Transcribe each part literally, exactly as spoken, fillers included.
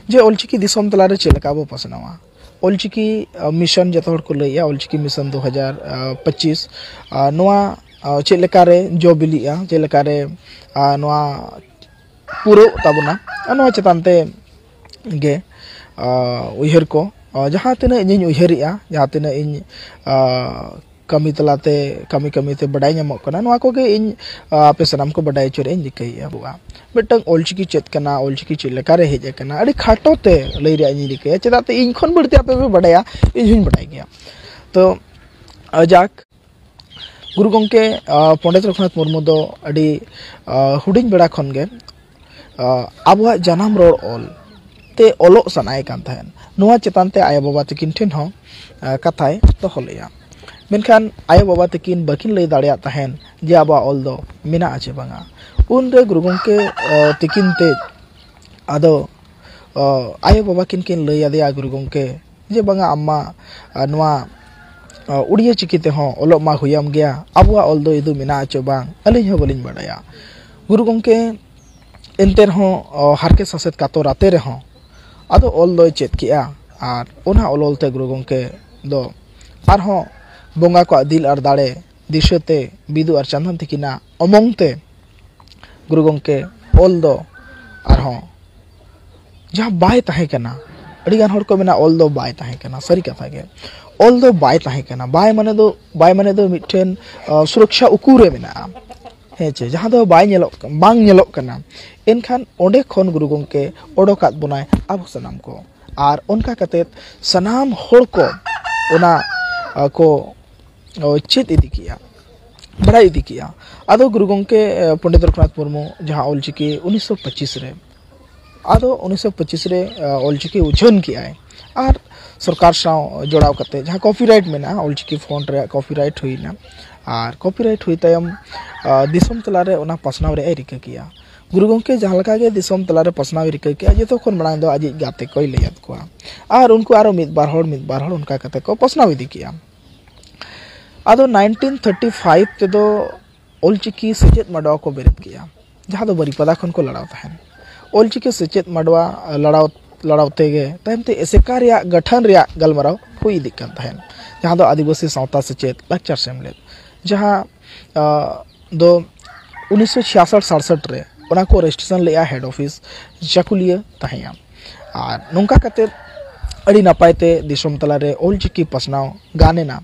ᱡᱮ ᱚᱞᱪᱤᱠᱤ ᱫᱤᱥᱚᱢ ᱛᱟᱞᱟᱨᱮ ᱪᱮᱫ ᱞᱮᱠᱟ ᱵᱚ ᱯᱟᱥᱱᱟᱣᱟ᱾ ᱚᱞᱪᱤᱠᱤ ᱢᱤᱥᱚᱱ ᱡᱚᱛᱚ ᱦᱚᱲ ᱠᱚ ᱞᱟᱹᱭᱮᱜᱼᱟ, ᱚᱞᱪᱤᱠᱤ ᱢᱤᱥᱚᱱ ᱫᱩ ᱦᱟᱡᱟᱨ ᱯᱚᱸᱪᱤᱥ, ᱱᱚᱣᱟ ᱪᱮᱫ ᱞᱮᱠᱟᱨᱮ ᱡᱚ ᱵᱤᱞᱤᱜᱼᱟ, ᱪᱮᱫ ᱞᱮᱠᱟᱨᱮ ᱱᱚᱣᱟ ᱯᱩᱨᱟᱹᱜ ᱛᱟᱵᱚᱱᱟ, ᱱᱚᱣᱟ ᱪᱮᱛᱟᱱ ᱛᱮ ᱜᱮ ᱩᱭᱦᱟᱹᱨ ᱠᱚ, ᱡᱟᱦᱟᱸ ᱛᱤᱱᱟᱹᱜ ᱤᱧᱤᱧ ᱩᱭᱦᱟᱹᱨᱮᱜᱼᱟ, ᱡᱟᱦᱟᱸ ᱛᱤᱱᱟᱹᱜ ᱤᱧ ᱠᱟᱹᱢᱤ ᱛᱟᱞᱟᱛᱮ, ᱠᱟᱹᱢᱤ ᱠᱟᱹᱢᱤᱛᱮ ᱵᱟᱰᱟᱭ ᱧᱟᱢᱚᱜ ᱠᱟᱱᱟ, ᱱᱚᱣᱟ ᱠᱚᱜᱮ ᱤᱧ ᱟᱯᱮ ᱥᱟᱱᱟᱢ ᱠᱚ ᱵᱟᱰᱟᱭ ᱦᱚᱪᱚ ᱨᱮᱭᱟᱜ ᱤᱧ ᱨᱤᱠᱟᱹᱭᱮᱫᱼᱟ᱾ ᱢᱤᱫᱴᱟᱝ ᱚᱞᱪᱤᱠᱤ ᱪᱮᱫ ᱠᱟᱱᱟ, ᱚᱞᱪᱤᱠᱤ ᱪᱮᱫ ᱞᱮᱠᱟᱨᱮ ᱦᱮᱡ ᱟᱠᱟᱱᱟ, ᱟᱹᱰᱤ ᱠᱷᱟᱴᱚ ᱛᱮ ᱞᱟᱹᱭ ᱨᱮᱭᱟᱜ ᱤᱧ ᱨᱤᱠᱟᱹᱭᱟ᱾ ᱪᱮᱫᱟᱜ ᱛᱮ ᱤᱧ ᱠᱷᱚᱱ ᱵᱟᱹᱲᱛᱤ ᱟᱯᱮ ᱯᱮ ᱵᱟᱰᱟᱭᱟ, ᱤᱧ ᱦᱚᱸᱧ ᱵᱟᱰᱟᱭ ᱜᱮᱭᱟ᱾ ᱛᱚ ᱡᱟᱠ, ᱜᱩᱨᱩ ᱜᱚᱢᱠᱮ ᱯᱚᱱᱰᱤᱛ ᱨᱚᱜᱷᱩᱱᱟᱛᱷ ᱢᱩᱨᱢᱩ ᱫᱚ ᱟᱹᱰᱤ ᱦᱩᱰᱤᱧ ᱵᱮᱲᱟ ᱠᱷᱚᱱ ᱜᱮ ᱟᱵᱚᱣᱟᱜ ᱡᱟᱱᱟᱢ ᱨᱚᱲ ᱚᱞ ᱛᱮ ᱚᱞᱚᱜ ᱥᱟᱱᱟᱭᱮ ᱠᱟᱱ ᱛᱟᱦᱮᱸᱫ᱾ ᱱᱚᱣᱟ ᱪᱮᱛᱟᱱ ᱛᱮ ᱟᱭᱳᱼᱵᱟᱵᱟ ᱛᱟᱹᱠᱤᱱ ᱴᱷᱮᱱ ᱦᱚᱸ ᱠᱟᱛᱷᱟᱭ ᱫᱚᱦᱚ ᱞᱮᱫᱼᱟ᱾ ᱢᱮᱱᱠᱷᱟᱱ ᱟᱭᱳᱼᱵᱟᱵᱟ ᱛᱟᱹᱠᱤᱱ ᱵᱟᱹᱠᱤᱱ ᱞᱟᱹᱭ ᱫᱟᱲᱮᱭᱟᱜ ᱛᱟᱦᱮᱸᱫ ᱡᱮ ᱟᱵᱚᱣᱟᱜ ᱚᱞ ᱫᱚ ᱢᱮᱱᱟᱜᱼᱟ ᱪᱮ ᱵᱟᱝᱟ᱾ ᱩᱱᱨᱮ ᱜᱩᱨᱩ ᱜᱚᱢᱠᱮ ᱛᱟᱹᱠᱤᱱ ᱛᱮ ᱟᱫᱚ ᱟᱭᱳᱼᱵᱟᱵᱟ ᱠᱤᱱ ᱠᱤᱱ ᱞᱟᱹᱭ ᱟᱫᱮᱭᱟ ᱜᱩᱨᱩ ᱜᱚᱢᱠᱮ ᱡᱮ, "ᱵᱟᱝᱟ, ᱟᱢ ᱢᱟ ᱱᱚᱣᱟ ᱩᱲᱤᱭᱟᱹ ᱪᱤᱠᱤ ᱛᱮᱦᱚᱸ ᱚᱞᱚᱜ ᱢᱟ ᱦᱩᱭᱟᱢ ᱜᱮᱭᱟ, ᱟᱵᱚᱣᱟᱜ ᱚᱞ ᱫᱚ ᱤᱫᱩ ᱢᱮᱱᱟᱜᱼᱟ ᱪᱮ ᱵᱟᱝ, ᱟᱹᱞᱤᱧ ᱦᱚᱸ ᱵᱟᱹᱞᱤᱧ ᱵᱟᱰᱟᱭᱟ᱾" ᱜᱩᱨᱩ ᱜᱚᱢᱠᱮ ᱮᱱᱛᱮ ᱨᱮᱦᱚᱸ ᱦᱟᱨᱠᱮᱛ ᱥᱟᱥᱮᱛ ᱠᱟᱛᱚᱨ ᱟᱛᱮ ᱨᱮᱦᱚᱸ ᱟᱫᱚ ᱚᱞ ᱫᱚᱭ ᱪᱮᱫ ᱠᱮᱜᱼᱟ᱾ ᱟᱨ ᱚᱱᱟ ᱚᱞ ᱚᱞ ᱛᱮ ᱜᱩᱨᱩ ᱜᱚᱢᱠᱮ ᱫᱚ ᱟᱨᱦᱚᱸ ᱵᱚᱸᱜᱟ ᱠᱚᱣᱟᱜ ᱫᱤᱞ ᱟᱨ ᱫᱟᱲᱮ ᱫᱤᱥᱟᱹᱛᱮ ᱵᱤᱫᱩ ᱟᱨ ᱪᱟᱸᱫᱟᱱ ᱛᱤᱠᱤᱱᱟᱜ ᱚᱢᱚᱝ ᱛᱮ ᱜᱩᱨᱩ ᱜᱚᱢᱠᱮ ᱚᱞ ᱫᱚ ᱟᱨᱦᱚᱸ ᱡᱟᱦᱟᱸ ᱵᱟᱭ ᱛᱟᱦᱮᱸ ᱠᱟᱱᱟ᱾ ᱟᱹᱰᱤᱜᱟᱱ ᱦᱚᱲ ᱠᱚ ᱢᱮᱱᱟ ᱚᱞ ᱫᱚ ᱵᱟᱭ ᱛᱟᱦᱮᱸ ᱠᱟᱱᱟ, ᱥᱟᱹᱨᱤ ᱠᱟᱛᱷᱟ ᱜᱮ᱾ ᱚᱞ ᱫᱚ ᱵᱟᱭ ᱛᱟᱦᱮᱸ ᱠᱟᱱᱟ, ᱵᱟᱭ ᱢᱟᱱᱮ ᱫᱚ, ᱵᱟᱭ ᱢᱟᱱᱮ ᱫᱚ ᱢᱤᱫᱴᱷᱮᱱ ᱥᱩᱨᱚᱠᱷᱟ ᱩᱠᱩᱨᱮ ᱢᱮᱱᱟᱜᱼᱟ, ᱦᱮᱸ ᱪᱮ, ᱡᱟᱦᱟᱸ ᱫᱚ ᱵᱟᱭ ᱧᱮᱞᱚᱜ, ᱵᱟᱝ ᱧᱮᱞᱚᱜ ᱠᱟᱱᱟ᱾ ᱮᱱᱠᱷᱟᱱ ᱚᱸᱰᱮ ᱠᱷᱚᱱ ᱜᱩᱨᱩ ᱜᱚᱢᱠᱮ ᱚᱰᱚᱠᱟᱫ ᱵᱚᱱᱟᱭ ᱟᱵᱚ ᱥᱟᱱᱟᱢ ᱠᱚ, ᱟᱨ ᱚᱱᱠᱟ ᱠᱟᱛᱮᱫ ᱥᱟᱱᱟᱢ ᱦᱚᱲ ᱠᱚ ᱚᱱᱟ ᱠᱚ ᱪᱮᱫ ᱤᱫᱤ ᱠᱮᱜᱼᱟ, ᱵᱟᱲᱟᱭ ᱤᱫᱤ ᱠᱮᱜᱼᱟ᱾ ᱟᱫᱚ ᱜᱩᱨᱩ ᱜᱚᱢᱠᱮ ᱯᱚᱱᱰᱤᱛ ᱨᱚᱜᱷᱩᱱᱟᱛᱷ ᱢᱩᱨᱢᱩ ᱡᱟᱦᱟᱸ ᱚᱞᱪᱤᱠᱤ ᱩᱱᱤᱥᱥᱚ ᱯᱚᱸᱪᱤᱥ ᱨᱮ, ᱟᱫᱚ ᱩᱱᱤᱥᱥᱚ ᱯᱚᱸᱪᱤᱥ ᱨᱮ ᱚᱞᱪᱤᱠᱤ ᱩᱪᱷᱟᱹᱱ ᱠᱮᱜᱼᱟᱭ᱾ ᱟᱨ ᱥᱚᱨᱠᱟᱨ ᱥᱟᱶ ᱡᱚᱲᱟᱣ ᱠᱟᱛᱮ ᱡᱟᱦᱟᱸ ᱠᱚᱯᱤᱨᱟᱭᱤᱴ ᱢᱮᱱᱟᱜᱼᱟ, ᱚᱞᱪᱤᱠᱤ ᱯᱷᱚᱱᱴ ᱨᱮᱭᱟᱜ ᱠᱚᱯᱤᱨᱟᱭᱤᱴ ᱦᱩᱭᱱᱟ᱾ ᱟᱨ ᱠᱚᱯᱤᱨᱟᱭᱤᱴ ᱦᱩᱭ ᱛᱟᱭᱚᱢ ᱫᱤᱥᱚᱢ ᱛᱟᱞᱟᱨᱮ ᱚᱱᱟ ᱯᱟᱥᱱᱟᱣ ᱨᱮᱭᱟᱜ ᱮ ᱨᱤᱠᱟᱹ ᱠᱮᱜᱼᱟ᱾ ᱜᱩᱨᱩ ᱜᱚᱢᱠᱮ ᱡᱟᱦᱟᱸ ᱞᱮᱠᱟ ᱜᱮ ᱫᱤᱥᱚᱢ ᱛᱟᱞᱟᱨᱮ ᱯᱟᱥᱱᱟᱣ ᱮ ᱨᱤᱠᱟᱹ ᱠᱮᱜᱼᱟ, ᱡᱚᱛᱚ ᱠᱷᱚᱱ ᱢᱟᱲᱟᱝ ᱫᱚ ᱟᱡᱤᱡ ᱜᱟᱛᱮ ᱠᱚᱭ ᱞᱟᱹᱭᱟᱫ ᱠᱚᱣᱟ᱾ ᱟᱨ ᱩᱱᱠᱩ ᱟᱨᱚ ᱢᱤᱫ ᱵᱟᱨ ᱦᱚᱲ, ᱢᱤᱫ ᱵᱟᱨ ᱦᱚᱲ ᱚᱱᱠᱟ ᱠᱟᱛᱮ ᱠᱚ ᱯᱟᱥᱱᱟᱣ ᱤᱫᱤ ᱠᱮᱜᱼᱟ᱾ ᱟᱫᱚ ᱱᱟᱭᱤᱱᱴᱤᱱ ᱛᱷᱟᱨᱴᱤ ᱯᱷᱟᱭᱤᱵᱷ ᱛᱮᱫᱚ ᱚᱞᱪᱤᱠᱤ ᱥᱮᱪᱮᱫ ᱢᱟᱰᱣᱟ ᱠᱚ ᱵᱮᱨᱮᱫ ᱠᱮᱜᱼᱟ, ᱡᱟᱦᱟᱸ ᱫᱚ ᱵᱟᱨᱤᱯᱟᱫᱟ ᱠᱷᱚᱱ ᱠᱚ ᱞᱟᱲᱟᱣ ᱛᱟᱦᱮᱱ᱾ ᱚᱞᱪᱤᱠᱤ ᱥᱮᱪᱮᱫ ᱢᱟᱰᱣᱟ ᱞᱟᱲᱟᱣ ᱞᱟᱲᱟᱣ ᱛᱮᱜᱮ ᱛᱟᱭᱚᱢ ᱛᱮ ᱮᱥᱮᱠᱟ ᱨᱮᱭᱟᱜ ᱜᱚᱴᱷᱚᱱ ᱨᱮᱭᱟᱜ ᱜᱟᱞᱢᱟᱨᱟᱣ ᱦᱩᱭ ᱤᱫᱤᱜ ᱠᱟᱱ ᱛᱟᱦᱮᱸᱫ, ᱡᱟᱦᱟᱸ ᱫᱚ ᱟᱹᱫᱤᱵᱟᱹᱥᱤ ᱥᱟᱶᱛᱟ ᱥᱮᱪᱮᱫ ᱞᱟᱠᱪᱟᱨ ᱥᱮᱢᱞᱮᱫ, ᱡᱟᱦᱟᱸ ᱟᱸ, ᱫᱚ ᱩᱱᱤᱥᱥᱚ ᱪᱷᱤᱭᱟᱥᱟᱴ ᱥᱟᱲᱥᱟᱴ ᱨᱮ ᱚᱱᱟ ᱠᱚ ᱨᱮᱡᱤᱥᱴᱨᱮᱥᱚᱱ ᱞᱮᱫᱼᱟ, ᱦᱮᱰ ᱚᱯᱷᱤᱥ ᱪᱟᱹᱠᱩᱞᱤᱭᱟᱹ ᱛᱟᱦᱮᱸᱭᱟ᱾ ᱟᱨ ᱱᱚᱝᱠᱟ ᱠᱟᱛᱮᱫ ᱟᱹᱰᱤ ᱱᱟᱯᱟᱭ ᱛᱮ ᱫᱤᱥᱚᱢ ᱛᱟᱞᱟᱨᱮ ᱚᱞᱪᱤᱠᱤ ᱯᱟᱥᱱᱟᱣ ᱜᱟᱱ ᱮᱱᱟ᱾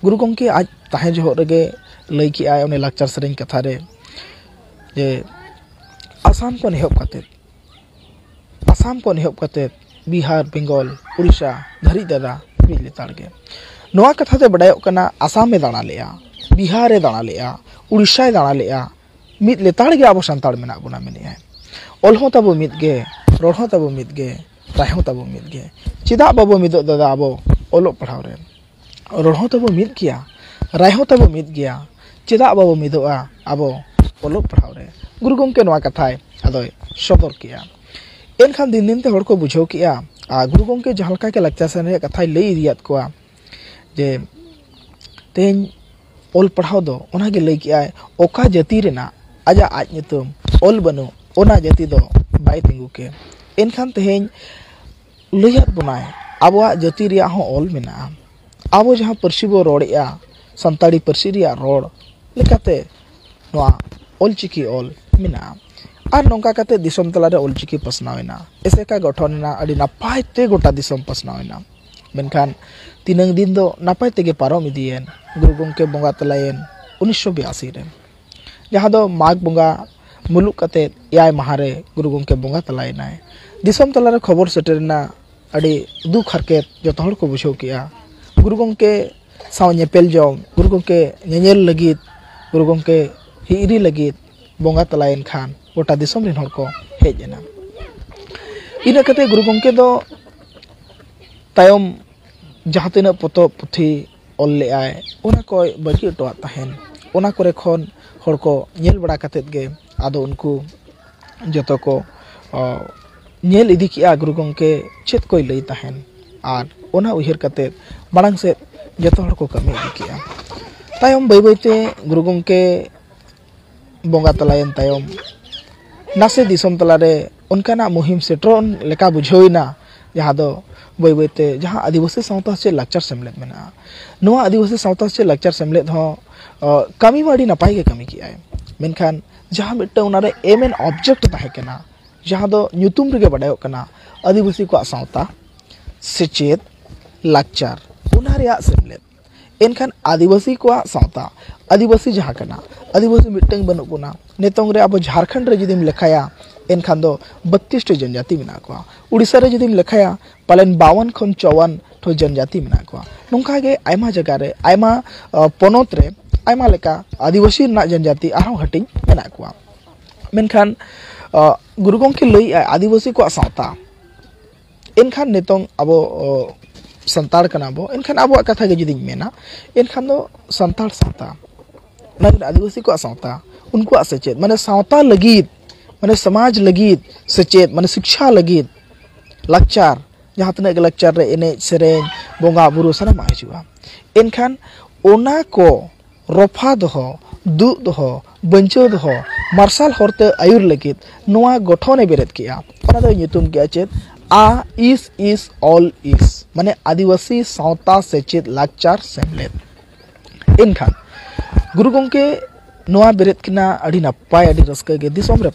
ᱜᱩᱨᱩ ᱜᱚᱢᱠᱮ ᱟᱡ ᱛᱟᱦᱮᱸ ᱡᱚᱦᱚᱜ ᱨᱮᱜᱮ ᱞᱟᱹᱭ ᱠᱮᱜᱼᱟᱭ ᱚᱱᱮ ᱞᱟᱠᱪᱟᱨ ᱥᱮᱨᱮᱧ ᱠᱟᱛᱷᱟ ᱨᱮ, ᱡᱮ ᱟᱥᱟᱢ ᱠᱷᱚᱱ ᱮᱦᱚᱵ ᱠᱟᱛᱮᱫ ᱟᱥᱟᱢ ᱠᱷᱚᱱ ᱮᱦᱚᱵ ᱠᱟᱛᱮ ᱵᱤᱦᱟᱨ, ᱵᱮᱝᱜᱚᱞ, ᱩᱲᱤᱥᱥᱟ ᱫᱷᱟᱹᱨᱤᱡ ᱫᱟᱫᱟ ᱢᱤᱫ ᱞᱮᱛᱟᱲ ᱜᱮ᱾ ᱱᱚᱣᱟ ᱠᱟᱛᱷᱟ ᱛᱮ ᱵᱟᱰᱟᱭᱚᱜ ᱠᱟᱱᱟ, ᱟᱥᱟᱢᱮ ᱫᱟᱬᱟ ᱞᱮᱜᱼᱟ, ᱵᱤᱦᱟᱨᱮ ᱫᱟᱬᱟ ᱞᱮᱜᱼᱟ, ᱩᱲᱤᱥᱥᱟᱭ ᱫᱟᱬᱟ ᱞᱮᱜᱼᱟ, ᱢᱤᱫ ᱞᱮᱛᱟᱲ ᱜᱮ ᱟᱵᱚ ᱥᱟᱱᱛᱟᱲ ᱢᱮᱱᱟᱜ ᱵᱚᱱᱟ ᱢᱮᱱᱮᱜᱼᱟᱭ᱾ ᱚᱞ ᱦᱚᱸ ᱛᱟᱵᱚ ᱢᱤᱫ ᱜᱮ, ᱨᱚᱲ ᱦᱚᱸ ᱛᱟᱵᱚ ᱢᱤᱫ ᱜᱮ, ᱨᱟᱭ ᱦᱚᱸ ᱛᱟᱵᱚ ᱢᱤᱫ ᱜᱮ᱾ ᱪᱮᱫᱟᱜ ᱵᱟᱵᱚ ᱢᱤᱫᱚᱜ ᱫᱟᱫᱟ ᱟᱵᱚ ᱚᱞᱚᱜ ᱯᱟᱲᱦᱟᱣ ᱨᱮ? ᱨᱚᱲ ᱦᱚᱸ ᱛᱟᱵᱚ ᱢᱤᱫ ᱜᱮᱭᱟ, ᱨᱟᱭ ᱦᱚᱸ ᱛᱟᱵᱚ ᱢᱤᱫ ᱜᱮᱭᱟ, ᱪᱮᱫᱟᱜ ᱵᱟᱵᱚ ᱢᱤᱫᱚᱜᱼᱟ ᱟᱵᱚ ᱚᱞᱚᱜ ᱯᱟᱲᱦᱟᱣ ᱨᱮ? ᱜᱩᱨᱩ ᱜᱚᱢᱠᱮ ᱱᱚᱣᱟ ᱠᱟᱛᱷᱟᱭ ᱟᱫᱚᱭ ᱥᱚᱫᱚᱨ ᱠᱮᱜᱼᱟ᱾ ᱮᱱᱠᱷᱟᱱ ᱫᱤᱱ ᱫᱤᱱ ᱛᱮ ᱦᱚᱲ ᱠᱚ ᱵᱩᱡᱷᱟᱹᱣ ᱠᱮᱜᱼᱟ, ᱟᱨ ᱜᱩᱨᱩ ᱜᱚᱢᱠᱮ ᱡᱟᱦᱟᱸ ᱞᱮᱠᱟ ᱜᱮ ᱞᱟᱠᱪᱟᱨ ᱥᱮᱨᱮᱧ ᱨᱮᱭᱟᱜ ᱠᱟᱛᱷᱟᱭ ᱞᱟᱹᱭ ᱤᱫᱤᱭᱟᱫ ᱠᱚᱣᱟ, ᱡᱮ ᱛᱮᱦᱮᱧ ᱚᱞ ᱯᱟᱲᱦᱟᱣ ᱫᱚ ᱚᱱᱟᱜᱮ ᱞᱟᱹᱭ ᱠᱮᱜᱼᱟᱭ, ᱚᱠᱟ ᱡᱟᱹᱛᱤ ᱨᱮᱱᱟᱜ ᱟᱡᱟᱜ ᱟᱡ ᱧᱩᱛᱩᱢ ᱚᱞ ᱵᱟᱹᱱᱩᱜ, ᱚᱱᱟ ᱡᱟᱹᱛᱤ ᱫᱚ ᱵᱟᱭ ᱛᱤᱸᱜᱩ ᱠᱮ᱾ ᱮᱱᱠᱷᱟᱱ ᱛᱮᱦᱮᱧ ᱞᱟᱹᱭᱟᱫ ᱵᱚᱱᱟᱭ, ᱟᱵᱚᱣᱟᱜ ᱡᱟᱹᱛᱤ ᱨᱮᱭᱟᱜ ᱦᱚᱸ ᱚᱞ ᱢᱮᱱᱟᱜᱼᱟ᱾ ᱟᱵᱚ ᱡᱟᱦᱟᱸ ᱯᱟᱹᱨᱥᱤ ᱵᱚ ᱨᱚᱲᱮᱫᱼᱟ, ᱥᱟᱱᱛᱟᱲᱤ ᱯᱟᱹᱨᱥᱤ ᱨᱮᱭᱟᱜ ᱨᱚᱲ ᱞᱮᱠᱟᱛᱮ ᱱᱚᱣᱟ ᱚᱞᱪᱤᱠᱤ ᱚᱞ ᱢᱮᱱᱟᱜᱼᱟ᱾ ᱟᱨ ᱱᱚᱝᱠᱟ ᱠᱟᱛᱮ ᱫᱤᱥᱚᱢ ᱛᱟᱞᱟᱨᱮ ᱚᱞᱪᱤᱠᱤ ᱯᱟᱥᱱᱟᱣ ᱮᱱᱟ, ᱮᱥᱮᱠᱟ ᱜᱚᱴᱷᱚᱱ ᱮᱱᱟ, ᱟᱹᱰᱤ ᱱᱟᱯᱟᱭ ᱛᱮ ᱜᱚᱴᱟ ᱫᱤᱥᱚᱢ ᱯᱟᱥᱱᱟᱣ ᱮᱱᱟ᱾ ᱢᱮᱱᱠᱷᱟᱱ ᱛᱤᱱᱟᱹᱝ ᱫᱤᱱ ᱫᱚ ᱱᱟᱯᱟᱭ ᱛᱮᱜᱮ ᱯᱟᱨᱚᱢ ᱤᱫᱤᱭᱮᱱ᱾ ᱜᱩᱨᱩ ᱜᱚᱢᱠᱮ ᱵᱚᱸᱜᱟ ᱛᱟᱞᱟᱭᱮᱱ ᱩᱱᱤᱥᱥᱚ ᱵᱤᱨᱟᱥᱤ ᱨᱮ, ᱡᱟᱦᱟᱸ ᱫᱚ ᱢᱟᱜᱽ ᱵᱚᱸᱜᱟ ᱢᱩᱞᱩᱜ ᱠᱟᱛᱮ ᱮᱭᱟᱭ ᱢᱟᱦᱟ ᱨᱮ ᱜᱩᱨᱩ ᱜᱚᱢᱠᱮ ᱵᱚᱸᱜᱟ ᱛᱟᱞᱟᱭᱮᱱᱟᱭ᱾ ᱫᱤᱥᱚᱢ ᱛᱟᱞᱟᱨᱮ ᱠᱷᱚᱵᱚᱨ ᱥᱮᱴᱮᱨᱮᱱᱟ, ᱟᱹᱰᱤ ᱫᱩᱠ ᱦᱟᱨᱠᱮᱛ ᱡᱚᱛᱚ ᱦᱚᱲ ᱠᱚ ᱵᱩᱡᱷᱟᱹᱣ ᱠᱮᱜᱼᱟ᱾ ᱜᱩᱨᱩ ᱜᱚᱢᱠᱮ ᱥᱟᱶ ᱧᱮᱯᱮᱞ ᱡᱚᱝ, ᱜᱩᱨᱩ ᱜᱚᱢᱠᱮ ᱧᱮᱧᱮᱞ ᱞᱟᱹᱜᱤᱫ, ᱜᱩᱨᱩ ᱜᱚᱢᱠᱮ ᱦᱤᱨᱤ ᱞᱟᱹᱜᱤᱫ ᱵᱚᱸᱜᱟ ᱛᱟᱞᱟᱭᱮᱱ ᱠᱷᱟᱱ ᱜᱚᱴᱟ ᱫᱤᱥᱚᱢ ᱨᱮᱱ ᱦᱚᱲ ᱠᱚ ᱦᱮᱡ ᱮᱱᱟ᱾ ᱤᱱᱟᱹ ᱠᱟᱛᱮ ᱜᱩᱨᱩ ᱜᱚᱢᱠᱮ ᱫᱚ ᱛᱟᱭᱚᱢ ᱡᱟᱦᱟᱸ ᱛᱤᱱᱟᱹᱜ ᱯᱚᱛᱚᱵ ᱯᱩᱛᱷᱤ ᱚᱞ ᱞᱮᱜᱼᱟᱭ, ᱚᱱᱟ ᱠᱚᱭ ᱵᱟᱹᱜᱤ ᱦᱚᱴᱚᱣᱟᱫ ᱛᱟᱦᱮᱱ᱾ ᱚᱱᱟ ᱠᱚᱨᱮ ᱠᱷᱚᱱ ᱦᱚᱲ ᱠᱚ ᱧᱮᱞ ᱵᱟᱲᱟ ᱠᱟᱛᱮᱫ ᱜᱮ ᱟᱫᱚ ᱩᱱᱠᱩ ᱡᱚᱛᱚ ᱠᱚ, ᱚ, ᱧᱮᱞ ᱤᱫᱤ ᱠᱮᱜᱼᱟ ᱜᱩᱨᱩ ᱜᱚᱢᱠᱮ ᱪᱮᱫ ᱠᱚᱭ ᱞᱟᱹᱭ ᱛᱟᱦᱮᱱ, ᱟᱨ ᱚᱱᱟ ᱩᱭᱦᱟᱹᱨ ᱠᱟᱛᱮᱫ ᱢᱟᱲᱟᱝ ᱥᱮᱫ ᱡᱚᱛᱚ ᱦᱚᱲ ᱠᱚ ᱠᱟᱹᱢᱤ ᱤᱫᱤ ᱠᱮᱜᱼᱟ᱾ ᱛᱟᱭᱚᱢ ᱵᱟᱹᱭ ᱵᱟᱹᱭᱛᱮ ᱜᱩᱨᱩ ᱜᱚᱢᱠᱮ ᱵᱚᱸᱜᱟ ᱛᱟᱞᱟᱭᱮᱱ ᱛᱟᱭᱚᱢ, ᱱᱟᱥᱮ ᱫᱤᱥᱚᱢ ᱛᱟᱞᱟᱨᱮ ᱚᱱᱠᱟᱱᱟᱜ ᱢᱩᱦᱤᱢ ᱥᱮᱴᱮᱨᱚᱜ ᱞᱮᱠᱟ ᱵᱩᱡᱷᱟᱹᱣ ᱮᱱᱟ, ᱡᱟᱦᱟᱸ ᱫᱚ ᱵᱟᱹᱭ ᱵᱟᱹᱭ ᱛᱮ ᱡᱟᱦᱟᱸ ᱟᱹᱫᱤᱵᱟᱹᱥᱤ ᱥᱟᱶᱛᱟ ᱥᱮᱪᱮᱫ ᱞᱟᱠᱪᱟᱨ ᱥᱮᱢᱞᱮᱫ ᱢᱮᱱᱟᱜᱼᱟ, ᱱᱚᱣᱟ ᱟᱹᱫᱤᱵᱟᱹᱥᱤ ᱥᱟᱶᱛᱟ ᱥᱮᱪᱮᱫ ᱞᱟᱠᱪᱟᱨ ᱥᱮᱢᱞᱮᱫ ᱦᱚᱸ, ᱚ, ᱠᱟᱹᱢᱤ ᱢᱟ ᱟᱹᱰᱤ ᱱᱟᱯᱟᱭ ᱜᱮ ᱠᱟᱹᱢᱤ ᱠᱮᱜᱼᱟᱭ, ᱢᱮᱱᱠᱷᱟᱱ ᱡᱟᱦᱟᱸ ᱢᱤᱫᱴᱟᱝ ᱚᱱᱟᱨᱮ ᱮᱢ ᱮᱱ ᱚᱵᱡᱮᱠᱴ ᱛᱟᱦᱮᱸ ᱠᱟᱱᱟ, ᱡᱟᱦᱟᱸ ᱫᱚ ᱧᱩᱛᱩᱢ ᱨᱮᱜᱮ ᱵᱟᱰᱟᱭᱚᱜ ᱠᱟᱱᱟ ᱟᱹᱫᱤᱵᱟᱹᱥᱤ ᱠᱚᱣᱟᱜ ᱥᱟᱶᱛᱟ, ᱥᱮᱪᱮᱫ, ᱞᱟᱠᱪᱟᱨ, ᱚᱱᱟ ᱨᱮᱭᱟᱜ ᱥᱮᱢᱞᱮᱫ᱾ ᱮᱱᱠᱷᱟᱱ ᱟᱹᱫᱤᱵᱟᱹᱥᱤ ᱠᱚᱣᱟᱜ ᱥᱟᱶᱛᱟ, ᱟᱹᱫᱤᱵᱟᱹᱥᱤ ᱡᱟᱦᱟᱸ ᱠᱟᱱᱟ, ᱟᱹᱫᱤᱵᱟᱹᱥᱤ ᱢᱤᱫᱴᱟᱝ ᱵᱟᱹᱱᱩᱜ ᱵᱚᱱᱟ᱾ ᱱᱤᱛᱚᱝ ᱨᱮ ᱟᱵᱚ ᱡᱷᱟᱲᱠᱷᱚᱸᱰ ᱨᱮ ᱡᱩᱫᱤᱢ ᱞᱮᱠᱷᱟᱭᱟ, ᱮᱱᱠᱷᱟᱱ ᱫᱚ ᱵᱟᱛᱛᱨᱤᱥ ᱴᱷᱚ ᱡᱚᱱᱡᱟᱛᱤ ᱢᱮᱱᱟᱜ ᱠᱚᱣᱟ᱾ ᱩᱲᱤᱥᱥᱟ ᱨᱮ ᱡᱩᱫᱤᱢ ᱞᱮᱠᱷᱟᱭᱟ, ᱯᱟᱞᱮᱱ ᱵᱟᱣᱟᱱ ᱠᱷᱚᱱ ᱪᱚᱣᱟᱱ ᱴᱷᱚ ᱡᱚᱱᱡᱟᱛᱤ ᱢᱮᱱᱟᱜ ᱠᱚᱣᱟ᱾ ᱱᱚᱝᱠᱟ ᱜᱮ ᱟᱭᱢᱟ ᱡᱟᱭᱜᱟ ᱨᱮ, ᱟᱭᱢᱟ, ᱟ, ᱯᱚᱱᱚᱛ ᱨᱮ ᱟᱭᱢᱟ ᱞᱮᱠᱟ ᱟᱹᱫᱤᱵᱟᱹᱥᱤ ᱨᱮᱱᱟᱜ ᱡᱚᱱᱡᱟᱛᱤ ᱟᱨᱦᱚᱸ ᱦᱟᱹᱴᱤᱧ ᱢᱮᱱᱟᱜ ᱠᱚᱣᱟ᱾ ᱢᱮᱱᱠᱷᱟᱱ, ᱟ, ᱜᱩᱨᱩ ᱜᱚᱢᱠᱮ ᱞᱟᱹᱭᱮᱜᱼᱟᱭ ᱟᱹᱫᱤᱵᱟᱹᱥᱤ ᱠᱚᱣᱟᱜ ᱥᱟᱶᱛᱟ᱾ ᱮᱱᱠᱷᱟᱱ ᱱᱤᱛᱚᱝ ᱟᱵᱚ, ᱚ, ᱥᱟᱱᱛᱟᱲ ᱠᱟᱱᱟ ᱵᱚ, ᱮᱱᱠᱷᱟᱱ ᱟᱵᱚᱣᱟᱜ ᱠᱟᱛᱷᱟ ᱜᱮ ᱡᱩᱫᱤᱧ ᱢᱮᱱᱟ, ᱮᱱᱠᱷᱟᱱ ᱫᱚ ᱥᱟᱱᱛᱟᱲ ᱥᱟᱶᱛᱟ, ᱚᱱᱟ ᱟᱹᱫᱤᱵᱟᱹᱥᱤ ᱠᱚᱣᱟᱜ ᱥᱟᱶᱛᱟ, ᱩᱱᱠᱩᱣᱟᱜ ᱥᱮᱪᱮᱫ, ᱢᱟᱱᱮ ᱥᱟᱶᱛᱟ ᱞᱟᱹᱜᱤᱫ, ᱢᱟᱱᱮ ᱥᱚᱢᱟᱡᱽ ᱞᱟᱹᱜᱤᱫ ᱥᱮᱪᱮᱫ, ᱢᱟᱱᱮ ᱥᱤᱠᱪᱷᱟ ᱞᱟᱹᱜᱤᱫ ᱞᱟᱠᱪᱟᱨ, ᱡᱟᱦᱟᱸ ᱛᱤᱱᱟᱹᱜ ᱜᱮ ᱞᱟᱠᱪᱟᱨ ᱨᱮ ᱮᱱᱮᱡ, ᱥᱮᱨᱮᱧ, ᱵᱚᱸᱜᱟ, ᱵᱩᱨᱩ ᱥᱟᱱᱟᱢᱟᱜ ᱦᱤᱡᱩᱜᱼᱟ᱾ ᱮᱱᱠᱷᱟᱱ ᱚᱱᱟ ᱠᱚ ᱨᱚᱯᱷᱟ ᱫᱚᱦᱚ, ᱫᱩᱜ ᱫᱚᱦᱚ, ᱵᱟᱧᱪᱟᱣ ᱫᱚᱦᱚ, ᱢᱟᱨᱥᱟᱞ ᱦᱚᱨᱛᱮ ᱟᱹᱭᱩᱨ ᱞᱟᱹᱜᱤᱫ ᱱᱚᱣᱟ ᱜᱚᱴᱷᱚᱱᱮ ᱵᱮᱨᱮᱫ ᱠᱮᱜᱼᱟ᱾ ᱚᱱᱟ ᱫᱚᱭ ᱧᱩᱛᱩᱢ ᱠᱮᱜᱼᱟ ᱪᱮᱫ? A is is, all is, ᱢᱟᱱᱮ ᱟᱹᱫᱤᱵᱟᱹᱥᱤ ᱥᱟᱶᱛᱟ ᱥᱮᱪᱮᱫ ᱞᱟᱠᱪᱟᱨ ᱥᱮᱢᱞᱮᱫ᱾ ᱮᱱᱠᱷᱟᱱ ᱜᱩᱨᱩ ᱜᱚᱢᱠᱮ ᱱᱚᱣᱟ ᱵᱮᱨᱮᱫ ᱠᱤᱱᱟ ᱟᱹᱰᱤ ᱱᱟᱯᱟᱭ, ᱟᱹᱰᱤ ᱨᱟᱹᱥᱠᱟᱹ ᱜᱮ ᱫᱤᱥᱚᱢ ᱨᱮ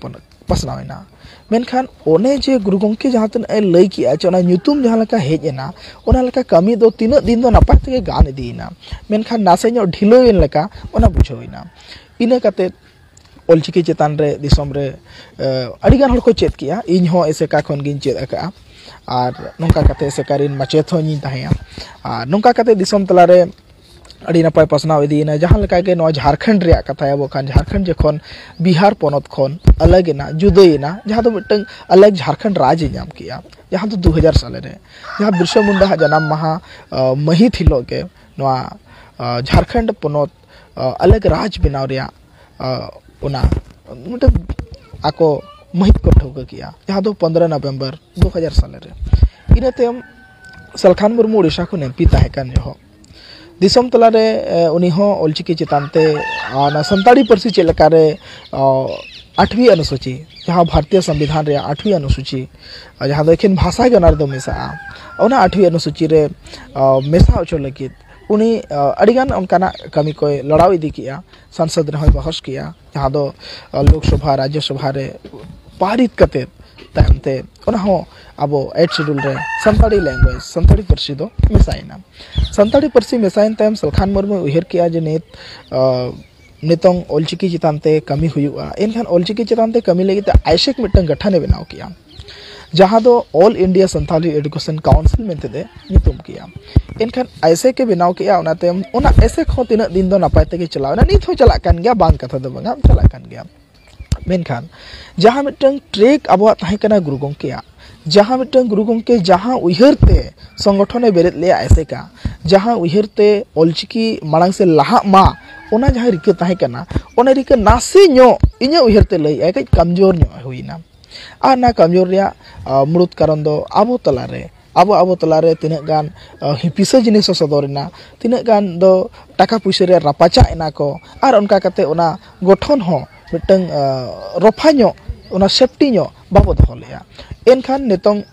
ᱯᱟᱥᱱᱟᱣ ᱮᱱᱟ᱾ ᱢᱮᱱᱠᱷᱟᱱ ᱚᱱᱮ ᱡᱮ ᱜᱩᱨᱩ ᱜᱚᱢᱠᱮ ᱡᱟᱦᱟᱸ ᱛᱤᱱᱟᱹᱜ ᱮ ᱞᱟᱹᱭ ᱠᱮᱜᱼᱟ, ᱪᱮ ᱚᱱᱟ ᱧᱩᱛᱩᱢ ᱡᱟᱦᱟᱸ ᱞᱮᱠᱟ ᱦᱮᱡ ᱮᱱᱟ, ᱚᱱᱟ ᱞᱮᱠᱟ ᱠᱟᱹᱢᱤ ᱫᱚ ᱛᱤᱱᱟᱹᱜ ᱫᱤᱱ ᱫᱚ ᱱᱟᱯᱟᱭ ᱛᱮᱜᱮ ᱜᱟᱱ ᱤᱫᱤᱭᱮᱱᱟ, ᱢᱮᱱᱠᱷᱟᱱ ᱱᱟᱥᱮ ᱧᱚᱜ ᱰᱷᱤᱞᱟᱹᱣ ᱮᱱ ᱞᱮᱠᱟ ᱚᱱᱟ ᱵᱩᱡᱷᱟᱹᱣ ᱮᱱᱟ᱾ ᱤᱱᱟᱹ ᱠᱟᱛᱮ ᱚᱞᱪᱤᱠᱤ ᱪᱮᱛᱟᱱ ᱨᱮ ᱫᱤᱥᱚᱢ ᱨᱮ, ᱮ, ᱟᱹᱰᱤ ᱜᱟᱱ ᱦᱚᱲ ᱠᱚ ᱪᱮᱫ ᱠᱮᱜᱼᱟ᱾ ᱤᱧ ᱦᱚᱸ ᱮᱥᱮᱠᱟ ᱠᱷᱚᱱ ᱜᱤᱧ ᱪᱮᱫ ᱟᱠᱟᱜᱼᱟ᱾ ᱟᱨ ᱱᱚᱝᱠᱟ ᱠᱟᱛᱮ ᱮᱥᱮᱠᱟ ᱨᱮᱱ ᱢᱟᱪᱮᱫ ᱦᱚᱸ ᱤᱧᱤᱧ ᱛᱟᱦᱮᱸᱭᱟ᱾ ᱟᱨ ᱱᱚᱝᱠᱟ ᱠᱟᱛᱮ ᱫᱤᱥᱚᱢ ᱛᱟᱞᱟᱨᱮ ᱟᱹᱰᱤ ᱱᱟᱯᱟᱭ ᱯᱟᱥᱱᱟᱣ ᱤᱫᱤᱭᱮᱱᱟ᱾ ᱡᱟᱦᱟᱸ ᱞᱮᱠᱟ ᱜᱮ ᱱᱚᱣᱟ ᱡᱷᱟᱲᱠᱷᱚᱸᱰ ᱨᱮᱭᱟᱜ ᱠᱟᱛᱷᱟᱭᱟᱵᱚ ᱠᱷᱟᱱ, ᱡᱷᱟᱲᱠᱷᱚᱸᱰ ᱡᱚᱠᱷᱚᱱ ᱵᱤᱦᱟᱨ ᱯᱚᱱᱚᱛ ᱠᱷᱚᱱ ᱟᱞᱟᱜᱽ ᱮᱱᱟ, ᱡᱩᱫᱟᱹᱭᱮᱱᱟ, ᱡᱟᱦᱟᱸ ᱫᱚ ᱢᱤᱫᱴᱟᱝ ᱟᱞᱟᱜᱽ ᱡᱷᱟᱲᱠᱷᱚᱸᱰ ᱨᱟᱡᱽ ᱮ ᱧᱟᱢ ᱠᱮᱜᱼᱟ, ᱡᱟᱦᱟᱸ ᱫᱚ ᱫᱩ ᱦᱟᱡᱟᱨ ᱥᱟᱞᱮ ᱨᱮ, ᱡᱟᱦᱟᱸ ᱵᱤᱨᱥᱟ ᱢᱩᱱᱰᱟ ᱦᱟᱜ ᱡᱟᱱᱟᱢ ᱢᱟᱦᱟ, ᱟ, ᱢᱟᱹᱦᱤᱛ ᱦᱤᱞᱳᱜ ᱜᱮ ᱱᱚᱣᱟ, ᱟ, ᱡᱷᱟᱲᱠᱷᱚᱸᱰ ᱯᱚᱱᱚᱛ, ᱟ, ᱟᱞᱟᱜᱽ ᱨᱟᱡᱽ ᱵᱮᱱᱟᱣ ᱨᱮᱭᱟᱜ, ᱟ, ᱚᱱᱟ ᱢᱤᱫᱴᱟᱝ ᱟᱠᱚ ᱢᱟᱹᱦᱤᱛ ᱠᱚ ᱴᱷᱟᱹᱣᱠᱟᱹ ᱠᱮᱜᱼᱟ, ᱡᱟᱦᱟᱸ ᱫᱚ ᱯᱚᱱᱫᱽᱨᱚ ᱱᱚᱵᱷᱮᱢᱵᱚᱨ ᱫᱩ ᱦᱟᱡᱟᱨ ᱥᱟᱞᱮ ᱨᱮ᱾ ᱤᱱᱟᱹ ᱛᱟᱭᱚᱢ ᱥᱟᱞᱠᱷᱟᱱ ᱢᱩᱨᱢᱩ ᱳᱰᱤᱥᱟ ᱠᱷᱚᱱ ᱮᱢ ᱯᱤ ᱛᱟᱦᱮᱸ ᱠᱟᱱ ᱡᱚᱦᱚᱜ, ᱫᱤᱥᱚᱢ ᱛᱟᱞᱟᱨᱮ, ᱮ, ᱩᱱᱤ ᱦᱚᱸ ᱚᱞᱪᱤᱠᱤ ᱪᱮᱛᱟᱱ ᱛᱮ, ᱟᱨ ᱚᱱᱟ ᱥᱟᱱᱛᱟᱲᱤ ᱯᱟᱹᱨᱥᱤ ᱪᱮᱫ ᱞᱮᱠᱟᱨᱮ, ᱚ, ᱟᱴᱷᱣᱤ ᱚᱱᱩᱥᱩᱪᱤ, ᱡᱟᱦᱟᱸ ᱵᱷᱟᱨᱚᱛᱤᱭᱚ ᱥᱚᱝᱵᱤᱫᱷᱟᱱ ᱨᱮᱭᱟᱜ ᱟᱴᱷᱣᱤ ᱚᱱᱩᱥᱩᱪᱤ, ᱡᱟᱦᱟᱸ ᱫᱚ ᱮᱠᱷᱮᱱ ᱵᱷᱟᱥᱟ ᱜᱮ ᱚᱱᱟ ᱨᱮᱫᱚ ᱢᱮᱥᱟᱜᱼᱟ, ᱚᱱᱟ ᱟᱴᱷᱣᱤ ᱚᱱᱩᱥᱩᱪᱤ ᱨᱮ ᱢᱮᱥᱟ ᱦᱚᱪᱚ ᱞᱟᱹᱜᱤᱫ ᱩᱱᱤ ᱟᱹᱰᱤᱜᱟᱱ ᱚᱱᱠᱟᱱᱟᱜ ᱠᱟᱹᱢᱤ ᱠᱚᱭ ᱞᱟᱲᱟᱣ ᱤᱫᱤ ᱠᱮᱜᱼᱟ, ᱥᱚᱝᱥᱚᱫ ᱨᱮᱦᱚᱸᱭ ᱵᱟᱦᱚᱥ ᱠᱮᱜᱼᱟ, ᱡᱟᱦᱟᱸ ᱫᱚ ᱞᱳᱠᱥᱚᱵᱷᱟ, ᱨᱟᱡᱽᱡᱚᱥᱚᱵᱷᱟ ᱨᱮ ᱯᱟᱨᱤᱛ ᱠᱟᱛᱮ ᱛᱟᱭᱚᱢ ᱛᱮ ᱚᱱᱟ ᱦᱚᱸ ᱟᱵᱚ ᱮᱭᱤᱴ ᱥᱤᱰᱩᱞ ᱨᱮ ᱥᱟᱱᱛᱟᱲᱤ ᱞᱮᱝᱜᱩᱭᱮᱡᱽ, ᱥᱟᱱᱛᱟᱲᱤ ᱯᱟᱹᱨᱥᱤ ᱫᱚ ᱢᱮᱥᱟᱭᱮᱱᱟ᱾ ᱥᱟᱱᱛᱟᱲᱤ ᱯᱟᱹᱨᱥᱤ ᱢᱮᱥᱟᱭᱮᱱ ᱛᱟᱭᱚᱢ ᱥᱟᱞᱠᱷᱟᱱ ᱢᱩᱨᱢᱩᱭ ᱩᱭᱦᱟᱹᱨ ᱠᱮᱜᱼᱟ ᱡᱮ ᱱᱤᱛ ᱱᱤᱛᱚᱝ ᱚᱞᱪᱤᱠᱤ ᱪᱮᱛᱟᱱ ᱛᱮ ᱠᱟᱹᱢᱤ ᱦᱩᱭᱩᱜᱼᱟ, ᱮᱱᱠᱷᱟᱱ ᱚᱞᱪᱤᱠᱤ ᱪᱮᱛᱟᱱ ᱛᱮ ᱠᱟᱹᱢᱤ ᱞᱟᱹᱜᱤᱫ ᱛᱮ ᱟᱭᱥᱮᱠ ᱢᱤᱫᱴᱟᱝ ᱜᱟᱹᱴᱷᱟᱱᱮ ᱵᱮᱱᱟᱣ ᱠᱮᱜᱼᱟ, ᱡᱟᱦᱟᱸ ᱫᱚ all India Santali education council ᱢᱮᱱᱛᱮ ᱛᱮ ᱧᱩᱛᱩᱢ ᱠᱮᱜᱼᱟ᱾ ᱮᱱᱠᱷᱟᱱ ᱟᱭᱥᱮᱠ ᱮ ᱵᱮᱱᱟᱣ ᱠᱮᱜᱼᱟ, ᱚᱱᱟᱛᱮ ᱚᱱᱟ ᱟᱭᱥᱮᱠ ᱦᱚᱸ ᱛᱤᱱᱟᱹᱜ ᱫᱤᱱ ᱫᱚ ᱱᱟᱯᱟᱭ ᱛᱮᱜᱮ ᱪᱟᱞᱟᱣ ᱮᱱᱟ, ᱱᱤᱛ ᱦᱚᱸ ᱪᱟᱞᱟᱜ ᱠᱟᱱ ᱜᱮᱭᱟ, ᱵᱟᱝ ᱠᱟᱛᱷᱟ ᱫᱚ ᱵᱟᱝᱟ, ᱪᱟᱞᱟᱜ ᱠᱟᱱ ᱜᱮᱭᱟ᱾ ᱢᱮᱱᱠᱷᱟᱱ ᱡᱟᱦᱟᱸ ᱢᱤᱫᱴᱟᱝ ᱴᱨᱮᱠ ᱟᱵᱚᱣᱟᱜ ᱛᱟᱦᱮᱸ ᱠᱟᱱᱟ ᱜᱩᱨᱩ ᱜᱚᱢᱠᱮᱭᱟᱜ, ᱡᱟᱦᱟᱸ ᱢᱤᱫᱴᱟᱝ ᱜᱩᱨᱩ ᱜᱚᱢᱠᱮ ᱡᱟᱦᱟᱸ ᱩᱭᱦᱟᱹᱨ ᱛᱮ ᱥᱚᱝᱜᱚᱴᱷᱚᱱᱮ ᱵᱮᱨᱮᱫ ᱞᱮᱜᱼᱟ ᱟᱭᱥᱮᱠᱟ, ᱡᱟᱦᱟᱸ ᱩᱭᱦᱟᱹᱨ ᱛᱮ ᱚᱞᱪᱤᱠᱤ ᱢᱟᱲᱟᱝ ᱥᱮᱫ ᱞᱟᱦᱟᱜ ᱢᱟ, ᱚᱱᱟ ᱡᱟᱦᱟᱸ ᱨᱤᱠᱟᱹ ᱛᱟᱦᱮᱸ ᱠᱟᱱᱟ, ᱚᱱᱟ ᱨᱤᱠᱟᱹ ᱱᱟᱥᱮ ᱧᱚᱜ ᱤᱧᱟᱹᱜ ᱩᱭᱦᱟᱹᱨ ᱛᱮ ᱞᱟᱹᱭᱮᱜᱼᱟᱭ, ᱠᱟᱹᱡ ᱠᱟᱢᱡᱳᱨ ᱧᱚᱜ ᱦᱩᱭᱱᱟ᱾ ᱟᱨ ᱚᱱᱟ ᱠᱟᱢᱡᱳᱨ ᱨᱮᱭᱟᱜ ᱢᱩᱲᱩᱫ ᱠᱟᱨᱚᱱ ᱫᱚ ᱟᱵᱚ ᱛᱟᱞᱟᱨᱮ, ᱟᱵᱚ ᱟᱵᱚ ᱛᱟᱞᱟᱨᱮ ᱛᱤᱱᱟᱹᱜ ᱜᱟᱱ ᱦᱤᱯᱤᱥᱟᱹ ᱡᱤᱱᱤᱥ ᱦᱚᱸ ᱥᱚᱫᱚᱨ ᱮᱱᱟ, ᱛᱤᱱᱟᱹᱜ ᱜᱟᱱ ᱫᱚ ᱴᱟᱠᱟ ᱯᱩᱭᱥᱟᱹ ᱨᱮ ᱨᱟᱯᱟᱪᱟᱜ ᱮᱱᱟ ᱠᱚ, ᱟᱨ ᱚᱱᱠᱟ ᱠᱟᱛᱮ ᱚᱱᱟ ᱜᱚᱴᱷᱚᱱ ᱦᱚᱸ ᱢᱤᱫᱴᱟᱝ ᱨᱚᱯᱷᱟ ᱧᱚᱜ, ᱚᱱᱟ ᱥᱮᱯᱴᱤ ᱧᱚᱜ ᱵᱟᱵᱚ ᱫᱚᱦᱚ ᱞᱮᱜᱼᱟ᱾ ᱮᱱᱠᱷᱟᱱ ᱱᱤᱛᱚᱝ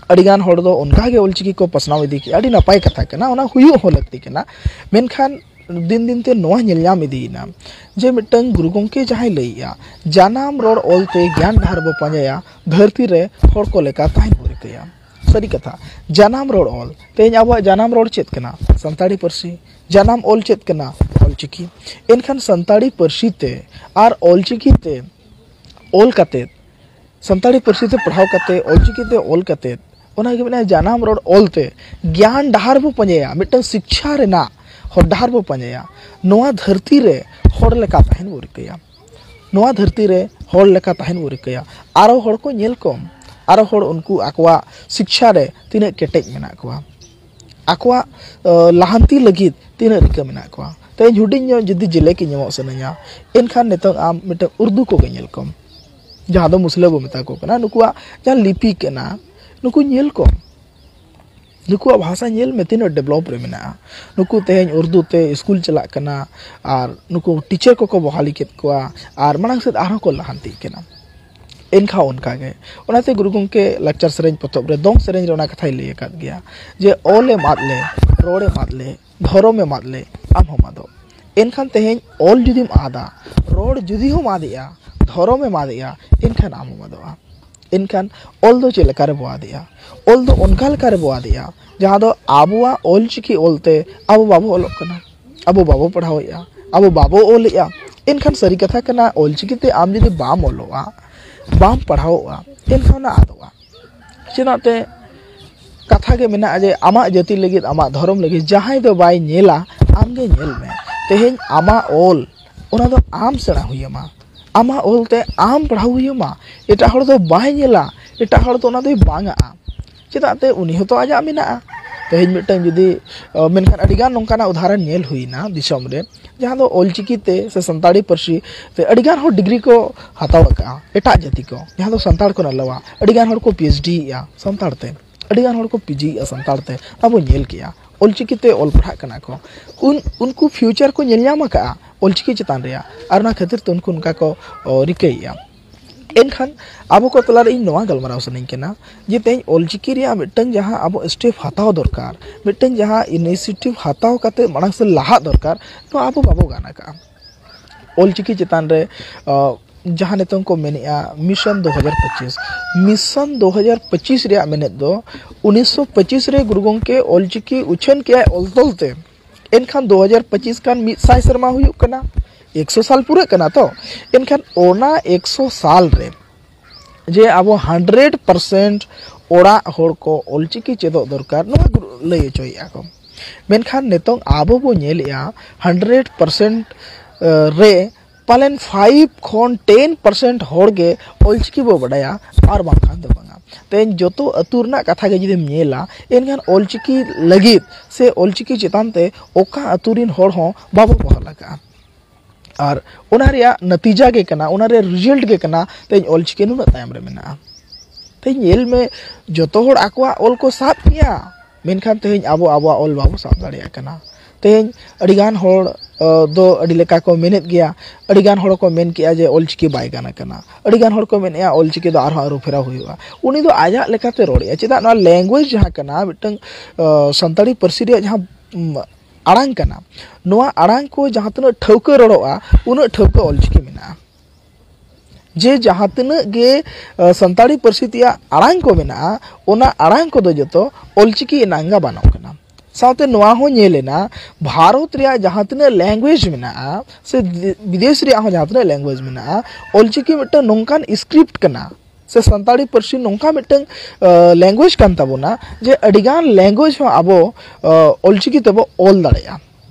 ᱟᱹᱰᱤᱜᱟᱱ ᱦᱚᱲ ᱫᱚ ᱚᱱᱠᱟᱜᱮ ᱚᱞᱪᱤᱠᱤ ᱠᱚ ᱯᱟᱥᱱᱟᱣ ᱤᱫᱤ ᱠᱮᱜᱼᱟ, ᱟᱹᱰᱤ ᱱᱟᱯᱟᱭ ᱠᱟᱛᱷᱟ ᱠᱟᱱᱟ, ᱚᱱᱟ ᱦᱩᱭᱩᱜ ᱦᱚᱸ ᱞᱟᱹᱠᱛᱤ ᱠᱟᱱᱟ᱾ ᱢᱮᱱᱠᱷᱟᱱ ᱫᱤᱱ ᱫᱤᱱ ᱛᱮ ᱱᱚᱣᱟ ᱧᱮᱞ ᱧᱟᱢ ᱤᱫᱤᱭᱮᱱᱟ ᱡᱮ ᱢᱤᱫᱴᱟᱝ ᱜᱩᱨᱩ ᱜᱚᱢᱠᱮ ᱡᱟᱦᱟᱸᱭ ᱞᱟᱹᱭᱮᱜᱼᱟ, ᱡᱟᱱᱟᱢ ᱨᱚᱲ ᱚᱞ ᱛᱮ ᱜᱮᱭᱟᱱ ᱰᱟᱦᱟᱨ ᱵᱚ ᱯᱟᱸᱡᱟᱭᱟ, ᱫᱷᱟᱹᱨᱛᱤ ᱨᱮ ᱦᱚᱲ ᱠᱚ ᱞᱮᱠᱟ ᱛᱟᱦᱮᱱ ᱵᱚ ᱨᱤᱠᱟᱹᱭᱟ᱾ ᱥᱟᱹᱨᱤ ᱠᱟᱛᱷᱟ, ᱡᱟᱱᱟᱢ ᱨᱚᱲ ᱚᱞ, ᱛᱮᱦᱮᱧ ᱟᱵᱚᱣᱟᱜ ᱡᱟᱱᱟᱢ ᱨᱚᱲ ᱪᱮᱫ ᱠᱟᱱᱟ? ᱥᱟᱱᱛᱟᱲᱤ ᱯᱟᱹᱨᱥᱤ᱾ ᱡᱟᱱᱟᱢ ᱚᱞ ᱪᱮᱫ ᱠᱟᱱᱟ? ᱚᱞᱪᱤᱠᱤ᱾ ᱮᱱᱠᱷᱟᱱ ᱥᱟᱱᱛᱟᱲᱤ ᱯᱟᱹᱨᱥᱤ ᱛᱮ ᱟᱨ ᱚᱞᱪᱤᱠᱤ ᱛᱮ ᱚᱞ ᱠᱟᱛᱮᱫ, ᱥᱟᱱᱛᱟᱲᱤ ᱯᱟᱹᱨᱥᱤ ᱛᱮ ᱯᱟᱲᱦᱟᱣ ᱠᱟᱛᱮᱫ, ᱚᱞᱪᱤᱠᱤ ᱛᱮ ᱚᱞ ᱠᱟᱛᱮᱫ, ᱚᱱᱟ ᱜᱮ ᱢᱮᱱᱟ ᱡᱟᱱᱟᱢ ᱨᱚᱲ ᱚᱞ ᱛᱮ ᱜᱮᱭᱟᱱ ᱰᱟᱦᱟᱨ ᱵᱚ ᱯᱟᱸᱡᱟᱭᱟ, ᱢᱤᱫᱴᱟᱝ ᱥᱤᱠᱪᱷᱟ ᱨᱮᱱᱟᱜ ᱦᱚᱨ ᱰᱟᱦᱟᱨ ᱵᱚ ᱯᱟᱸᱡᱟᱭᱟ, ᱱᱚᱣᱟ ᱫᱷᱟᱹᱨᱛᱤ ᱨᱮ ᱦᱚᱲ ᱞᱮᱠᱟ ᱛᱟᱦᱮᱱ ᱵᱚ ᱨᱤᱠᱟᱹᱭᱟ᱾ ᱱᱚᱣᱟ ᱫᱷᱟᱹᱨᱛᱤ ᱨᱮ ᱦᱚᱲ ᱞᱮᱠᱟ ᱛᱟᱦᱮᱱ ᱵᱚ ᱨᱤᱠᱟᱹᱭᱟ᱾ ᱟᱨᱚ ᱦᱚᱲ ᱠᱚ ᱧᱮᱞ ᱠᱚᱢ, ᱟᱨᱚ ᱦᱚᱲ ᱩᱱᱠᱩ ᱟᱠᱚᱣᱟᱜ ᱥᱤᱠᱪᱷᱟ ᱨᱮ ᱛᱤᱱᱟᱹᱜ ᱠᱮᱴᱮᱡ ᱢᱮᱱᱟᱜ ᱠᱚᱣᱟ, ᱟᱠᱚᱣᱟᱜ ᱞᱟᱦᱟᱱᱛᱤ ᱞᱟᱹᱜᱤᱫ ᱛᱤᱱᱟᱹᱜ ᱨᱤᱠᱟᱹ ᱢᱮᱱᱟᱜ ᱠᱚᱣᱟ᱾ ᱛᱮᱦᱮᱧ ᱦᱩᱰᱤᱧ ᱧᱚᱜ ᱡᱩᱫᱤ ᱡᱮᱞᱮ ᱠᱤᱧ ᱮᱢᱚᱜ ᱥᱟᱱᱟᱧᱟ, ᱮᱱᱠᱷᱟᱱ ᱱᱤᱛᱚᱝ ᱟᱢ ᱢᱤᱫᱴᱟᱝ ᱩᱨᱫᱩ ᱠᱚᱜᱮ ᱧᱮᱞ ᱠᱚᱢ, ᱡᱟᱦᱟᱸ ᱫᱚ ᱢᱩᱥᱞᱟᱹ ᱵᱚ ᱢᱮᱛᱟ ᱠᱚ ᱠᱟᱱᱟ, ᱱᱩᱠᱩᱣᱟᱜ ᱡᱟᱦᱟᱸ ᱞᱤᱯᱤ ᱠᱟᱱᱟ, ᱱᱩᱠᱩ ᱧᱮᱞ ᱠᱚᱢ᱾ ᱱᱩᱠᱩᱣᱟᱜ ᱵᱷᱟᱥᱟ ᱧᱮᱞ ᱢᱮ ᱛᱤᱱᱟᱹᱜ ᱰᱮᱵᱷᱞᱚᱯ ᱨᱮ ᱢᱮᱱᱟᱜᱼᱟ᱾ ᱱᱩᱠᱩ ᱛᱮᱦᱮᱧ ᱩᱨᱫᱩ ᱛᱮ ᱥᱠᱩᱞ ᱪᱟᱞᱟᱜ ᱠᱟᱱᱟ, ᱟᱨ ᱱᱩᱠᱩ ᱴᱤᱪᱟᱨ ᱠᱚᱠᱚ ᱵᱚᱦᱟᱞᱤ ᱠᱮᱫ ᱠᱚᱣᱟ, ᱟᱨ ᱢᱟᱲᱟᱝ ᱥᱮᱫ ᱟᱨᱦᱚᱸ ᱠᱚ ᱞᱟᱦᱟᱱᱛᱤᱜ ᱠᱟᱱᱟ᱾ ᱮᱱᱠᱷᱟᱱ ᱚᱱᱠᱟᱜᱮ, ᱚᱱᱟᱛᱮ ᱜᱩᱨᱩ ᱜᱚᱢᱠᱮ ᱞᱟᱠᱪᱟᱨ ᱥᱮᱨᱮᱧ ᱯᱚᱛᱚᱵ ᱨᱮ, ᱫᱚᱝ ᱥᱮᱨᱮᱧ ᱨᱮ ᱚᱱᱟ ᱠᱟᱛᱷᱟᱭ ᱞᱟᱹᱭ ᱟᱠᱟᱫ ᱜᱮᱭᱟ ᱡᱮ, "ᱚᱞ ᱮᱢ ᱟᱫ ᱞᱮ, ᱨᱚᱲ ᱮᱢ ᱟᱫ ᱞᱮ, ᱫᱷᱚᱨᱚᱢ ᱮᱢ ᱟᱫ ᱞᱮ, ᱟᱢ ᱦᱚᱸᱢ ᱟᱫᱚᱜ᱾" ᱮᱱᱠᱷᱟᱱ ᱛᱮᱦᱮᱧ ᱚᱞ ᱡᱩᱫᱤᱢ ᱟᱫᱟ, ᱨᱚᱲ ᱡᱩᱫᱤ ᱦᱚᱸᱢ ᱟᱫᱮᱜᱼᱟ, ᱫᱷᱚᱨᱚᱢ ᱮᱢ ᱟᱫᱮᱜᱼᱟ, ᱮᱱᱠᱷᱟᱱ ᱟᱢ ᱦᱚᱸᱢ ᱟᱫᱚᱜᱼᱟ᱾ ᱮᱱᱠᱷᱟᱱ ᱚᱞ ᱫᱚ ᱪᱮᱫ ᱞᱮᱠᱟ ᱨᱮᱵᱚ ᱟᱫᱮᱜᱼᱟ? ᱚᱞ ᱫᱚ ᱚᱱᱠᱟ ᱞᱮᱠᱟ ᱨᱮᱵᱚ ᱟᱫᱮᱜᱼᱟ, ᱡᱟᱦᱟᱸ ᱫᱚ ᱟᱵᱚᱣᱟᱜ ᱚᱞᱪᱤᱠᱤ ᱚᱞᱛᱮ ᱟᱵᱚ ᱵᱟᱵᱚ ᱚᱞᱚᱜ ᱠᱟᱱᱟ, ᱟᱵᱚ ᱵᱟᱵᱚ ᱯᱟᱲᱦᱟᱣᱮᱫᱼᱟ, ᱟᱵᱚ ᱵᱟᱵᱚ ᱚᱞᱮᱫᱼᱟ᱾ ᱮᱱᱠᱷᱟᱱ ᱥᱟᱹᱨᱤ ᱠᱟᱛᱷᱟ ᱠᱟᱱᱟ, ᱚᱞᱪᱤᱠᱤ ᱛᱮ ᱟᱢ ᱡᱩᱫᱤ ᱵᱟᱢ ᱚᱞᱚᱜᱼᱟ, ᱵᱟᱢ ᱯᱟᱲᱦᱟᱣᱚᱜᱼᱟ, ᱮᱱᱠᱷᱟᱱ ᱚᱱᱟ ᱟᱫᱚᱜᱼᱟ᱾ ᱪᱮᱫᱟᱜ ᱛᱮ ᱠᱟᱛᱷᱟ ᱜᱮ ᱢᱮᱱᱟᱜᱼᱟ ᱡᱮ, ᱟᱢᱟᱜ ᱡᱟᱹᱛᱤ ᱞᱟᱹᱜᱤᱫ, ᱟᱢᱟᱜ ᱫᱷᱚᱨᱚᱢ ᱞᱟᱹᱜᱤᱫ ᱡᱟᱦᱟᱸᱭ ᱫᱚ ᱵᱟᱭ ᱧᱮᱞᱟ, ᱟᱢ ᱜᱮ ᱧᱮᱞ ᱢᱮ᱾ ᱛᱮᱦᱮᱧ ᱟᱢᱟᱜ ᱚᱞ, ᱚᱱᱟ ᱫᱚ ᱟᱢ ᱥᱮᱬᱟ ᱦᱩᱭ ᱟᱢᱟ, ᱟᱢᱟᱜ ᱚᱞ ᱛᱮ ᱟᱢ ᱯᱟᱲᱦᱟᱣ ᱦᱩᱭ ᱟᱢᱟ᱾ ᱮᱴᱟᱜ ᱦᱚᱲ ᱫᱚ ᱵᱟᱭ ᱧᱮᱞᱟ, ᱮᱴᱟᱜ ᱦᱚᱲ ᱫᱚ ᱚᱱᱟ ᱫᱚᱭ ᱵᱟᱝ ᱟᱜᱼᱟ᱾ ᱪᱮᱫᱟᱜ ᱛᱮ ᱩᱱᱤ ᱦᱚᱸᱛᱚ ᱟᱡᱟᱜ ᱢᱮᱱᱟᱜᱼᱟ᱾ ᱛᱮᱦᱮᱧ ᱢᱤᱫᱴᱟᱝ ᱡᱩᱫᱤ, ᱟᱹ, ᱢᱮᱱᱠᱷᱟᱱ ᱟᱹᱰᱤᱜᱟᱱ ᱱᱚᱝᱠᱟᱱᱟᱜ ᱩᱫᱟᱦᱚᱨᱚᱱ ᱧᱮᱞ ᱦᱩᱭᱱᱟ ᱫᱤᱥᱚᱢ ᱨᱮ, ᱡᱟᱦᱟᱸ ᱫᱚ ᱚᱞᱪᱤᱠᱤ ᱛᱮ ᱥᱮ ᱥᱟᱱᱛᱟᱲᱤ ᱯᱟᱹᱨᱥᱤ ᱛᱮ ᱟᱹᱰᱤᱜᱟᱱ ᱦᱚᱲ ᱰᱤᱜᱽᱨᱤ ᱠᱚ ᱦᱟᱛᱟᱣ ᱟᱠᱟᱫᱼᱟ, ᱮᱴᱟᱜ ᱡᱟᱹᱛᱤ ᱠᱚ, ᱡᱟᱦᱟᱸ ᱫᱚ ᱥᱟᱱᱛᱟᱲ ᱠᱷᱚᱱ ᱟᱞᱟᱣᱟ᱾ ᱟᱹᱰᱤᱜᱟᱱ ᱦᱚᱲ ᱠᱚ ᱯᱤ ᱮᱭᱤᱪ ᱰᱤ ᱮᱫᱼᱟ ᱥᱟᱱᱛᱟᱲ ᱛᱮ, ᱟᱹᱰᱤᱜᱟᱱ ᱦᱚᱲ ᱠᱚ ᱯᱤ ᱡᱤ ᱮᱫᱼᱟ ᱥᱟᱱᱛᱟᱲ ᱛᱮ, ᱟᱵᱚ ᱧᱮᱞ ᱠᱮᱜᱼᱟ᱾ ᱚᱞᱪᱤᱠᱤ ᱛᱮ ᱚᱞ ᱯᱟᱲᱦᱟᱜ ᱠᱟᱱᱟ ᱠᱚ, ᱩᱱ ᱩᱱᱠᱩ ᱯᱷᱤᱭᱩᱪᱟᱨ ᱠᱚ ᱧᱮᱞ ᱧᱟᱢ ᱟᱠᱟᱫᱼᱟ ᱚᱞᱪᱤᱠᱤ ᱪᱮᱛᱟᱱ ᱨᱮᱭᱟᱜ, ᱟᱨ ᱚᱱᱟ ᱠᱷᱟᱹᱛᱤᱨ ᱛᱮ ᱩᱱᱠᱩ ᱚᱱᱠᱟ ᱠᱚ, ᱚ, ᱨᱤᱠᱟᱹᱭᱮᱫᱼᱟ᱾ ᱮᱱᱠᱷᱟᱱ ᱟᱵᱚ ᱠᱚ ᱛᱟᱞᱟᱨᱮ ᱤᱧ ᱱᱚᱣᱟ ᱜᱟᱞᱢᱟᱨᱟᱣ ᱥᱟᱱᱟᱧ ᱠᱟᱱᱟ ᱡᱮ, ᱛᱮᱦᱮᱧ ᱚᱞᱪᱤᱠᱤ ᱨᱮᱭᱟᱜ ᱢᱤᱫᱴᱟᱝ ᱡᱟᱦᱟᱸ ᱟᱵᱚ ᱥᱴᱮᱯ ᱦᱟᱛᱟᱣ ᱫᱚᱨᱠᱟᱨ, ᱢᱤᱫᱴᱟᱝ ᱡᱟᱦᱟᱸ ᱤᱱᱤᱥᱤᱭᱮᱴᱤᱵᱷ ᱦᱟᱛᱟᱣ ᱠᱟᱛᱮ ᱢᱟᱲᱟᱝ ᱥᱮᱫ ᱞᱟᱦᱟᱜ ᱫᱚᱨᱠᱟᱨ, ᱱᱚᱣᱟ ᱟᱵᱚ ᱵᱟᱵᱚ ᱜᱟᱱ ᱟᱠᱟᱫᱼᱟ᱾ ᱚᱞᱪᱤᱠᱤ ᱪᱮᱛᱟᱱ ᱨᱮ, ᱚ, ᱡᱟᱦᱟᱸ ᱱᱤᱛᱚᱝ ᱠᱚ ᱢᱮᱱᱮᱫᱼᱟ ᱢᱤᱥᱚᱱ ᱫᱩ ᱦᱟᱡᱟᱨ ᱯᱚᱸᱪᱤᱥ, ᱢᱤᱥᱚᱱ ᱫᱩ ᱦᱟᱡᱟᱨ ᱯᱚᱸᱪᱤᱥ ᱨᱮᱭᱟᱜ ᱢᱮᱱᱮᱫ ᱫᱚ, ᱩᱱᱤᱥᱥᱚ ᱯᱚᱸᱪᱤᱥ ᱨᱮ ᱜᱩᱨᱩ ᱜᱚᱢᱠᱮ ᱚᱞᱪᱤᱠᱤ ᱩᱪᱷᱟᱹᱱ ᱠᱮᱜᱼᱟᱭ ᱚᱞ ᱛᱚᱞ ᱛᱮ, ᱮᱱᱠᱷᱟᱱ ᱫᱩ ᱦᱟᱡᱟᱨ ᱯᱚᱸᱪᱤᱥ ᱠᱷᱟᱱ ᱢᱤᱫ ᱥᱟᱭ ᱥᱮᱨᱢᱟ ᱦᱩᱭᱩᱜ ᱠᱟᱱᱟ, ᱮᱠᱥᱚ ᱥᱟᱞ ᱯᱩᱨᱟᱹᱜ ᱠᱟᱱᱟ ᱛᱚ᱾ ᱮᱱᱠᱷᱟᱱ ᱚᱱᱟ ᱮᱠᱥᱚ ᱥᱟᱞ ᱨᱮ ᱡᱮ ᱟᱵᱚ ᱦᱟᱱᱰᱨᱮᱰ ᱯᱟᱨᱥᱮᱱᱴ ᱚᱲᱟᱜ ᱦᱚᱲ ᱠᱚ ᱚᱞᱪᱤᱠᱤ ᱪᱮᱫᱚᱜ ᱫᱚᱨᱠᱟᱨ, ᱱᱚᱣᱟ ᱜᱩᱨᱩ-, ᱞᱟᱹᱭ ᱦᱚᱪᱚᱭᱮᱫᱼᱟ ᱠᱚ᱾ ᱢᱮᱱᱠᱷᱟᱱ ᱱᱤᱛᱚᱝ ᱟᱵᱚ ᱵᱚ ᱧᱮᱞᱮᱫᱼᱟ, ᱦᱟᱱᱰᱨᱮᱰ ᱯᱟᱨᱥᱮᱱᱴ ᱨᱮ ᱯᱟᱞᱮᱱ ᱯᱷᱟᱭᱤᱵᱷ ᱠᱷᱚᱱ ᱴᱮᱱ ᱯᱟᱨᱥᱮᱱᱴ ᱦᱚᱲ ᱜᱮ ᱚᱞᱪᱤᱠᱤ ᱵᱚ ᱵᱟᱰᱟᱭᱟ, ᱟᱨ ᱵᱟᱝᱠᱷᱟᱱ ᱫᱚ ᱵᱟᱝᱟ᱾ ᱛᱮᱦᱮᱧ ᱡᱚᱛᱚ ᱟᱹᱛᱩ ᱨᱮᱱᱟᱜ ᱠᱟᱛᱷᱟ ᱜᱮ ᱡᱩᱫᱤᱢ ᱧᱮᱞᱟ, ᱮᱱᱠᱷᱟᱱ ᱚᱞᱪᱤᱠᱤ ᱞᱟᱹᱜᱤᱫ ᱥᱮ ᱚᱞᱪᱤᱠᱤ ᱪᱮᱛᱟᱱ ᱛᱮ ᱚᱠᱟ ᱟᱹᱛᱩ ᱨᱤᱱ ᱦᱚᱲ ᱦᱚᱸ ᱵᱟᱵᱚ ᱵᱚᱦᱟᱞ ᱟᱠᱟᱫᱼᱟ᱾ ᱟᱨ ᱚᱱᱟ ᱨᱮᱭᱟᱜ ᱱᱟᱛᱤᱡᱟ ᱜᱮ ᱠᱟᱱᱟ, ᱚᱱᱟ ᱨᱮᱭᱟᱜ ᱨᱤᱡᱟᱞᱴ ᱜᱮ ᱠᱟᱱᱟ, ᱛᱮᱦᱮᱧ ᱚᱞᱪᱤᱠᱤ ᱱᱩᱱᱟᱹᱜ ᱛᱟᱭᱚᱢ ᱨᱮ ᱢᱮᱱᱟᱜᱼᱟ᱾ ᱛᱮᱦᱮᱧ ᱧᱮᱞ ᱢᱮ, ᱡᱚᱛᱚ ᱦᱚᱲ ᱟᱠᱚᱣᱟᱜ ᱚᱞ ᱠᱚ ᱥᱟᱵ ᱠᱮᱜᱼᱟ, ᱢᱮᱱᱠᱷᱟᱱ ᱛᱮᱦᱮᱧ ᱟᱵᱚ ᱟᱵᱚᱣᱟᱜ ᱚᱞ ᱵᱟᱵᱚ ᱥᱟᱵ ᱫᱟᱲᱮᱭᱟᱜ ᱠᱟᱱᱟ᱾ ᱛᱮᱦᱮᱧ ᱟᱹᱰᱤᱜᱟᱱ ᱦᱚᱲ ᱫᱚ ᱟᱹᱰᱤ ᱞᱮᱠᱟ ᱠᱚ ᱢᱮᱱᱮᱫ ᱜᱮᱭᱟ᱾ ᱟᱹᱰᱤᱜᱟᱱ ᱦᱚᱲ ᱠᱚ ᱢᱮᱱ ᱠᱮᱜᱼᱟ ᱡᱮ ᱚᱞᱪᱤᱠᱤ ᱵᱟᱭ ᱜᱟᱱ ᱟᱠᱟᱱᱟ᱾ ᱟᱹᱰᱤᱜᱟᱱ ᱦᱚᱲ ᱠᱚ ᱢᱮᱱᱮᱜᱼᱟ ᱚᱞᱪᱤᱠᱤ ᱫᱚ ᱟᱨᱦᱚᱸ ᱟᱹᱨᱩ ᱯᱷᱮᱨᱟᱣ ᱦᱩᱭᱩᱜᱼᱟ᱾ ᱩᱱᱤ ᱫᱚ ᱟᱡᱟᱜ ᱞᱮᱠᱟᱛᱮ ᱨᱚᱲᱮᱜᱼᱟ᱾ ᱪᱮᱫᱟᱜ? ᱱᱚᱣᱟ ᱞᱮᱝᱜᱩᱭᱮᱡᱽ ᱡᱟᱦᱟᱸ ᱠᱟᱱᱟ, ᱢᱤᱫᱴᱟᱝ ᱥᱟᱱᱛᱟᱲᱤ ᱯᱟᱹᱨᱥᱤ ᱨᱮᱭᱟᱜ ᱡᱟᱦᱟᱸ ᱟᱲᱟᱝ ᱠᱟᱱᱟ, ᱱᱚᱣᱟ ᱟᱲᱟᱝ ᱠᱚ ᱡᱟᱦᱟᱸ ᱛᱤᱱᱟᱹᱜ ᱴᱷᱟᱹᱣᱠᱟᱹ ᱨᱚᱲᱚᱜᱼᱟ, ᱩᱱᱟᱹᱜ ᱴᱷᱟᱹᱣᱠᱟᱹ ᱚᱞᱪᱤᱠᱤ ᱢᱮᱱᱟᱜᱼᱟ᱾ ᱡᱮ ᱡᱟᱦᱟᱸ ᱛᱤᱱᱟᱹᱜ ᱜᱮ ᱥᱟᱱᱛᱟᱲᱤ ᱯᱟᱹᱨᱥᱤ ᱛᱮᱭᱟᱜ ᱟᱲᱟᱝ ᱠᱚ ᱢᱮᱱᱟᱜᱼᱟ, ᱚᱱᱟ ᱟᱲᱟᱝ ᱠᱚᱫᱚ ᱡᱚᱛᱚ ᱚᱞᱪᱤᱠᱤ ᱮᱱᱟᱝ ᱜᱮ ᱵᱟᱱᱚᱜ ᱠᱟᱱᱟ᱾ ᱥᱟᱶᱛᱮ ᱱᱚᱣᱟ ᱦᱚᱸ ᱧᱮᱞ ᱮᱱᱟ, ᱵᱷᱟᱨᱚᱛ ᱨᱮᱭᱟᱜ ᱡᱟᱦᱟᱸ ᱛᱤᱱᱟᱹᱜ ᱞᱮᱝᱜᱩᱭᱮᱡᱽ ᱢᱮᱱᱟᱜᱼᱟ, ᱥᱮ ᱵᱤᱫᱮᱥ ᱨᱮᱭᱟᱜ ᱦᱚᱸ ᱡᱟᱦᱟᱸ ᱛᱤᱱᱟᱹᱜ ᱞᱮᱝᱜᱩᱭᱮᱡᱽ ᱢᱮᱱᱟᱜᱼᱟ, ᱚᱞᱪᱤᱠᱤ ᱢᱤᱫᱴᱟᱝ ᱱᱚᱝᱠᱟᱱ ᱥᱠᱨᱤᱯᱴ ᱠᱟᱱᱟ, ᱥᱮ ᱥᱟᱱᱛᱟᱲᱤ ᱯᱟᱹᱨᱥᱤ ᱱᱚᱝᱠᱟ ᱢᱤᱫᱴᱟᱝ ᱞᱮᱝᱜᱩᱭᱮᱡᱽ ᱠᱟᱱ ᱛᱟᱵᱚᱱᱟ, ᱡᱮ ᱟᱹᱰᱤᱜᱟᱱ ᱞᱮᱝᱜᱩᱭᱮᱡᱽ ᱦᱚᱸ ᱟᱵᱚ ᱚᱞᱪᱤᱠᱤ ᱛᱮᱵᱚ ᱚᱞ ᱫᱟᱲᱮᱭᱟᱜᱼᱟ᱾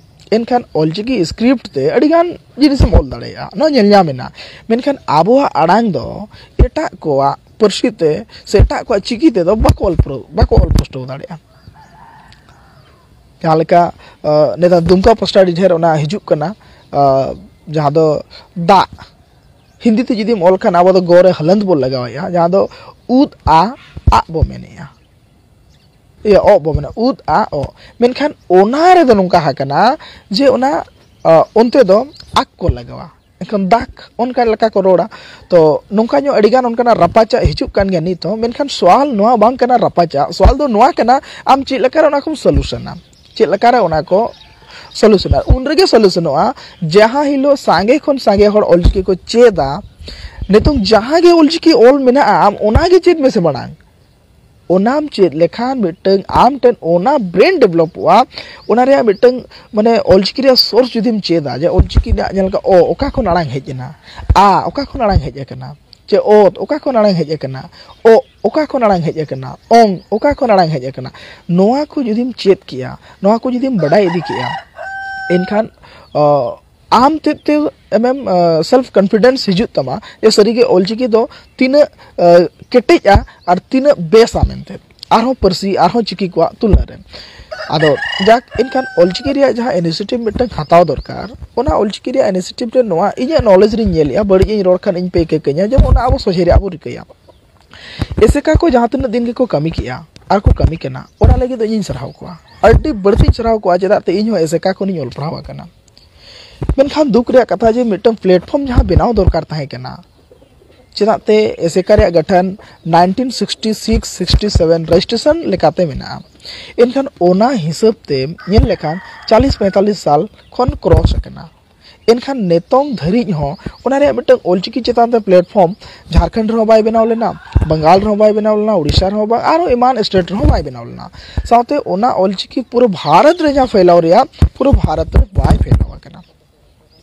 ᱮᱱᱠᱷᱟᱱ ᱚᱞᱪᱤᱠᱤ ᱥᱠᱨᱤᱯᱴ ᱛᱮ ᱟᱹᱰᱤᱜᱟᱱ ᱡᱤᱱᱤᱥᱮᱢ ᱚᱞ ᱫᱟᱲᱮᱭᱟᱜᱼᱟ, ᱱᱚᱣᱟ ᱧᱮᱞ ᱧᱟᱢ ᱮᱱᱟ᱾ ᱢᱮᱱᱠᱷᱟᱱ ᱟᱵᱚᱣᱟᱜ ᱟᱲᱟᱝ ᱫᱚ ᱮᱴᱟᱜ ᱠᱚᱣᱟᱜ ᱯᱟᱹᱨᱥᱤ ᱛᱮ ᱥᱮ ᱮᱴᱟᱜ ᱠᱚᱣᱟᱜ ᱪᱤᱠᱤ ᱛᱮᱫᱚ ᱵᱟᱠᱚ ᱚᱞ ᱯᱩᱨᱟᱹᱣ, ᱵᱟᱠᱚ ᱚᱞ ᱯᱩᱥᱴᱟᱹᱣ ᱫᱟᱲᱮᱭᱟᱜᱼᱟ᱾ ᱡᱟᱦᱟᱸ ᱞᱮᱠᱟ ᱱᱮᱛᱟᱨ ᱫᱩᱢᱠᱟ ᱯᱟᱥᱴᱟ ᱟᱹᱰᱤ ᱰᱷᱮᱨ ᱚᱱᱟ ᱦᱤᱡᱩᱜ ᱠᱟᱱᱟ, ᱡᱟᱦᱟᱸ ᱫᱚ ᱫᱟᱜ, ᱦᱤᱱᱫᱤ ᱛᱮ ᱡᱩᱫᱤᱢ ᱚᱞ ᱠᱷᱟᱱ ᱟᱵᱚ ᱫᱚ ᱜᱚ ᱨᱮ ᱦᱟᱹᱞᱟᱹᱱᱫ ᱵᱚᱱ ᱞᱟᱜᱟᱣᱮᱫᱼᱟ, ᱡᱟᱦᱟᱸ ᱫᱚ ᱩᱫ ᱟ ᱟᱜ ᱵᱚ ᱢᱮᱱᱮᱫᱼᱟ᱾ ᱤᱭᱟᱹ ᱚᱜ ᱵᱚ ᱢᱮᱱᱟ, ᱩᱫ ᱟ ᱚ᱾ ᱢᱮᱱᱠᱷᱟᱱ ᱚᱱᱟ ᱨᱮᱫᱚ ᱱᱚᱝᱠᱟ ᱟᱠᱟᱱᱟ ᱡᱮ ᱚᱱᱟ ᱚᱱᱛᱮ ᱫᱚ ᱟᱠ ᱠᱚ ᱞᱟᱜᱟᱣᱟ, ᱮᱱᱠᱷᱟᱱ ᱫᱟᱠ ᱚᱱᱠᱟ ᱞᱮᱠᱟ ᱠᱚ ᱨᱚᱲᱟ᱾ ᱛᱚ ᱱᱚᱝᱠᱟ ᱧᱚᱜ ᱟᱹᱰᱤᱜᱟᱱ ᱚᱱᱠᱟᱱᱟᱜ ᱨᱟᱯᱟᱪᱟᱜ ᱦᱤᱡᱩᱜ ᱠᱟᱱ ᱜᱮᱭᱟ ᱱᱤᱛ ᱦᱚᱸ᱾ ᱢᱮᱱᱠᱷᱟᱱ ᱥᱚᱣᱟᱞ ᱱᱚᱣᱟ ᱵᱟᱝ ᱠᱟᱱᱟ ᱨᱟᱯᱟᱪᱟᱜ, ᱥᱚᱣᱟᱞ ᱫᱚ ᱱᱚᱣᱟ ᱠᱟᱱᱟ, ᱟᱢ ᱪᱮᱫ ᱞᱮᱠᱟᱨᱮ ᱚᱱᱟ ᱠᱚᱢ ᱥᱚᱞᱩᱥᱚᱱᱟ, ᱪᱮᱫ ᱞᱮᱠᱟᱨᱮ ᱚᱱᱟ ᱠᱚ ᱥᱚᱞᱩᱥᱚᱱᱟ᱾ ᱩᱱ ᱨᱮᱜᱮ ᱥᱚᱞᱩᱥᱚᱱᱚᱜᱼᱟ ᱡᱟᱦᱟᱸ ᱦᱤᱞᱳᱜ ᱥᱟᱸᱜᱮ ᱠᱷᱚᱱ ᱥᱟᱸᱜᱮ ᱦᱚᱲ ᱚᱞᱪᱤᱠᱤ ᱠᱚ ᱪᱮᱫᱟ᱾ ᱱᱤᱛᱚᱝ ᱡᱟᱦᱟᱸ ᱜᱮ ᱚᱞᱪᱤᱠᱤ ᱚᱞ ᱢᱮᱱᱟᱜᱼᱟ, ᱟᱢ ᱚᱱᱟᱜᱮ ᱪᱮᱫ ᱢᱮᱥᱮ ᱢᱟᱲᱟᱝ᱾ ᱚᱱᱟᱢ ᱪᱮᱫ ᱞᱮᱠᱷᱟᱱ ᱢᱤᱫᱴᱟᱝ ᱟᱢ ᱴᱷᱮᱱ ᱚᱱᱟ ᱵᱨᱮᱱ ᱰᱮᱵᱷᱞᱚᱯᱚᱜᱼᱟ᱾ ᱚᱱᱟ ᱨᱮᱭᱟᱜ ᱢᱤᱫᱴᱟᱝ ᱢᱟᱱᱮ ᱚᱞᱪᱤᱠᱤ ᱨᱮᱭᱟᱜ ᱥᱳᱨᱥ ᱡᱩᱫᱤᱢ ᱪᱮᱫᱟ, ᱡᱮ ᱚᱞᱪᱤᱠᱤ ᱨᱮᱭᱟᱜ ᱧᱮᱞ ᱠᱟᱜ ᱚ ᱚᱠᱟ ᱠᱷᱚᱱ ᱟᱲᱟᱝ ᱦᱮᱡ ᱮᱱᱟ, ᱟ ᱚᱠᱟ ᱠᱷᱚᱱ ᱟᱲᱟᱝ ᱦᱮᱡ ᱟᱠᱟᱱᱟ, ᱪᱮ ᱚᱛ ᱚᱠᱟ ᱠᱷᱚᱱ ᱟᱲᱟᱝ ᱦᱮᱡ ᱟᱠᱟᱱᱟ, ᱚ ᱚᱠᱟ ᱠᱷᱚᱱ ᱟᱲᱟᱝ ᱦᱮᱡ ᱟᱠᱟᱱᱟ, ᱚᱝ ᱚᱠᱟ ᱠᱷᱚᱱ ᱟᱲᱟᱝ ᱦᱮᱡ ᱟᱠᱟᱱᱟ, ᱱᱚᱣᱟ ᱠᱚ ᱡᱩᱫᱤᱢ ᱪᱮᱫ ᱠᱮᱜᱼᱟ, ᱱᱚᱣᱟ ᱠᱚ ᱡᱩᱫᱤᱢ ᱵᱟᱰᱟᱭ ᱤᱫᱤ ᱠᱮᱜᱼᱟ, ᱮᱱᱠᱷᱟᱱ ᱟᱢ ᱛᱮᱫ ᱛᱮ ᱟᱢᱮᱢ ᱥᱮᱞᱯᱷ ᱠᱚᱱᱯᱷᱤᱰᱮᱱᱥ ᱦᱤᱡᱩᱜ ᱛᱟᱢᱟ ᱡᱮ ᱥᱟᱹᱨᱤᱜᱮ ᱚᱞᱪᱤᱠᱤ ᱫᱚ ᱛᱤᱱᱟᱹᱜ ᱠᱮᱴᱮᱡᱼᱟ ᱟᱨ ᱛᱤᱱᱟᱹᱜ ᱵᱮᱥᱟ ᱢᱮᱱᱛᱮ ᱟᱨᱦᱚᱸ ᱯᱟᱹᱨᱥᱤ, ᱟᱨᱦᱚᱸ ᱪᱤᱠᱤ ᱠᱚᱣᱟᱜ ᱛᱩᱞᱟᱹ ᱨᱮ᱾ ᱟᱫᱚ ᱡᱟᱠ, ᱮᱱᱠᱷᱟᱱ ᱚᱞᱪᱤᱠᱤ ᱨᱮᱭᱟᱜ ᱡᱟᱦᱟᱸ ᱤᱱᱤᱥᱤᱭᱮᱴᱤᱵᱷ ᱢᱤᱫᱴᱟᱝ ᱦᱟᱛᱟᱣ ᱫᱚᱨᱠᱟᱨ, ᱚᱱᱟ ᱚᱞᱪᱤᱠᱤ ᱨᱮᱭᱟᱜ ᱤᱱᱤᱥᱤᱭᱮᱴᱤᱵᱷ ᱨᱮ ᱱᱚᱣᱟ ᱤᱧᱟᱹᱜ ᱱᱚᱞᱮᱡᱽ ᱨᱤᱧ ᱧᱮᱞᱮᱜᱼᱟ, ᱵᱟᱹᱲᱤᱡ ᱤᱧ ᱨᱚᱲ ᱠᱷᱟᱱ ᱤᱧ ᱯᱮ ᱤᱠᱟᱹ ᱠᱟᱹᱧᱟ, ᱡᱮᱢᱚᱱ ᱚᱱᱟ ᱟᱵᱚ ᱥᱚᱡᱷᱮ ᱨᱮᱭᱟᱜ ᱵᱚ ᱨᱤᱠᱟᱹᱭᱟ᱾ ᱮᱥᱮᱠᱟ ᱠᱚ ᱡᱟᱦᱟᱸ ᱛᱤᱱᱟᱹᱜ ᱫᱤᱱ ᱜᱮᱠᱚ ᱠᱟᱹᱢᱤ ᱠᱮᱜᱼᱟ, ᱟᱨ ᱠᱚ ᱠᱟᱹᱢᱤ ᱠᱟᱱᱟ, ᱚᱱᱟ ᱞᱟᱹᱜᱤᱫ ᱫᱚ ᱤᱧᱤᱧ ᱥᱟᱨᱦᱟᱣ ᱠᱚᱣᱟ, ᱟᱹᱰᱤ ᱵᱟᱹᱲᱛᱤᱧ ᱥᱟᱨᱦᱟᱣ ᱠᱚᱣᱟ᱾ ᱪᱮᱫᱟᱜ ᱛᱮ ᱤᱧ ᱦᱚᱸ ᱮᱥᱮᱠᱟ ᱠᱷᱚᱱᱤᱧ ᱚᱞ ᱯᱟᱲᱦᱟᱣ ᱟᱠᱟᱱᱟ᱾ ᱢᱮᱱᱠᱷᱟᱱ ᱫᱩᱠ ᱨᱮᱭᱟᱜ ᱠᱟᱛᱷᱟ ᱡᱮ ᱢᱤᱫᱴᱟᱝ platform ᱡᱟᱦᱟᱸ ᱵᱮᱱᱟᱣ ᱫᱚᱨᱠᱟᱨ ᱛᱟᱦᱮᱸ ᱠᱟᱱᱟ, ᱪᱮᱫᱟᱜ ᱛᱮ ᱮᱥᱮᱠᱟ ᱨᱮᱭᱟᱜ ᱜᱚᱴᱷᱚᱱ nineteen sixty six sixty seven registration ᱞᱮᱠᱟᱛᱮ ᱢᱮᱱᱟᱜᱼᱟ᱾ ᱮᱱᱠᱷᱟᱱ ᱚᱱᱟ ᱦᱤᱥᱟᱹᱵ ᱛᱮ ᱧᱮᱞ ᱞᱮᱠᱷᱟᱱ ᱪᱟᱞᱤᱥ ᱯᱚᱸᱭᱛᱟᱞᱤᱥ ᱥᱟᱞ ᱠᱷᱚᱱ cross ᱟᱠᱟᱱᱟ᱾ ᱮᱱᱠᱷᱟᱱ ᱱᱤᱛᱚᱝ ᱫᱷᱟᱹᱨᱤᱡ ᱦᱚᱸ ᱚᱱᱟ ᱨᱮᱭᱟᱜ ᱢᱤᱫᱴᱟᱝ ᱚᱞᱪᱤᱠᱤ ᱪᱮᱛᱟᱱ ᱛᱮ platform ᱡᱷᱟᱨᱠᱷᱚᱸᱰ ᱨᱮᱦᱚᱸ ᱵᱟᱭ ᱵᱮᱱᱟᱣ ᱞᱮᱱᱟ, ᱵᱟᱝᱜᱟᱞ ᱨᱮᱦᱚᱸ ᱵᱟᱭ ᱵᱮᱱᱟᱣ ᱞᱮᱱᱟ, ᱩᱲᱤᱥᱥᱟ ᱨᱮᱦᱚᱸ ᱵᱟᱝ, ᱟᱨᱦᱚᱸ ᱮᱢᱟᱱ state ᱨᱮᱦᱚᱸ ᱵᱟᱭ ᱵᱮᱱᱟᱣ ᱞᱮᱱᱟ᱾ ᱥᱟᱶᱛᱮ ᱚᱱᱟ ᱚᱞᱪᱤᱠᱤ ᱯᱩᱨᱟᱹ ᱵᱷᱟᱨᱚᱛ ᱨᱮ ᱡᱟᱦᱟᱸ ᱯᱷᱮᱞᱟᱣ ᱨᱮᱭᱟᱜ, ᱯᱩᱨᱟᱹ ᱵᱷᱟᱨᱚᱛ ᱨᱮ ᱵᱟᱭ ᱯᱷᱮᱞᱟᱣ ᱟᱠᱟᱱᱟ᱾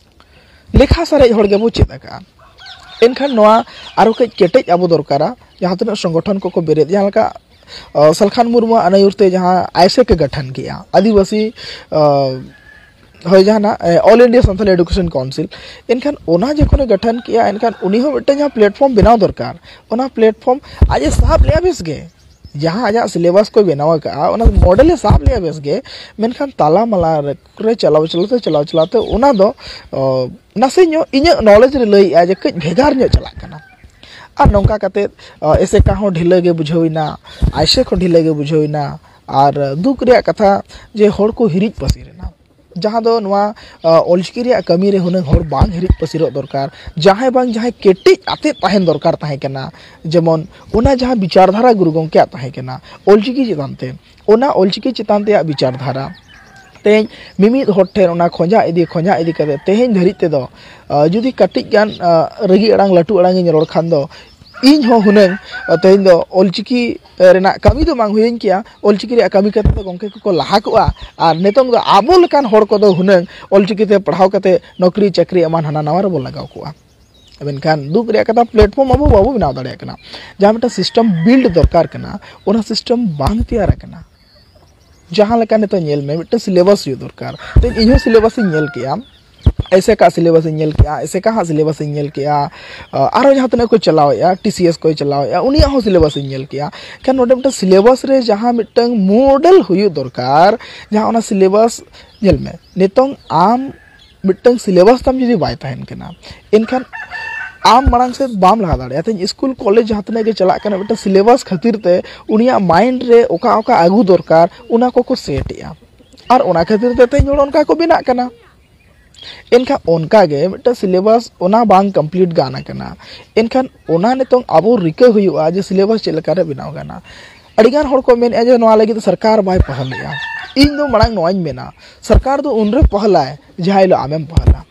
ᱞᱮᱠᱷᱟ ᱥᱟᱨᱮᱡ ᱦᱚᱲ ᱜᱮᱵᱚ ᱪᱮᱫ ᱟᱠᱟᱫᱼᱟ᱾ ᱮᱱᱠᱷᱟᱱ ᱱᱚᱣᱟ ᱟᱨᱚ ᱠᱟᱹᱡ ᱠᱮᱴᱮᱡ ᱟᱵᱚ ᱫᱚᱨᱠᱟᱨᱟ᱾ ᱡᱟᱦᱟᱸ ᱛᱤᱱᱟᱹᱜ ᱥᱚᱝᱜᱚᱴᱷᱚᱱ ᱠᱚᱠᱚ ᱵᱮᱨᱮᱫ, ᱡᱟᱦᱟᱸ ᱞᱮᱠᱟ, ᱟᱸ, ᱥᱟᱞᱠᱷᱟᱱ ᱢᱩᱨᱢᱩᱣᱟᱜ ᱟᱹᱭᱩᱨ ᱛᱮ ᱡᱟᱦᱟᱸ ᱟᱭᱥᱮᱠ ᱮ ᱜᱚᱴᱷᱚᱱ ᱠᱮᱜᱼᱟ, ᱟᱹᱫᱤᱵᱟᱹᱥᱤ, ᱟᱸ, ᱦᱳᱭ, ᱡᱟᱦᱟᱱᱟᱜ, ᱮ, All India Santal Education Council, ᱮᱱᱠᱷᱟᱱ ᱚᱱᱟ ᱡᱚᱠᱷᱚᱱᱮ ᱜᱚᱴᱷᱚᱱ ᱠᱮᱜᱼᱟ, ᱮᱱᱠᱷᱟᱱ ᱩᱱᱤ ᱦᱚᱸ ᱢᱤᱫᱴᱟᱝ ᱡᱟᱦᱟᱸ platform ᱵᱮᱱᱟᱣ ᱫᱚᱨᱠᱟᱨ, ᱚᱱᱟ platform ᱟᱡ ᱮ ᱥᱟᱵ ᱞᱮᱜᱼᱟ ᱵᱮᱥ ᱜᱮ, ᱡᱟᱦᱟᱸ ᱟᱡᱟᱜ syllabus ᱠᱚᱭ ᱵᱮᱱᱟᱣ ᱟᱠᱟᱫᱼᱟ, ᱚᱱᱟ model ᱮ ᱥᱟᱵ ᱞᱮᱜᱼᱟ ᱵᱮᱥ ᱜᱮ, ᱢᱮᱱᱠᱷᱟᱱ ᱛᱟᱞᱟ ᱢᱟᱞᱟ ᱨᱮ, ᱨᱮ ᱪᱟᱞᱟᱣ ᱪᱟᱞᱟᱣ ᱛᱮ, ᱪᱟᱞᱟᱣ ᱪᱟᱞᱟᱣ ᱛᱮ ᱚᱱᱟ ᱫᱚ, ᱚ, ᱱᱟᱥᱮ ᱧᱚᱜ ᱤᱧᱟᱹᱜ knowledge ᱨᱮ ᱞᱟᱹᱭᱮᱜᱼᱟ ᱡᱮ ᱠᱟᱹᱡ ᱵᱷᱮᱜᱟᱨ ᱧᱚᱜ ᱪᱟᱞᱟᱜ ᱠᱟᱱᱟ᱾ ᱟᱨ ᱱᱚᱝᱠᱟ ᱠᱟᱛᱮ, ᱚ, ᱮᱥᱮᱠᱟ ᱦᱚᱸ ᱰᱷᱤᱞᱟᱹ ᱜᱮ ᱵᱩᱡᱷᱟᱹᱣ ᱮᱱᱟ, ᱟᱭᱥᱮᱠ ᱦᱚᱸ ᱰᱷᱤᱞᱟᱹ ᱜᱮ ᱵᱩᱡᱷᱟᱹᱣ ᱮᱱᱟ᱾ ᱟᱨ ᱫᱩᱠ ᱨᱮᱭᱟᱜ ᱠᱟᱛᱷᱟ ᱡᱮ ᱦᱚᱲ ᱠᱚ ᱦᱤᱨᱤᱡ ᱯᱟᱹᱥᱤᱨ ᱮᱱᱟ, ᱡᱟᱦᱟᱸ ᱫᱚ ᱱᱚᱣᱟ, ᱚ, ᱚᱞᱪᱤᱠᱤ ᱨᱮᱭᱟᱜ ᱠᱟᱹᱢᱤ ᱨᱮ ᱦᱩᱱᱟᱹᱝ ᱦᱚᱲ ᱵᱟᱝ ᱦᱤᱨᱤᱡ ᱯᱟᱹᱥᱤᱨᱚᱜ ᱫᱚᱨᱠᱟᱨ, ᱡᱟᱦᱟᱸᱭ ᱵᱟᱝ ᱡᱟᱦᱟᱸᱭ ᱠᱮᱴᱮᱡ ᱟᱛᱮᱫ ᱛᱟᱦᱮᱱ ᱫᱚᱨᱠᱟᱨ ᱛᱟᱦᱮᱸ ᱠᱟᱱᱟ᱾ ᱡᱮᱢᱚᱱ ᱚᱱᱟ ᱡᱟᱦᱟᱸ ᱵᱤᱪᱟᱨ ᱫᱷᱟᱨᱟ ᱜᱩᱨᱩ ᱜᱚᱢᱠᱮᱭᱟᱜ ᱛᱟᱦᱮᱸ ᱠᱟᱱᱟ ᱚᱞᱪᱤᱠᱤ ᱪᱮᱛᱟᱱ ᱛᱮ, ᱚᱱᱟ ᱚᱞᱪᱤᱠᱤ ᱪᱮᱛᱟᱱ ᱛᱮᱭᱟᱜ ᱵᱤᱪᱟᱨ ᱫᱷᱟᱨᱟ ᱛᱮᱦᱮᱧ ᱢᱤᱢᱤᱫ ᱦᱚᱲ ᱴᱷᱮᱱ ᱚᱱᱟ ᱠᱷᱚᱸᱡᱟ ᱤᱫᱤ, ᱠᱷᱚᱸᱡᱟ ᱤᱫᱤ ᱠᱟᱛᱮ ᱛᱮᱦᱮᱧ ᱫᱷᱟᱹᱨᱤᱡ ᱛᱮᱫᱚ, ᱟ, ᱡᱩᱫᱤ ᱠᱟᱹᱴᱤᱡ ᱜᱟᱱ, ᱟ, ᱨᱟᱹᱜᱤ ᱟᱲᱟᱝ, ᱞᱟᱹᱴᱩ ᱟᱲᱟᱝ ᱤᱧ ᱨᱚᱲ ᱠᱷᱟᱱ ᱫᱚ, ᱤᱧ ᱦᱚᱸ ᱦᱩᱱᱟᱹᱝ, ᱟ, ᱛᱮᱦᱮᱧ ᱫᱚ ᱚᱞᱪᱤᱠᱤ, ᱟ, ᱨᱮᱱᱟᱜ ᱠᱟᱹᱢᱤ ᱫᱚ ᱵᱟᱝ ᱦᱩᱭᱟᱹᱧ ᱠᱮᱭᱟ, ᱚᱞᱪᱤᱠᱤ ᱨᱮᱭᱟᱜ ᱠᱟᱹᱢᱤ ᱠᱟᱛᱮ ᱫᱚ ᱜᱚᱢᱠᱮ ᱠᱚᱠᱚ ᱞᱟᱦᱟ ᱠᱚᱜᱼᱟ᱾ ᱟᱨ ᱱᱤᱛᱚᱝ ᱫᱚ ᱟᱵᱚ ᱞᱮᱠᱟᱱ ᱦᱚᱲ ᱠᱚᱫᱚ ᱦᱩᱱᱟᱹᱝ ᱚᱞᱪᱤᱠᱤ ᱛᱮ ᱯᱟᱲᱦᱟᱣ ᱠᱟᱛᱮ ᱱᱚᱠᱨᱤ ᱪᱟᱹᱠᱨᱤ ᱮᱢᱟᱱ ᱦᱟᱱᱟ ᱱᱟᱣᱟ ᱨᱮᱵᱚ ᱞᱟᱜᱟᱣ ᱠᱚᱜᱼᱟ᱾ ᱢᱮᱱᱠᱷᱟᱱ ᱫᱩᱠ ᱨᱮᱭᱟᱜ ᱠᱟᱛᱷᱟ, platform ᱟᱵᱚ ᱵᱟᱵᱚ ᱵᱮᱱᱟᱣ ᱫᱟᱲᱮᱭᱟᱜ ᱠᱟᱱᱟ᱾ ᱡᱟᱦᱟᱸ ᱢᱤᱫᱴᱟᱝ system build ᱫᱚᱨᱠᱟᱨ ᱠᱟᱱᱟ, ᱚᱱᱟ system ᱵᱟᱝ ᱛᱮᱭᱟᱨ ᱟᱠᱟᱱᱟ᱾ ᱡᱟᱦᱟᱸ ᱞᱮᱠᱟ ᱱᱤᱛᱚᱜ ᱧᱮᱞ ᱢᱮ, ᱢᱤᱫᱴᱟᱝ syllabus ᱦᱩᱭᱩᱜ ᱫᱚᱨᱠᱟᱨ᱾ ᱛᱮᱦᱮᱧ ᱤᱧᱦᱚᱸ syllabus ᱤᱧ ᱧᱮᱞ ᱠᱮᱜᱼᱟ, ᱮᱥᱮᱠᱟᱜ syllabus ᱤᱧ ᱧᱮᱞ ᱠᱮᱜᱼᱟ, ᱮᱥᱮᱠᱟ ᱦᱟᱜ syllabus ᱤᱧ ᱧᱮᱞ ᱠᱮᱜᱼᱟ, ᱟᱨᱚ ᱡᱟᱦᱟᱸ ᱛᱤᱱᱟᱹᱜ ᱠᱚ ᱪᱟᱞᱟᱣᱮᱜᱼᱟ, ᱴᱤ ᱥᱤ ᱮᱥ ᱠᱚᱭ ᱪᱟᱞᱟᱣᱮᱜᱼᱟ, ᱩᱱᱤᱭᱟᱜ ᱦᱚᱸ syllabus ᱤᱧ ᱧᱮᱞ ᱠᱮᱜᱼᱟ᱾ ᱮᱱᱠᱷᱟᱱ ᱱᱚᱰᱮ ᱢᱤᱫᱴᱟᱝ syllabus ᱨᱮ ᱡᱟᱦᱟᱸ ᱢᱤᱫᱴᱟᱝ model ᱦᱩᱭᱩᱜ ᱫᱚᱨᱠᱟᱨ, ᱡᱟᱦᱟᱸ ᱚᱱᱟ syllabus ᱧᱮᱞ ᱢᱮ, ᱱᱤᱛᱚᱝ ᱟᱢ ᱢᱤᱫᱴᱟᱝ syllabus ᱛᱟᱢ ᱡᱩᱫᱤ ᱵᱟᱭ ᱛᱟᱦᱮᱱ ᱠᱟᱱᱟ, ᱮᱱᱠᱷᱟᱱ ᱟᱢ ᱢᱟᱲᱟᱝ ᱥᱮᱫ ᱵᱟᱢ ᱞᱟᱦᱟ ᱫᱟᱲᱮᱭᱟᱜᱼᱟ᱾ ᱛᱮᱦᱮᱧ ᱥᱠᱩᱞ ᱠᱚᱞᱮᱡᱽ ᱡᱟᱦᱟᱸ ᱛᱤᱱᱟᱹᱜ ᱜᱮ ᱪᱟᱞᱟᱜ ᱠᱟᱱᱟ, ᱢᱤᱫᱴᱟᱝ ᱥᱤᱞᱮᱵᱟᱥ ᱠᱷᱟᱹᱛᱤᱨ ᱛᱮ ᱩᱱᱤᱭᱟᱜ ᱢᱟᱭᱤᱱᱰ ᱨᱮ ᱚᱠᱟ ᱚᱠᱟ ᱟᱹᱜᱩ ᱫᱚᱨᱠᱟᱨ, ᱚᱱᱟ ᱠᱚᱠᱚ ᱥᱮᱴ ᱮᱜᱼᱟ᱾ ᱟᱨ ᱚᱱᱟ ᱠᱷᱟᱹᱛᱤᱨ ᱛᱮ ᱛᱮᱦᱮᱧ ᱦᱚᱲ ᱚᱱᱠᱟ ᱠᱚ ᱵᱮᱱᱟᱜ ᱠᱟᱱᱟ᱾ ᱮᱱᱠᱷᱟᱱ ᱚᱱᱠᱟ ᱜᱮ ᱢᱤᱫᱴᱟᱝ ᱥᱤᱞᱮᱵᱟᱥ ᱚᱱᱟ ᱵᱟᱝ ᱠᱚᱢᱯᱞᱤᱴ ᱜᱟᱱ ᱟᱠᱟᱱᱟ᱾ ᱮᱱᱠᱷᱟᱱ ᱚᱱᱟ ᱱᱤᱛᱚᱝ ᱟᱵᱚ ᱨᱤᱠᱟᱹ ᱦᱩᱭᱩᱜᱼᱟ ᱡᱮ ᱥᱤᱞᱮᱵᱟᱥ ᱪᱮᱫ ᱞᱮᱠᱟᱨᱮ ᱵᱮᱱᱟᱣ ᱜᱟᱱᱚᱜᱼᱟ᱾ ᱟᱹᱰᱤᱜᱟᱱ ᱦᱚᱲ ᱠᱚ ᱢᱮᱱᱮᱫᱼᱟ ᱡᱮ ᱱᱚᱣᱟ ᱞᱟᱹᱜᱤᱫ ᱫᱚ ᱥᱚᱨᱠᱟᱨ ᱵᱟᱭ ᱯᱟᱦᱞᱮᱜᱼᱟ᱾ ᱤᱧ ᱫᱚ ᱢᱟᱲᱟᱝ ᱱᱚᱣᱟᱧ ᱢᱮᱱᱟ, ᱥᱚᱨᱠᱟᱨ ᱫᱚ ᱩᱱᱨᱮ ᱯᱟᱦᱞᱟᱭ ᱡᱟᱦᱟᱸ ᱦᱤᱞᱳᱜ ᱟᱢᱮᱢ ᱯᱟᱦᱞᱟ᱾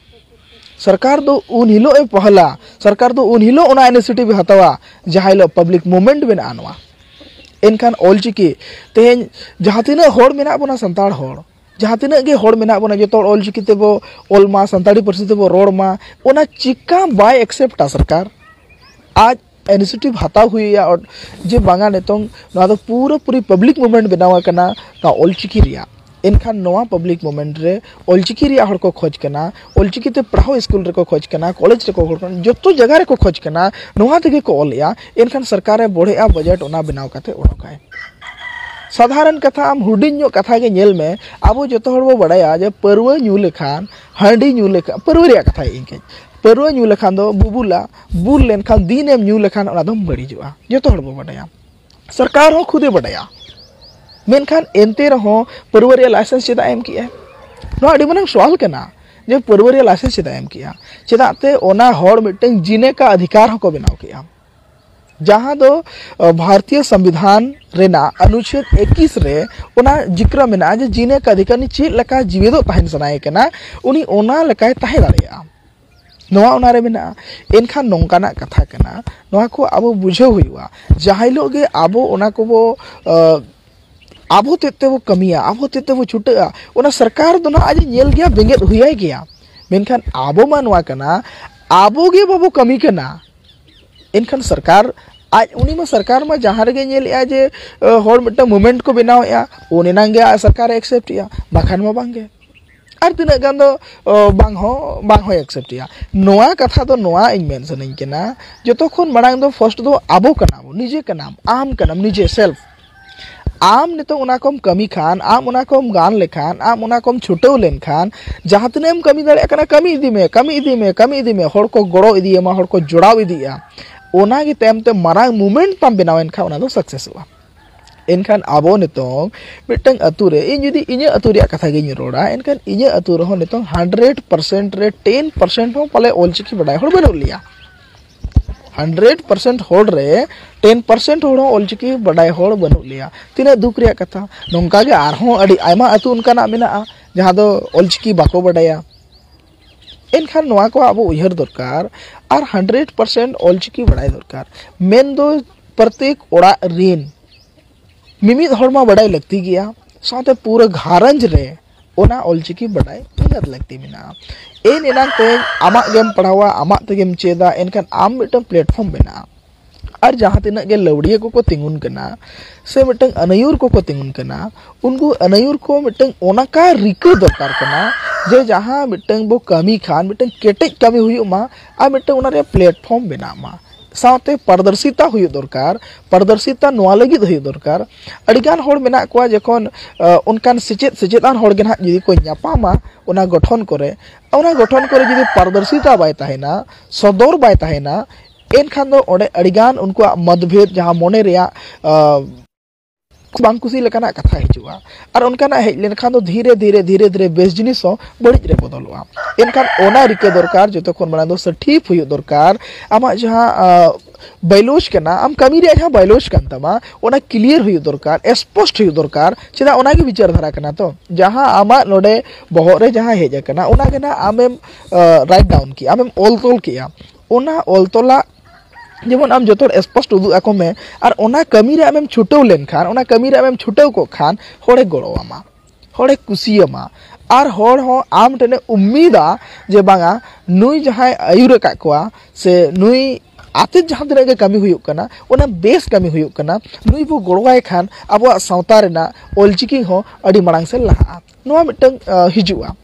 ᱥᱚᱨᱠᱟᱨ ᱫᱚ ᱩᱱ ᱦᱤᱞᱳᱜ ᱮ ᱯᱟᱦᱞᱟ, ᱥᱚᱨᱠᱟᱨ ᱫᱚ ᱩᱱ ᱦᱤᱞᱳᱜ ᱚᱱᱟ ᱤᱱᱤᱥᱤᱭᱮᱴᱤᱵᱷ ᱮ ᱦᱟᱛᱟᱣᱟ ᱡᱟᱦᱟᱸ ᱦᱤᱞᱳᱜ ᱯᱟᱵᱽᱞᱤᱠ ᱢᱩᱵᱷᱢᱮᱱᱴ ᱢᱮᱱᱟᱜᱼᱟ ᱱᱚᱣᱟ᱾ ᱮᱱᱠᱷᱟᱱ ᱚᱞᱪᱤᱠᱤ ᱛᱮᱦᱮᱧ ᱡᱟᱦᱟᱸ ᱛᱤᱱᱟᱹᱜ ᱦᱚᱲ ᱢᱮᱱᱟᱜ ᱵᱚᱱᱟ, ᱥᱟᱱᱛᱟᱲ ᱦᱚᱲ, ᱡᱟᱦᱟᱸ ᱛᱤᱱᱟᱹᱜ ᱜᱮ ᱦᱚᱲ ᱢᱮᱱᱟᱜ ᱵᱚᱱᱟ, ᱡᱚᱛᱚ ᱦᱚᱲ ᱚᱞᱪᱤᱠᱤ ᱛᱮᱵᱚ ᱚᱞ ᱢᱟ, ᱥᱟᱱᱛᱟᱲᱤ ᱯᱟᱹᱨᱥᱤ ᱛᱮᱵᱚ ᱨᱚᱲ ᱢᱟ, ᱚᱱᱟ ᱪᱤᱠᱟ ᱵᱟᱭ ᱮᱠᱥᱮᱯᱴᱟ ᱥᱚᱨᱠᱟᱨ? ᱟᱡ ᱤᱱᱤᱥᱤᱭᱮᱴᱤᱵᱷ ᱦᱟᱛᱟᱣ ᱦᱩᱭᱩᱜᱼᱟ ᱚ-, ᱡᱮ ᱵᱟᱝᱟ, ᱱᱤᱛᱚᱝ ᱱᱚᱣᱟ ᱫᱚ ᱯᱩᱨᱟᱹᱯᱩᱨᱤ ᱯᱟᱵᱽᱞᱤᱠ ᱢᱩᱵᱷᱢᱮᱱᱴ ᱵᱮᱱᱟᱣ ᱟᱠᱟᱱᱟ ᱱᱚᱣᱟ ᱚᱞᱪᱤᱠᱤ ᱨᱮᱭᱟᱜ᱾ ᱮᱱᱠᱷᱟᱱ ᱱᱚᱣᱟ ᱯᱟᱵᱽᱞᱤᱠ ᱢᱩᱵᱷᱢᱮᱱᱴ ᱨᱮ ᱚᱞᱪᱤᱠᱤ ᱨᱮᱭᱟᱜ ᱦᱚᱲ ᱠᱚ ᱠᱷᱚᱡᱽ ᱠᱟᱱᱟ, ᱚᱞᱪᱤᱠᱤ ᱛᱮ ᱯᱟᱲᱦᱟᱣ ᱥᱠᱩᱞ ᱨᱮᱠᱚ ᱠᱷᱚᱡᱽ ᱠᱟᱱᱟ, ᱠᱚᱞᱮᱡᱽ ᱨᱮᱠᱚ ᱠᱷᱚᱡᱽ ᱠᱟᱱᱟ, ᱡᱚᱛᱚ ᱡᱟᱭᱜᱟ ᱨᱮᱠᱚ ᱠᱷᱚᱡᱽ ᱠᱟᱱᱟ, ᱱᱚᱣᱟ ᱛᱮᱜᱮ ᱠᱚ ᱚᱞᱮᱜᱼᱟ᱾ ᱮᱱᱠᱷᱟᱱ ᱥᱚᱨᱠᱟᱨᱮ ᱵᱚᱲᱦᱮᱜᱼᱟ ᱵᱟᱡᱮᱴ, ᱚᱱᱟ ᱵᱮᱱᱟᱣ ᱠᱟᱛᱮ ᱚᱰᱚᱠᱟᱭ᱾ ᱥᱟᱫᱷᱟᱨᱚᱱ ᱠᱟᱛᱷᱟ, ᱟᱢ ᱦᱩᱰᱤᱧ ᱧᱚᱜ ᱠᱟᱛᱷᱟ ᱜᱮ ᱧᱮᱞ ᱢᱮ, ᱟᱵᱚ ᱡᱚᱛᱚ ᱦᱚᱲ ᱵᱚ ᱵᱟᱲᱟᱭᱟ ᱡᱮ ᱯᱟᱹᱨᱣᱟᱹ ᱧᱩ ᱞᱮᱠᱷᱟᱱ, ᱦᱟᱺᱰᱤ ᱧᱩ ᱞᱮᱠᱷᱟᱱ, ᱯᱟᱹᱨᱣᱟᱹ ᱨᱮᱭᱟᱜ ᱠᱟᱛᱷᱟᱭ ᱤᱧ ᱠᱟᱹᱡ, ᱯᱟᱹᱨᱣᱟᱹ ᱧᱩ ᱞᱮᱠᱷᱟᱱ ᱫᱚ ᱵᱩᱵᱩᱞᱟ, ᱵᱩᱞ ᱞᱮᱱᱠᱷᱟᱱ ᱫᱤᱱᱮᱢ ᱧᱩ ᱞᱮᱠᱷᱟᱱ ᱚᱱᱟ ᱫᱚᱢ ᱵᱟᱹᱲᱤᱡᱚᱜᱼᱟ, ᱡᱚᱛᱚ ᱦᱚᱲ ᱵᱚ ᱵᱟᱰᱟᱭᱟ᱾ ᱥᱚᱨᱠᱟᱨ ᱦᱚᱸ ᱠᱷᱩᱫᱮ ᱵᱟᱰᱟᱭᱟ᱾ ᱢᱮᱱᱠᱷᱟᱱ ᱮᱱᱛᱮ ᱨᱮᱦᱚᱸ ᱯᱟᱹᱨᱣᱟᱹ ᱨᱮᱭᱟᱜ ᱞᱟᱭᱥᱮᱱᱥ ᱪᱮᱫᱟᱜ ᱮ ᱮᱢ ᱠᱮᱜᱼᱟ? ᱱᱚᱣᱟ ᱟᱹᱰᱤ ᱢᱟᱨᱟᱝ ᱥᱚᱣᱟᱞ ᱠᱟᱱᱟ ᱡᱮ ᱯᱟᱹᱨᱣᱟᱹ ᱨᱮᱭᱟᱜ ᱞᱟᱭᱥᱮᱱᱥ ᱪᱮᱫᱟᱜ ᱮ ᱮᱢ ᱠᱮᱜᱼᱟ? ᱪᱮᱫᱟᱜ ᱛᱮ ᱚᱱᱟ ᱦᱚᱲ ᱢᱤᱫᱴᱟᱝ ᱡᱤᱱᱮ ᱠᱟ ᱚᱫᱷᱤᱠᱟᱨ ᱦᱚᱸᱠᱚ ᱵᱮᱱᱟᱣ ᱠᱮᱜᱼᱟ, ᱡᱟᱦᱟᱸ ᱫᱚ ᱵᱷᱟᱨᱚᱛᱤᱭᱚ ᱥᱚᱝᱵᱤᱫᱷᱟᱱ ᱨᱮᱱᱟᱜ ᱚᱱᱩᱪᱷᱮᱫ ᱮᱠᱤᱥ ᱨᱮ ᱚᱱᱟ ᱡᱤᱠᱨᱟ ᱢᱮᱱᱟᱜᱼᱟ ᱡᱮ ᱡᱤᱱᱮ ᱠᱟ ᱚᱫᱷᱤᱠᱟᱨ ᱪᱮᱫ ᱞᱮᱠᱟ ᱡᱤᱣᱮᱫᱚᱜ ᱛᱟᱦᱮᱱ ᱥᱟᱱᱟᱭᱮ ᱠᱟᱱᱟ, ᱩᱱᱤ ᱚᱱᱟ ᱞᱮᱠᱟᱭ ᱛᱟᱦᱮᱸ ᱫᱟᱲᱮᱭᱟᱜᱼᱟ᱾ ᱱᱚᱣᱟ ᱚᱱᱟᱨᱮ ᱢᱮᱱᱟᱜᱼᱟ᱾ ᱮᱱᱠᱷᱟᱱ ᱱᱚᱝᱠᱟᱱᱟᱜ ᱠᱟᱛᱷᱟ ᱠᱟᱱᱟ, ᱱᱚᱣᱟ ᱠᱚ ᱟᱵᱚ ᱵᱩᱡᱷᱟᱹᱣ ᱦᱩᱭᱩᱜᱼᱟ᱾ ᱡᱟᱦᱟᱸ ᱦᱤᱞᱳᱜ ᱜᱮ ᱟᱵᱚ ᱚᱱᱟ ᱠᱚᱵᱚ, ᱟᱵᱚ ᱛᱮᱫ ᱛᱮᱵᱚ ᱠᱟᱹᱢᱤᱭᱟ, ᱟᱵᱚ ᱛᱮᱫ ᱛᱮᱵᱚ ᱪᱷᱩᱴᱟᱹᱜᱼᱟ, ᱚᱱᱟ ᱥᱚᱨᱠᱟᱨ ᱫᱚ ᱱᱟᱦᱟᱜ ᱟᱡ ᱧᱮᱞ ᱜᱮᱭᱟ, ᱵᱮᱸᱜᱮᱫ ᱦᱩᱭᱟᱭ ᱜᱮᱭᱟ᱾ ᱢᱮᱱᱠᱷᱟᱱ ᱟᱵᱚ ᱢᱟ ᱱᱚᱣᱟ ᱠᱟᱱᱟ, ᱟᱵᱚ ᱜᱮ ᱵᱟᱵᱚ ᱠᱟᱹᱢᱤ ᱠᱟᱱᱟ᱾ ᱮᱱᱠᱷᱟᱱ ᱥᱚᱨᱠᱟᱨ ᱟᱡ, ᱩᱱᱤ ᱢᱟ ᱥᱚᱨᱠᱟᱨ ᱢᱟ ᱡᱟᱦᱟᱸ ᱨᱮᱜᱮ ᱧᱮᱞᱮᱜᱼᱟ ᱡᱮ ᱦᱚᱲ ᱢᱤᱫᱴᱟᱝ ᱢᱩᱵᱷᱢᱮᱱᱴ ᱠᱚ ᱵᱮᱱᱟᱣᱮᱜᱼᱟ, ᱩᱱ ᱮᱱᱟᱝ ᱜᱮ ᱥᱚᱨᱠᱟᱨᱮ ᱮᱠᱥᱮᱯᱴ ᱮᱜᱼᱟ, ᱵᱟᱠᱷᱟᱱ ᱢᱟ ᱵᱟᱝᱜᱮ᱾ ᱟᱨ ᱛᱤᱱᱟᱹᱜ ᱜᱟᱱ ᱫᱚ ᱵᱟᱝ ᱦᱚᱸ ᱵᱟᱝ ᱦᱚᱸᱭ ᱮᱠᱥᱮᱯᱴ ᱮᱜᱼᱟ᱾ ᱱᱚᱣᱟ ᱠᱟᱛᱷᱟ ᱫᱚ ᱱᱚᱣᱟ ᱤᱧ ᱢᱮᱱ ᱥᱟᱱᱟᱧ ᱠᱟᱱᱟ, ᱡᱚᱛᱚ ᱠᱷᱚᱱ ᱢᱟᱲᱟᱝ ᱫᱚ ᱯᱷᱟᱨᱥᱴ ᱫᱚ ᱟᱵᱚ ᱠᱟᱱᱟ ᱵᱚᱱ, ᱱᱤᱡᱮ ᱠᱟᱱᱟᱢ, ᱟᱢ ᱠᱟᱱᱟᱢ, ᱱᱤᱡᱮ ᱥᱮᱞᱯ᱾ ᱟᱢ ᱱᱤᱛᱚᱜ ᱚᱱᱟ ᱠᱚᱢ ᱠᱟᱹᱢᱤ ᱠᱷᱟᱱ, ᱟᱢ ᱚᱱᱟ ᱠᱚᱢ ᱜᱟᱱ ᱞᱮᱠᱷᱟᱱ, ᱟᱢ ᱚᱱᱟ ᱠᱚᱢ ᱪᱷᱩᱴᱟᱹᱣ ᱞᱮᱱᱠᱷᱟᱱ, ᱡᱟᱦᱟᱸ ᱛᱤᱱᱟᱹᱜ ᱮᱢ ᱠᱟᱹᱢᱤ ᱫᱟᱲᱮᱭᱟᱜ ᱠᱟᱱᱟ, ᱠᱟᱹᱢᱤ ᱤᱫᱤ ᱢᱮ, ᱠᱟᱹᱢᱤ ᱤᱫᱤ ᱢᱮ, ᱠᱟᱹᱢᱤ ᱤᱫᱤ ᱢᱮ᱾ ᱦᱚᱲ ᱠᱚ ᱜᱚᱲᱚ ᱤᱫᱤᱭᱟᱢᱟ, ᱦᱚᱲ ᱠᱚ ᱡᱚᱲᱟᱣ ᱤᱫᱤᱜᱼᱟ᱾ ᱚᱱᱟ ᱜᱮ ᱛᱟᱭᱚᱢ ᱛᱮ ᱢᱟᱨᱟᱝ movement ᱛᱟᱢ ᱵᱮᱱᱟᱣ ᱮᱱ ᱠᱷᱟᱱ, ᱚᱱᱟ ᱫᱚ success ᱚᱜᱼᱟ᱾ ᱮᱱᱠᱷᱟᱱ ᱟᱵᱚ ᱱᱤᱛᱚᱝ ᱢᱤᱫᱴᱟᱝ ᱟᱹᱛᱩ ᱨᱮ, ᱤᱧ ᱡᱩᱫᱤ ᱤᱧᱟᱹᱜ ᱟᱹᱛᱩ ᱨᱮᱭᱟᱜ ᱠᱟᱛᱷᱟ ᱜᱤᱧ ᱨᱚᱲᱟ, ᱮᱱᱠᱷᱟᱱ ᱤᱧᱟᱹᱜ ᱟᱹᱛᱩ ᱨᱮᱦᱚᱸ ᱱᱤᱛᱚᱝ hundred percent ᱨᱮ ten percent ᱦᱚᱸ ᱯᱟᱞᱮ ᱚᱞᱪᱤᱠᱤ ᱵᱟᱰᱟᱭ ᱦᱚᱲ ᱵᱟᱹᱱᱩᱜ ᱞᱮᱭᱟ᱾ hundred percent ᱦᱚᱲ ᱨᱮ ten percent ᱦᱚᱲ ᱦᱚᱸ ᱚᱞᱪᱤᱠᱤ ᱵᱟᱰᱟᱭ ᱦᱚᱲ ᱵᱟᱹᱱᱩᱜ ᱞᱮᱭᱟ᱾ ᱛᱤᱱᱟᱹᱜ ᱫᱩᱠ ᱨᱮᱭᱟᱜ ᱠᱟᱛᱷᱟ᱾ ᱱᱚᱝᱠᱟ ᱜᱮ ᱟᱨᱦᱚᱸ ᱟᱹᱰᱤ ᱟᱭᱢᱟ ᱟᱹᱛᱩ ᱚᱱᱠᱟᱱᱟᱜ ᱢᱮᱱᱟᱜᱼᱟ, ᱡᱟᱦᱟᱸ ᱫᱚ ᱚᱞᱪᱤᱠᱤ ᱵᱟᱠᱚ ᱵᱟᱰᱟᱭᱟ᱾ ᱮᱱᱠᱷᱟᱱ ᱱᱚᱣᱟ ᱠᱚ ᱟᱵᱚ ᱩᱭᱦᱟᱹᱨ ᱫᱚᱨᱠᱟᱨ᱾ ᱟᱨ hundred percent ᱚᱞᱪᱤᱠᱤ ᱵᱟᱰᱟᱭ ᱫᱚᱨᱠᱟᱨ᱾ ᱢᱮᱱᱫᱚ ᱯᱨᱚᱛᱮᱠ ᱚᱲᱟᱜ ᱨᱤᱱ ᱢᱤᱢᱤᱫ ᱦᱚᱲ ᱢᱟ ᱵᱟᱰᱟᱭ ᱞᱟᱹᱠᱛᱤ ᱜᱮᱭᱟ, ᱥᱟᱶᱛᱮ ᱯᱩᱨᱟᱹ ᱜᱷᱟᱨᱚᱸᱡᱽ ᱨᱮ ᱚᱱᱟ ᱚᱞᱪᱤᱠᱤ ᱵᱟᱰᱟᱭ ᱱᱤᱦᱟᱹᱛ ᱞᱟᱹᱠᱛᱤ ᱢᱮᱱᱟᱜᱼᱟ᱾ ᱮᱱ ᱮᱱᱟᱝ ᱛᱮ ᱟᱢᱟᱜ ᱜᱮᱢ ᱯᱟᱲᱦᱟᱣᱟ, ᱟᱢᱟᱜ ᱛᱮᱜᱮᱢ ᱪᱮᱫᱟ, ᱮᱱᱠᱷᱟᱱ ᱟᱢ ᱢᱤᱫᱴᱟᱝ platform ᱵᱮᱱᱟᱜᱼᱟ᱾ ᱟᱨ ᱡᱟᱦᱟᱸ ᱛᱤᱱᱟᱹᱜ ᱜᱮ ᱞᱟᱹᱣᱲᱤᱭᱟᱹ ᱠᱚᱠᱚ ᱛᱤᱸᱜᱩᱱ ᱠᱟᱱᱟ, ᱥᱮ ᱢᱤᱫᱴᱟᱝ ᱟᱹᱱᱟᱹᱭᱩᱨ ᱠᱚᱠᱚ ᱛᱤᱸᱜᱩᱱ ᱠᱟᱱᱟ, ᱩᱱᱠᱩ ᱟᱹᱱᱟᱹᱭᱩᱨ ᱠᱚ ᱢᱤᱫᱴᱟᱝ ᱚᱱᱠᱟ ᱨᱤᱠᱟᱹ ᱫᱚᱨᱠᱟᱨ ᱠᱟᱱᱟ, ᱡᱮ ᱡᱟᱦᱟᱸ ᱢᱤᱫᱴᱟᱝ ᱵᱚ ᱠᱟᱹᱢᱤ ᱠᱷᱟᱱ ᱢᱤᱫᱴᱟᱝ ᱠᱮᱴᱮᱡ ᱠᱟᱹᱢᱤ ᱦᱩᱭᱩᱜ ᱢᱟ, ᱟᱨ ᱢᱤᱫᱴᱟᱝ ᱚᱱᱟ ᱨᱮᱭᱟᱜ platform ᱵᱮᱱᱟᱜ ᱢᱟ᱾ ᱥᱟᱶᱛᱮ ᱯᱟᱨᱫᱚᱨᱥᱤᱛᱟ ᱦᱩᱭᱩᱜ ᱫᱚᱨᱠᱟᱨ᱾ ᱯᱟᱨᱫᱚᱨᱥᱤᱛᱟ ᱱᱚᱣᱟ ᱞᱟᱹᱜᱤᱫ ᱦᱩᱭᱩᱜ ᱫᱚᱨᱠᱟᱨ, ᱟᱹᱰᱤᱜᱟᱱ ᱦᱚᱲ ᱢᱮᱱᱟᱜ ᱠᱚᱣᱟ, ᱡᱚᱠᱷᱚᱱ ᱚᱱᱠᱟᱱ ᱥᱮᱪᱮᱫ ᱥᱮᱪᱮᱫᱟᱱ ᱦᱚᱲ ᱜᱮ ᱱᱟᱦᱟᱜ ᱡᱩᱫᱤ ᱠᱚ ᱧᱟᱯᱟᱢᱟ ᱚᱱᱟ ᱜᱚᱴᱷᱚᱱ ᱠᱚᱨᱮ, ᱚᱱᱟ ᱜᱚᱴᱷᱚᱱ ᱠᱚᱨᱮ ᱡᱩᱫᱤ ᱯᱟᱨᱫᱚᱨᱥᱤᱛᱟ ᱵᱟᱭ ᱛᱟᱦᱮᱱᱟ, ᱥᱚᱫᱚᱨ ᱵᱟᱭ ᱛᱟᱦᱮᱱᱟ, ᱮᱱᱠᱷᱟᱱ ᱫᱚ ᱚᱸᱰᱮ ᱟᱹᱰᱤᱜᱟᱱ ᱩᱱᱠᱩᱣᱟᱜ ᱢᱚᱛᱵᱷᱮᱫ, ᱡᱟᱦᱟᱸ ᱢᱚᱱᱮ ᱨᱮᱭᱟᱜ ᱵᱟᱝ ᱠᱩᱥᱤ ᱞᱮᱠᱟᱱᱟᱜ ᱠᱟᱛᱷᱟ ᱦᱤᱡᱩᱜᱼᱟ᱾ ᱟᱨ ᱚᱱᱠᱟᱱᱟᱜ ᱦᱮᱡ ᱞᱮᱱᱠᱷᱟᱱ ᱫᱚ ᱫᱷᱤᱨᱮ ᱫᱷᱤᱨᱮ ᱫᱷᱤᱨᱮ ᱫᱷᱤᱨᱮ ᱵᱮᱥ ᱡᱤᱱᱤᱥ ᱦᱚᱸ ᱵᱟᱹᱲᱤᱡ ᱨᱮ ᱵᱚᱫᱚᱞᱚᱜᱼᱟ᱾ ᱮᱱᱠᱷᱟᱱ ᱚᱱᱟ ᱨᱤᱠᱟᱹ ᱫᱚᱨᱠᱟᱨ, ᱡᱚᱛᱚ ᱠᱷᱚᱱ ᱢᱟᱲᱟᱝ ᱫᱚ ᱥᱚᱴᱷᱤᱠ ᱦᱩᱭᱩᱜ ᱫᱚᱨᱠᱟᱨ᱾ ᱟᱢᱟᱜ ᱡᱟᱦᱟᱸ ᱵᱟᱭᱞᱳᱡᱽ ᱠᱟᱱᱟ, ᱟᱢ ᱠᱟᱹᱢᱤ ᱨᱮᱭᱟᱜ ᱡᱟᱦᱟᱸ ᱵᱟᱭᱞᱳᱡᱽ ᱠᱟᱱ ᱛᱟᱢᱟ, ᱚᱱᱟ ᱠᱞᱤᱭᱟᱨ ᱦᱩᱭᱩᱜ ᱫᱚᱨᱠᱟᱨ, ᱥᱯᱚᱥᱴ ᱦᱩᱭᱩᱜ ᱫᱚᱨᱠᱟᱨ᱾ ᱪᱮᱫᱟᱜ, ᱚᱱᱟᱜᱮ ᱵᱤᱪᱟᱹᱨ ᱫᱷᱟᱨᱟ ᱠᱟᱱᱟ ᱛᱚ᱾ ᱡᱟᱦᱟᱸ ᱟᱢᱟᱜ ᱱᱚᱰᱮ ᱵᱚᱦᱚᱜ ᱨᱮ ᱡᱟᱦᱟᱸ ᱦᱮᱡ ᱟᱠᱟᱱᱟ, ᱚᱱᱟᱜᱮ ᱱᱟᱜ ᱟᱢᱮᱢ ᱨᱟᱭᱤᱴ ᱰᱟᱣᱩᱱ ᱠᱮᱜᱼᱟ, ᱟᱢᱮᱢ ᱚᱞ ᱛᱚᱞ ᱠᱮᱜᱼᱟ᱾ ᱚᱱᱟ ᱚᱞ ᱛᱚᱞᱟᱜ ᱡᱮᱢᱚᱱ ᱟᱢ ᱡᱚᱛᱚ ᱦᱚᱲ ᱥᱯᱚᱥᱴ ᱩᱫᱩᱜ ᱟᱠᱚ ᱢᱮ᱾ ᱟᱨ ᱚᱱᱟ ᱠᱟᱹᱢᱤ ᱨᱮ ᱟᱢᱮᱢ ᱪᱷᱩᱴᱟᱹᱣ ᱞᱮᱱᱠᱷᱟᱱ, ᱚᱱᱟ ᱠᱟᱹᱢᱤ ᱨᱮ ᱟᱢᱮᱢ ᱪᱷᱩᱴᱟᱹᱣ ᱠᱚᱜ ᱠᱷᱟᱱ, ᱦᱚᱲᱮ ᱜᱚᱲᱚ ᱟᱢᱟ, ᱦᱚᱲᱮ ᱠᱩᱥᱤᱭᱟᱢᱟ᱾ ᱟᱨ ᱦᱚᱲ ᱦᱚᱸ ᱟᱢ ᱴᱷᱮᱱᱮ ᱩᱢᱤᱫᱟ ᱡᱮ ᱵᱟᱝᱟ, ᱱᱩᱭ ᱡᱟᱦᱟᱸᱭ ᱟᱹᱭᱩᱨ ᱟᱠᱟᱫ ᱠᱚᱣᱟ, ᱥᱮ ᱱᱩᱭ ᱟᱛᱮᱫ ᱡᱟᱦᱟᱸ ᱛᱤᱱᱟᱹᱜ ᱜᱮ ᱠᱟᱹᱢᱤ ᱦᱩᱭᱩᱜ ᱠᱟᱱᱟ, ᱚᱱᱟ ᱵᱮᱥ ᱠᱟᱹᱢᱤ ᱦᱩᱭᱩᱜ ᱠᱟᱱᱟ, ᱱᱩᱭ ᱵᱚ ᱜᱚᱲᱚᱣᱟᱭ ᱠᱷᱟᱱ ᱟᱵᱚᱣᱟᱜ ᱥᱟᱶᱛᱟ ᱨᱮᱱᱟᱜ ᱚᱞᱪᱤᱠᱤ ᱦᱚᱸ ᱟᱹᱰᱤ ᱢᱟᱲᱟᱝ ᱥᱮᱫ ᱞᱟᱦᱟᱜᱼᱟ᱾ ᱱᱚᱣᱟ ᱢᱤᱫᱴᱟᱝ ᱦᱤᱡᱩᱜᱼᱟ᱾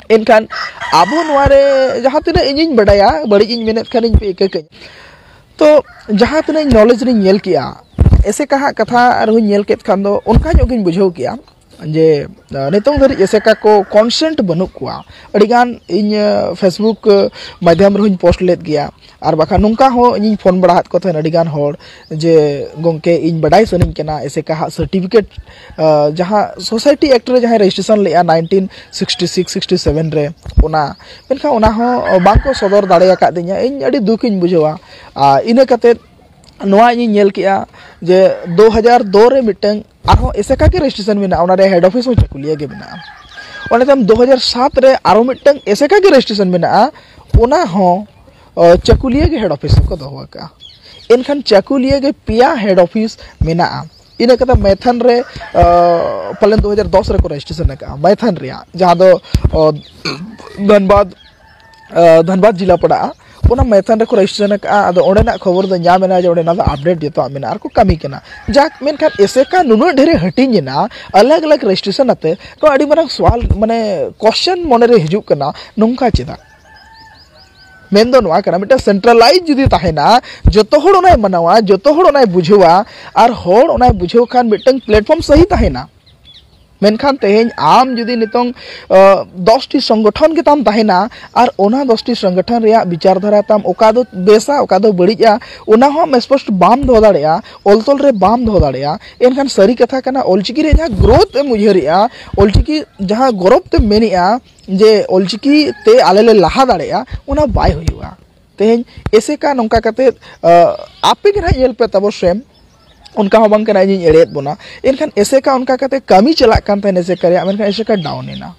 ᱮᱱᱠᱷᱟᱱ ᱟᱵᱚ ᱱᱚᱣᱟ ᱨᱮ ᱡᱟᱦᱟᱸ ᱛᱤᱱᱟᱹᱜ ᱤᱧᱤᱧ ᱵᱟᱰᱟᱭᱟ, ᱵᱟᱹᱲᱤᱡ ᱤᱧ ᱢᱮᱱᱮᱫ ᱠᱷᱟᱱ ᱤᱧ ᱯᱮ ᱤᱠᱟᱹ ᱠᱟᱹᱧ᱾ ᱛᱚ ᱡᱟᱦᱟᱸ ᱛᱤᱱᱟᱹᱜ ᱤᱧ ᱱᱚᱞᱮᱡᱽ ᱨᱤᱧ ᱧᱮᱞ ᱠᱮᱜᱼᱟ, ᱮᱥᱮᱠᱟ ᱦᱟᱸᱜ ᱠᱟᱛᱷᱟ ᱟᱨᱦᱚᱸᱧ ᱧᱮᱞ ᱠᱮᱫ ᱠᱷᱟᱱ ᱫᱚ ᱚᱱᱠᱟ ᱧᱚᱜ ᱜᱤᱧ ᱵᱩᱡᱷᱟᱹᱣ ᱠᱮᱜᱼᱟ ᱡᱮ, ᱟᱸ, ᱱᱤᱛᱚᱝ ᱫᱷᱟᱹᱨᱤᱡ ᱮᱥᱮᱠᱟ ᱠᱚ constant ᱵᱟᱹᱱᱩᱜ ᱠᱚᱣᱟ᱾ ᱟᱹᱰᱤᱜᱟᱱ ᱤᱧ, ᱟᱸ, Facebook, ᱟᱸ, ᱢᱟᱫᱽᱫᱷᱚᱢ ᱨᱮᱦᱚᱸᱧ post ᱞᱮᱫ ᱜᱮᱭᱟ, ᱟᱨ ᱵᱟᱠᱷᱟᱱ ᱱᱚᱝᱠᱟ ᱦᱚᱸ ᱤᱧᱤᱧ ᱯᱷᱳᱱ ᱵᱟᱲᱟ ᱟᱫ ᱠᱚ ᱛᱟᱦᱮᱸᱫ ᱟᱹᱰᱤᱜᱟᱱ ᱦᱚᱲ ᱡᱮ, "ᱜᱚᱢᱠᱮ, ᱤᱧ ᱵᱟᱰᱟᱭ ᱥᱟᱱᱟᱧ ᱠᱟᱱᱟ ᱮᱥᱮᱠᱟ ᱦᱟᱜ certificate, ᱟᱸ, ᱡᱟᱦᱟᱸ Society Act ᱨᱮ ᱡᱟᱦᱟᱸᱭ registration ᱞᱮᱫᱼᱟ nineteen sixty six sixty seven ᱨᱮ, ᱚᱱᱟ, ᱢᱮᱱᱠᱷᱟᱱ ᱚᱱᱟ ᱦᱚᱸ ᱵᱟᱝ ᱠᱚ ᱥᱚᱫᱚᱨ ᱫᱟᱲᱮ ᱟᱠᱟᱫᱤᱧᱟ, ᱤᱧ ᱟᱹᱰᱤ ᱫᱩᱠ ᱤᱧ ᱵᱩᱡᱷᱟᱹᱣᱟ᱾" ᱟᱨ ᱤᱱᱟᱹ ᱠᱟᱛᱮᱫ ᱱᱚᱣᱟ ᱤᱧᱤᱧ ᱧᱮᱞ ᱠᱮᱜᱼᱟ ᱡᱮ ᱫᱩ ᱦᱟᱡᱟᱨ ᱫᱩ ᱨᱮ ᱢᱤᱫᱴᱟᱝ ᱟᱨᱦᱚᱸ ᱮᱥᱮᱠᱟ ᱜᱮ registration ᱢᱮᱱᱟᱜᱼᱟ, ᱚᱱᱟ ᱨᱮᱭᱟᱜ head office ᱦᱚᱸ ᱪᱟᱹᱠᱩᱞᱤᱭᱟᱹ ᱜᱮ ᱢᱮᱱᱟᱜᱼᱟ᱾ ᱚᱱᱟ ᱛᱟᱭᱚᱢ ᱫᱩ ᱦᱟᱡᱟᱨ ᱥᱟᱛ ᱨᱮ ᱟᱨᱚ ᱢᱤᱫᱴᱟᱝ ᱮᱥᱮᱠᱟ ᱜᱮ registration ᱢᱮᱱᱟᱜᱼᱟ, ᱚᱱᱟ ᱦᱚᱸ, ᱚ, ᱪᱟᱹᱠᱩᱞᱤᱭᱟᱹ ᱜᱮ head office ᱦᱚᱸᱠᱚ ᱫᱚᱦᱚ ᱟᱠᱟᱫᱼᱟ᱾ ᱮᱱᱠᱷᱟᱱ ᱪᱟᱹᱠᱩᱞᱤᱭᱟᱹ ᱜᱮ ᱯᱮᱭᱟ head office ᱢᱮᱱᱟᱜᱼᱟ᱾ ᱤᱱᱟᱹ ᱠᱟᱛᱮ ᱢᱟᱭᱛᱷᱟᱱ ᱨᱮ, ᱚ, ᱯᱟᱞᱮᱱ ᱫᱩ ᱦᱟᱡᱟᱨ ᱫᱚᱥ ᱨᱮᱠᱚ registration ᱟᱠᱟᱫᱼᱟ ᱢᱟᱭᱛᱷᱟᱱ ᱨᱮᱭᱟᱜ, ᱡᱟᱦᱟᱸ ᱫᱚ, ᱚ, ᱫᱷᱟᱱᱵᱟᱫᱽ, ᱚ, ᱫᱷᱟᱱᱵᱟᱫᱽ ᱡᱮᱞᱟ ᱯᱟᱲᱟᱜᱼᱟ᱾ ᱚᱱᱟ ᱢᱟᱭᱛᱷᱟᱱ ᱨᱮᱠᱚ registration ᱟᱠᱟᱫᱼᱟ᱾ ᱟᱫᱚ ᱚᱸᱰᱮᱱᱟᱜ ᱠᱷᱚᱵᱚᱨ ᱫᱚ ᱧᱟᱢ ᱮᱱᱟ ᱡᱮ ᱚᱸᱰᱮᱱᱟᱜ ᱫᱚ update ᱡᱚᱛᱚᱣᱟᱜ ᱢᱮᱱᱟᱜᱼᱟ ᱟᱨ ᱠᱚ ᱠᱟᱹᱢᱤ ᱠᱟᱱᱟ᱾ ᱡᱟᱠ, ᱢᱮᱱᱠᱷᱟᱱ ᱮᱥᱮᱠᱟ ᱱᱩᱱᱟᱹᱜ ᱰᱷᱮᱨᱮ ᱦᱟᱹᱴᱤᱧ ᱮᱱᱟ, ᱟᱞᱟᱜᱽ ᱟᱞᱟᱜᱽ registration ᱟᱛᱮ, ᱱᱚᱣᱟ ᱟᱹᱰᱤ ᱢᱟᱨᱟᱝ ᱥᱚᱣᱟᱞ, ᱢᱟᱱᱮ question ᱢᱚᱱᱮᱨᱮ ᱦᱤᱡᱩᱜ ᱠᱟᱱᱟ, ᱱᱚᱝᱠᱟ ᱪᱮᱫᱟᱜ? ᱢᱮᱱ ᱫᱚ ᱱᱚᱣᱟ ᱠᱟᱱᱟ, ᱢᱤᱫᱴᱟᱝ centralize ᱡᱩᱫᱤ ᱛᱟᱦᱮᱱᱟ, ᱡᱚᱛᱚ ᱦᱚᱲ ᱚᱱᱟᱭ ᱢᱟᱱᱟᱣᱟ, ᱡᱚᱛᱚ ᱦᱚᱲ ᱚᱱᱟᱭ ᱵᱩᱡᱷᱟᱹᱣᱟ, ᱟᱨ ᱦᱚᱲ ᱚᱱᱟᱭ ᱵᱩᱡᱷᱟᱹᱣ ᱠᱷᱟᱱ ᱢᱤᱫᱴᱟᱝ platform ᱥᱟᱹᱦᱤ ᱛᱟᱦᱮᱱᱟ᱾ ᱢᱮᱱᱠᱷᱟᱱ ᱛᱮᱦᱮᱧ ᱟᱢ ᱡᱩᱫᱤ ᱱᱤᱛᱚᱝ, ᱟᱸ, ᱫᱚᱥ ᱴᱤ ᱥᱚᱝᱜᱚᱴᱷᱚᱱ ᱜᱮ ᱛᱟᱢ ᱛᱟᱦᱮᱱᱟ, ᱟᱨ ᱚᱱᱟ ᱫᱚᱥ ᱴᱤ ᱥᱚᱝᱜᱚᱴᱷᱚᱱ ᱨᱮᱭᱟᱜ ᱵᱤᱪᱟᱨ ᱫᱷᱟᱨᱟ ᱛᱟᱢ ᱚᱠᱟ ᱫᱚ ᱵᱮᱥᱟ, ᱚᱠᱟ ᱫᱚ ᱵᱟᱹᱲᱤᱡᱼᱟ, ᱚᱱᱟ ᱦᱚᱸ ᱟᱢ ᱥᱯᱚᱥᱴ ᱵᱟᱢ ᱫᱚᱦᱚ ᱫᱟᱲᱮᱭᱟᱜᱼᱟ, ᱚᱞ ᱛᱚᱞ ᱨᱮ ᱵᱟᱢ ᱫᱚᱦᱚ ᱫᱟᱲᱮᱭᱟᱜᱼᱟ, ᱮᱱᱠᱷᱟᱱ ᱥᱟᱹᱨᱤ ᱠᱟᱛᱷᱟ ᱠᱟᱱᱟ, ᱚᱞᱪᱤᱠᱤ ᱨᱮ ᱡᱟᱦᱟᱸ growth ᱮᱢ ᱩᱭᱦᱟᱹᱨᱮᱜᱼᱟ, ᱚᱞᱪᱤᱠᱤ ᱡᱟᱦᱟᱸ ᱜᱚᱨᱚᱵᱽ ᱛᱮᱢ ᱢᱮᱱᱮᱜᱼᱟ ᱡᱮ ᱚᱞᱪᱤᱠᱤ ᱛᱮ ᱟᱞᱮ ᱞᱮ ᱞᱟᱦᱟ ᱫᱟᱲᱮᱭᱟᱜᱼᱟ, ᱚᱱᱟ ᱵᱟᱭ ᱦᱩᱭᱩᱜᱼᱟ᱾ ᱛᱮᱦᱮᱧ ᱮᱥᱮᱠᱟ ᱱᱚᱝᱠᱟ ᱠᱟᱛᱮ, ᱟᱸ, ᱟᱯᱮ ᱜᱮ ᱱᱟᱦᱟᱜ ᱧᱮᱞ ᱯᱮ ᱛᱟᱵᱚ ᱥᱮᱢ, ᱚᱱᱠᱟ ᱦᱚᱸ ᱵᱟᱝ ᱠᱟᱱᱟ ᱤᱧᱤᱧ ᱮᱲᱮᱭᱮᱫ ᱵᱚᱱᱟ᱾ ᱮᱱᱠᱷᱟᱱ ᱮᱥᱮᱠᱟ ᱚᱱᱠᱟ ᱠᱟᱛᱮ ᱠᱟᱹᱢᱤ ᱪᱟᱞᱟᱜ ᱠᱟᱱ ᱛᱟᱦᱮᱸᱱ ᱮᱥᱮᱠᱟ ᱨᱮᱭᱟᱜ, ᱢᱮᱱᱠᱷᱟᱱ ᱮᱥᱮᱠᱟ down ᱮᱱᱟ᱾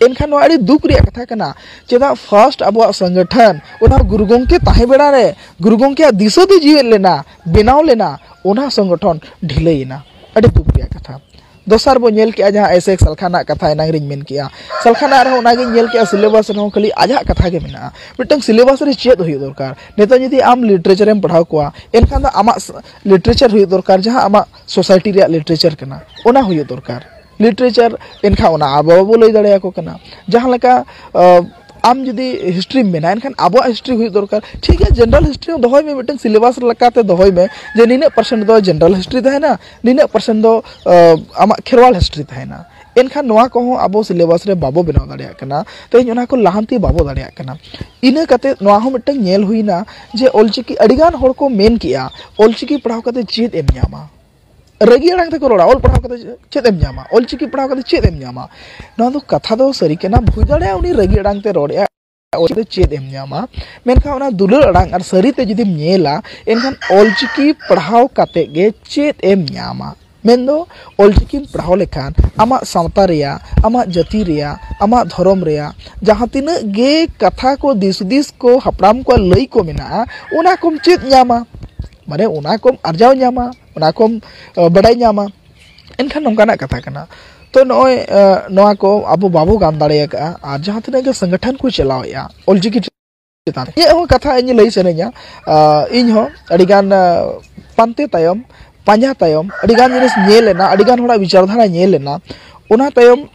ᱮᱱᱠᱷᱟᱱ ᱱᱚᱣᱟ ᱟᱹᱰᱤ ᱫᱩᱠ ᱨᱮᱭᱟᱜ ᱠᱟᱛᱷᱟ ᱠᱟᱱᱟ᱾ ᱪᱮᱫᱟᱜ first ᱟᱵᱚᱣᱟᱜ ᱥᱚᱝᱜᱚᱴᱷᱚᱱ, ᱚᱱᱟ ᱜᱩᱨᱩ ᱜᱚᱢᱠᱮ ᱛᱟᱦᱮᱸ ᱵᱮᱲᱟ ᱨᱮ, ᱜᱩᱨᱩ ᱜᱚᱢᱠᱮᱭᱟᱜ ᱫᱤᱥᱟᱹ ᱛᱮ ᱡᱤᱣᱮᱫ ᱞᱮᱱᱟ, ᱵᱮᱱᱟᱣ ᱞᱮᱱᱟ, ᱚᱱᱟ ᱥᱚᱝᱜᱚᱴᱷᱚᱱ ᱰᱷᱤᱞᱟᱹᱭᱮᱱᱟ᱾ ᱟᱹᱰᱤ ᱫᱩᱠ ᱨᱮᱭᱟᱜ ᱠᱟᱛᱷᱟ᱾ ᱫᱚᱥᱟᱨ ᱵᱚ ᱧᱮᱞ ᱠᱮᱜᱼᱟ ᱡᱟᱦᱟᱸ ᱮᱥᱮᱠ ᱥᱟᱞᱠᱷᱟᱱᱟᱜ ᱠᱟᱛᱷᱟ ᱮᱱᱟᱝ ᱨᱤᱧ ᱢᱮᱱ ᱠᱮᱜᱼᱟ, ᱥᱟᱞᱠᱷᱟᱱᱟᱜ ᱨᱮᱦᱚᱸ ᱚᱱᱟᱜᱤᱧ ᱧᱮᱞ ᱠᱮᱜᱼᱟ, syllabus ᱨᱮᱦᱚᱸ ᱠᱷᱟᱹᱞᱤ ᱟᱡᱟᱜ ᱠᱟᱛᱷᱟ ᱜᱮ ᱢᱮᱱᱟᱜᱼᱟ᱾ ᱢᱤᱫᱴᱟᱝ syllabus ᱨᱮ ᱪᱮᱫ ᱦᱩᱭᱩᱜ ᱫᱚᱨᱠᱟᱨ? ᱱᱤᱛᱚᱜ ᱡᱩᱫᱤ ᱟᱢ literature ᱮᱢ ᱯᱟᱲᱦᱟᱣ ᱠᱚᱣᱟ, ᱮᱱᱠᱷᱟᱱ ᱫᱚ ᱟᱢᱟᱜ ᱥ-, literature ᱦᱩᱭᱩᱜ ᱫᱚᱨᱠᱟᱨ, ᱡᱟᱦᱟᱸ ᱟᱢᱟᱜ society ᱨᱮᱭᱟᱜ literature ᱠᱟᱱᱟ, ᱚᱱᱟ ᱦᱩᱭᱩᱜ ᱫᱚᱨᱠᱟᱨ᱾ Literature, ᱮᱱᱠᱷᱟᱱ ᱚᱱᱟ ᱟᱵᱚ ᱵᱟᱵᱚ ᱞᱟᱹᱭ ᱫᱟᱲᱮᱭᱟᱠᱚ ᱠᱟᱱᱟ᱾ ᱡᱟᱦᱟᱸ ᱞᱮᱠᱟ, ᱟᱸ, ᱟᱢ ᱡᱩᱫᱤ ᱦᱤᱥᱴᱨᱤᱢ ᱢᱮᱱᱟ, ᱮᱱᱠᱷᱟᱱ ᱟᱵᱚᱣᱟᱜ ᱦᱤᱥᱴᱨᱤ ᱦᱩᱭᱩᱜ ᱫᱚᱨᱠᱟᱨ᱾ ᱴᱷᱤᱠ ᱜᱮᱭᱟ, ᱡᱮᱱᱟᱨᱟᱞ ᱦᱤᱥᱴᱨᱤ ᱦᱚᱸ ᱫᱚᱦᱚᱭ ᱢᱮ, ᱢᱤᱫᱴᱟᱝ ᱥᱤᱞᱮᱵᱟᱥ ᱞᱮᱠᱟᱛᱮ ᱫᱚᱦᱚᱭ ᱢᱮ, ᱡᱮ ᱱᱤᱱᱟᱹᱜ ᱯᱟᱨᱥᱮᱱᱴ ᱫᱚ ᱡᱮᱱᱟᱨᱟᱞ ᱦᱤᱥᱴᱨᱤ ᱛᱟᱦᱮᱱᱟ, ᱱᱤᱱᱟᱹᱜ ᱯᱟᱨᱥᱮᱱᱴ ᱫᱚ ᱟᱸ, ᱟᱢᱟᱜ ᱠᱷᱮᱨᱣᱟᱞ ᱦᱤᱥᱴᱨᱤ ᱛᱟᱦᱮᱱᱟ᱾ ᱮᱱᱠᱷᱟᱱ ᱱᱚᱣᱟ ᱠᱚᱦᱚᱸ ᱟᱵᱚ ᱥᱤᱞᱮᱵᱟᱥ ᱨᱮ ᱵᱟᱵᱚ ᱵᱮᱱᱟᱣ ᱫᱟᱲᱮᱭᱟᱜ ᱠᱟᱱᱟ, ᱛᱮᱦᱮᱧ ᱚᱱᱟ ᱠᱚ ᱞᱟᱦᱟᱱᱛᱤ ᱵᱟᱵᱚ ᱫᱟᱲᱮᱭᱟᱜ ᱠᱟᱱᱟ᱾ ᱤᱱᱟᱹ ᱠᱟᱛᱮ ᱱᱚᱣᱟ ᱦᱚᱸ ᱢᱤᱫᱴᱟᱝ ᱧᱮᱞ ᱦᱩᱭᱱᱟ ᱡᱮ ᱚᱞᱪᱤᱠᱤ, ᱟᱹᱰᱤᱜᱟᱱ ᱦᱚᱲ ᱠᱚ ᱢᱮᱱ ᱠᱮᱜᱼᱟ, ᱚᱞᱪᱤᱠᱤ ᱯᱟᱲᱦᱟᱣ ᱠᱟᱛᱮ ᱪᱮᱫ ᱮᱢ ᱧᱟᱢᱟ? ᱨᱟᱹᱜᱤ ᱟᱲᱟᱝ ᱛᱮᱠᱚ ᱨᱚᱲᱟ, ᱚᱞ ᱯᱟᱲᱦᱟᱣ ᱠᱟᱛᱮ ᱪᱮᱫ ᱮᱢ ᱧᱟᱢᱟ? ᱚᱞᱪᱤᱠᱤ ᱯᱟᱲᱦᱟᱣ ᱠᱟᱛᱮ ᱪᱮᱫ ᱮᱢ ᱧᱟᱢᱟ? ᱱᱚᱣᱟ ᱫᱚ ᱠᱟᱛᱷᱟ ᱫᱚ ᱥᱟᱹᱨᱤ ᱠᱟᱱᱟ, ᱦᱩᱭ ᱫᱟᱲᱮᱭᱟᱜᱼᱟ ᱩᱱᱤ ᱨᱟᱹᱜᱤ ᱟᱲᱟᱝ ᱛᱮ ᱨᱚᱲᱮᱜᱼᱟ, ᱚᱞᱪᱤᱠᱤ ᱛᱮ ᱪᱮᱫ ᱮᱢ ᱧᱟᱢᱟ? ᱢᱮᱱᱠᱷᱟᱱ ᱚᱱᱟ ᱫᱩᱞᱟᱹᱲ ᱟᱲᱟᱝ ᱟᱨ ᱥᱟᱹᱨᱤ ᱛᱮ ᱡᱩᱫᱤᱢ ᱧᱮᱞᱟ, ᱮᱱᱠᱷᱟᱱ ᱚᱞᱪᱤᱠᱤ ᱯᱟᱲᱦᱟᱣ ᱠᱟᱛᱮ ᱜᱮ ᱪᱮᱫ ᱮᱢ ᱧᱟᱢᱟ? ᱢᱮᱱᱫᱚ ᱚᱞᱪᱤᱠᱤᱢ ᱯᱟᱲᱦᱟᱣ ᱞᱮᱠᱷᱟᱱ ᱟᱢᱟᱜ ᱥᱟᱶᱛᱟ ᱨᱮᱭᱟᱜ, ᱟᱢᱟᱜ ᱡᱟᱹᱛᱤ ᱨᱮᱭᱟᱜ, ᱟᱢᱟᱜ ᱫᱷᱚᱨᱚᱢ ᱨᱮᱭᱟᱜ ᱡᱟᱦᱟᱸ ᱛᱤᱱᱟᱹᱜ ᱜᱮ ᱠᱟᱛᱷᱟ ᱠᱚ, ᱫᱤᱥ ᱦᱩᱫᱤᱥ ᱠᱚ, ᱦᱟᱯᱲᱟᱢ ᱠᱚᱣᱟᱜ ᱞᱟᱹᱭ ᱠᱚ ᱢᱮᱱᱟᱜᱼᱟ, ᱚᱱᱟ ᱠᱚᱢ ᱪᱮᱫ ᱧᱟᱢᱟ, ᱢᱟᱱᱮ ᱚᱱᱟ ᱠᱚᱢ ᱟᱨᱡᱟᱣ ᱧᱟᱢᱟ, ᱚᱱᱟ ᱠᱚᱢ, ᱟᱸ, ᱵᱟᱰᱟᱭ ᱧᱟᱢᱟ᱾ ᱮᱱᱠᱷᱟᱱ ᱱᱚᱝᱠᱟᱱᱟᱜ ᱠᱟᱛᱷᱟ ᱠᱟᱱᱟ᱾ ᱛᱚ ᱱᱚᱜᱼᱚᱭ, ᱟᱸ, ᱱᱚᱣᱟ ᱠᱚ ᱟᱵᱚ ᱵᱟᱵᱚ ᱜᱟᱱ ᱫᱟᱲᱮ ᱟᱠᱟᱫᱼᱟ, ᱟᱨ ᱡᱟᱦᱟᱸ ᱛᱤᱱᱟᱹᱜ ᱜᱮ ᱥᱚᱝᱜᱚᱴᱷᱚᱱ ᱠᱚ ᱪᱟᱞᱟᱣᱮᱫᱼᱟ ᱚᱞᱪᱤᱠᱤ ᱪᱮᱛᱟᱱ ᱨᱮ, ᱤᱧᱟᱹᱜ ᱦᱚᱸ ᱠᱟᱛᱷᱟ ᱤᱧ ᱞᱟᱹᱭ ᱥᱟᱱᱟᱧᱟ᱾ ᱟᱸ, ᱤᱧ ᱦᱚᱸ ᱟᱹᱰᱤᱜᱟᱱ, ᱟᱸ, ᱯᱟᱱᱛᱮ ᱛᱟᱭᱚᱢ, ᱯᱟᱸᱡᱟ ᱛᱟᱭᱚᱢ, ᱟᱹᱰᱤᱜᱟᱱ ᱡᱤᱱᱤᱥ ᱧᱮᱞ ᱮᱱᱟ, ᱟᱹᱰᱤᱜᱟᱱ ᱦᱚᱲᱟᱜ ᱵᱤᱪᱟᱨ ᱫᱷᱟᱨᱟ ᱧᱮᱞ ᱮᱱᱟ᱾ ᱚᱱᱟ ᱛᱟᱭᱚᱢ,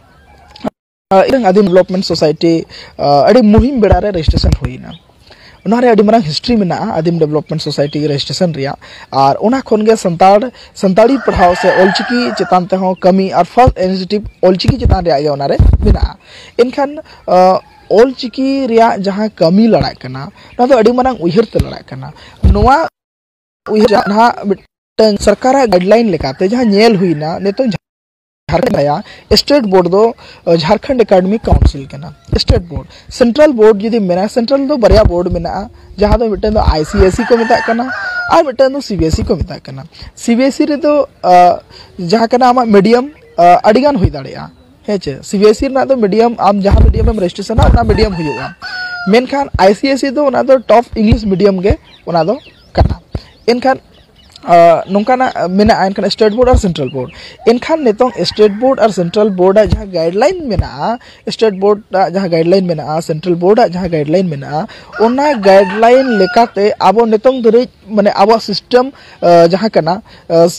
ᱟᱸ, ᱤᱧ ᱟᱹᱫᱤᱢ ᱰᱮᱵᱷᱞᱚᱯᱢᱮᱱᱴ ᱥᱳᱥᱟᱭᱴᱤ, ᱟᱸ, ᱟᱹᱰᱤ ᱢᱩᱦᱤᱢ ᱵᱮᱲᱟ ᱨᱮ ᱨᱮᱡᱤᱥᱴᱨᱮᱥᱚᱱ ᱦᱩᱭᱱᱟ᱾ ᱚᱱᱟ ᱨᱮ ᱟᱹᱰᱤ ᱢᱟᱨᱟᱝ ᱦᱤᱥᱴᱨᱤ ᱢᱮᱱᱟᱜᱼᱟ ᱟᱹᱫᱤᱢ ᱰᱮᱵᱷᱞᱚᱯᱢᱮᱱᱴ ᱥᱳᱥᱟᱭᱴᱤ ᱨᱮᱡᱤᱥᱴᱨᱮᱥᱚᱱ ᱨᱮᱭᱟᱜ, ᱟᱨ ᱚᱱᱟ ᱠᱷᱚᱱ ᱜᱮ ᱥᱟᱱᱛᱟᱲ, ᱥᱟᱱᱛᱟᱲᱤ ᱯᱟᱲᱦᱟᱣ ᱥᱮ ᱚᱞᱪᱤᱠᱤ ᱪᱮᱛᱟᱱ ᱛᱮᱦᱚᱸ ᱠᱟᱹᱢᱤ, ᱟᱨ ᱯᱷᱟᱨᱥᱴ ᱤᱱᱤᱥᱤᱭᱮᱴᱤᱵᱷ ᱚᱞᱪᱤᱠᱤ ᱪᱮᱛᱟᱱ ᱨᱮᱭᱟᱜ ᱜᱮ ᱚᱱᱟ ᱨᱮ ᱢᱮᱱᱟᱜᱼᱟ᱾ ᱮᱱᱠᱷᱟᱱ, ᱟᱸ, ᱚᱞᱪᱤᱠᱤ ᱨᱮᱭᱟᱜ ᱡᱟᱦᱟᱸ ᱠᱟᱹᱢᱤ ᱞᱟᱲᱟᱜ ᱠᱟᱱᱟ, ᱚᱱᱟ ᱫᱚ ᱟᱹᱰᱤ ᱢᱟᱨᱟᱝ ᱩᱭᱦᱟᱹᱨ ᱛᱮ ᱞᱟᱲᱟᱜ ᱠᱟᱱᱟ᱾ ᱱᱚᱣᱟ ᱩᱭᱦᱟᱹᱨ ᱱᱟᱦᱟᱜ ᱢᱤᱫᱴᱟᱝ ᱥᱚᱨᱠᱟᱨᱟᱜ ᱜᱟᱭᱤᱰᱞᱟᱭᱤᱱ ᱞᱮᱠᱟᱛᱮ ᱡᱟᱦᱟᱸ ᱧᱮᱞ ᱦᱩᱭᱱᱟ, ᱱᱤᱛᱚᱝ ᱡᱷᱟᱲᱠᱷᱚᱸᱰ ᱨᱮᱭᱟᱜ ᱥᱴᱮᱴ ᱵᱳᱨᱰ ᱫᱚ, ᱟᱸ, ᱡᱷᱟᱲᱠᱷᱚᱸᱰ ᱮᱠᱟᱰᱮᱢᱤᱠ ᱠᱟᱣᱩᱱᱥᱤᱞ ᱠᱟᱱᱟ᱾ ᱥᱴᱮᱴ ᱵᱳᱨᱰ, ᱥᱮᱱᱴᱨᱟᱞ ᱵᱳᱨᱰ ᱡᱩᱫᱤ ᱢᱮᱱᱟ, ᱥᱮᱱᱴᱨᱟᱞ ᱫᱚ ᱵᱟᱨᱭᱟ ᱵᱳᱨᱰ ᱢᱮᱱᱟᱜᱼᱟ, ᱡᱟᱦᱟᱸ ᱫᱚ ᱢᱤᱫᱴᱟᱝ ᱫᱚ ᱟᱭ ᱥᱤ ᱮᱥ ᱤ ᱠᱚ ᱢᱮᱛᱟᱜ ᱠᱟᱱᱟ, ᱟᱨ ᱢᱤᱫᱴᱟᱝ ᱫᱚ ᱥᱤ ᱵᱤ ᱮᱥ ᱤ ᱠᱚ ᱢᱮᱛᱟᱜ ᱠᱟᱱᱟ᱾ ᱥᱤ ᱵᱤ ᱮᱥ ᱤ ᱨᱮᱫᱚ, ᱟᱸ, ᱡᱟᱦᱟᱸ ᱠᱟᱱᱟ ᱟᱢᱟᱜ ᱢᱤᱰᱤᱭᱟᱢ, ᱟᱸ, ᱟᱹᱰᱤᱜᱟᱱ ᱦᱩᱭ ᱫᱟᱲᱮᱭᱟᱜᱼᱟ᱾ ᱦᱮᱸ ᱪᱮ, ᱥᱤ ᱵᱤ ᱮᱥ ᱤ ᱨᱮᱱᱟᱜ ᱫᱚ ᱢᱤᱰᱤᱭᱟᱢ, ᱟᱢ ᱡᱟᱦᱟᱸ ᱢᱤᱰᱤᱭᱟᱢ ᱮᱢ ᱨᱮᱡᱤᱥᱴᱨᱮᱥᱚᱱᱟ, ᱚᱱᱟ ᱢᱤᱰᱤᱭᱟᱢ ᱦᱩᱭᱩᱜᱼᱟ᱾ ᱢᱮᱱᱠᱷᱟᱱ ᱟᱭ ᱥᱤ ᱮᱥ ᱤ ᱫᱚ ᱚᱱᱟ ᱫᱚ ᱴᱚᱯ ᱤᱝᱞᱤᱥ ᱢᱤᱰᱤᱭᱟᱢ ᱜᱮ ᱚᱱᱟ ᱫᱚ ᱠᱟᱱᱟ᱾ ᱮᱱᱠᱷᱟᱱ ᱱᱚᱝᱠᱟᱱᱟᱜ ᱢᱮᱱᱟᱜᱼᱟ, ᱮᱱᱠᱷᱟᱱ ᱥᱴᱮᱴ ᱵᱳᱨᱰ ᱟᱨ ᱥᱮᱱᱴᱨᱟᱞ ᱵᱳᱨᱰ᱾ ᱮᱱᱠᱷᱟᱱ ᱱᱤᱛᱚᱝ ᱥᱴᱮᱴ ᱵᱳᱨᱰ ᱟᱨ ᱥᱮᱱᱴᱨᱟᱞ ᱵᱳᱨᱰ ᱟᱜ ᱡᱟᱦᱟᱸ ᱜᱟᱭᱤᱰ ᱞᱟᱭᱤᱱ ᱢᱮᱱᱟᱜᱼᱟ, ᱥᱴᱮᱴ ᱵᱳᱨᱰ ᱟᱜ ᱡᱟᱦᱟᱸ ᱜᱟᱭᱤᱰ ᱞᱟᱭᱤᱱ ᱢᱮᱱᱟᱜᱼᱟ, ᱥᱮᱱᱴᱨᱟᱞ ᱵᱳᱨᱰ ᱟᱜ ᱡᱟᱦᱟᱸ ᱜᱟᱭᱤᱰ ᱞᱟᱭᱤᱱ ᱢᱮᱱᱟᱜᱼᱟ, ᱚᱱᱟ ᱜᱟᱭᱤᱰ ᱞᱟᱭᱤᱱ ᱞᱮᱠᱟᱛᱮ ᱟᱵᱚ ᱱᱤᱛᱚᱝ ᱫᱷᱟᱹᱨᱤᱡ, ᱢᱟᱱᱮ, ᱟᱵᱚᱣᱟᱜ ᱥᱤᱥᱴᱮᱢ ᱡᱟᱦᱟᱸ ᱠᱟᱱᱟ,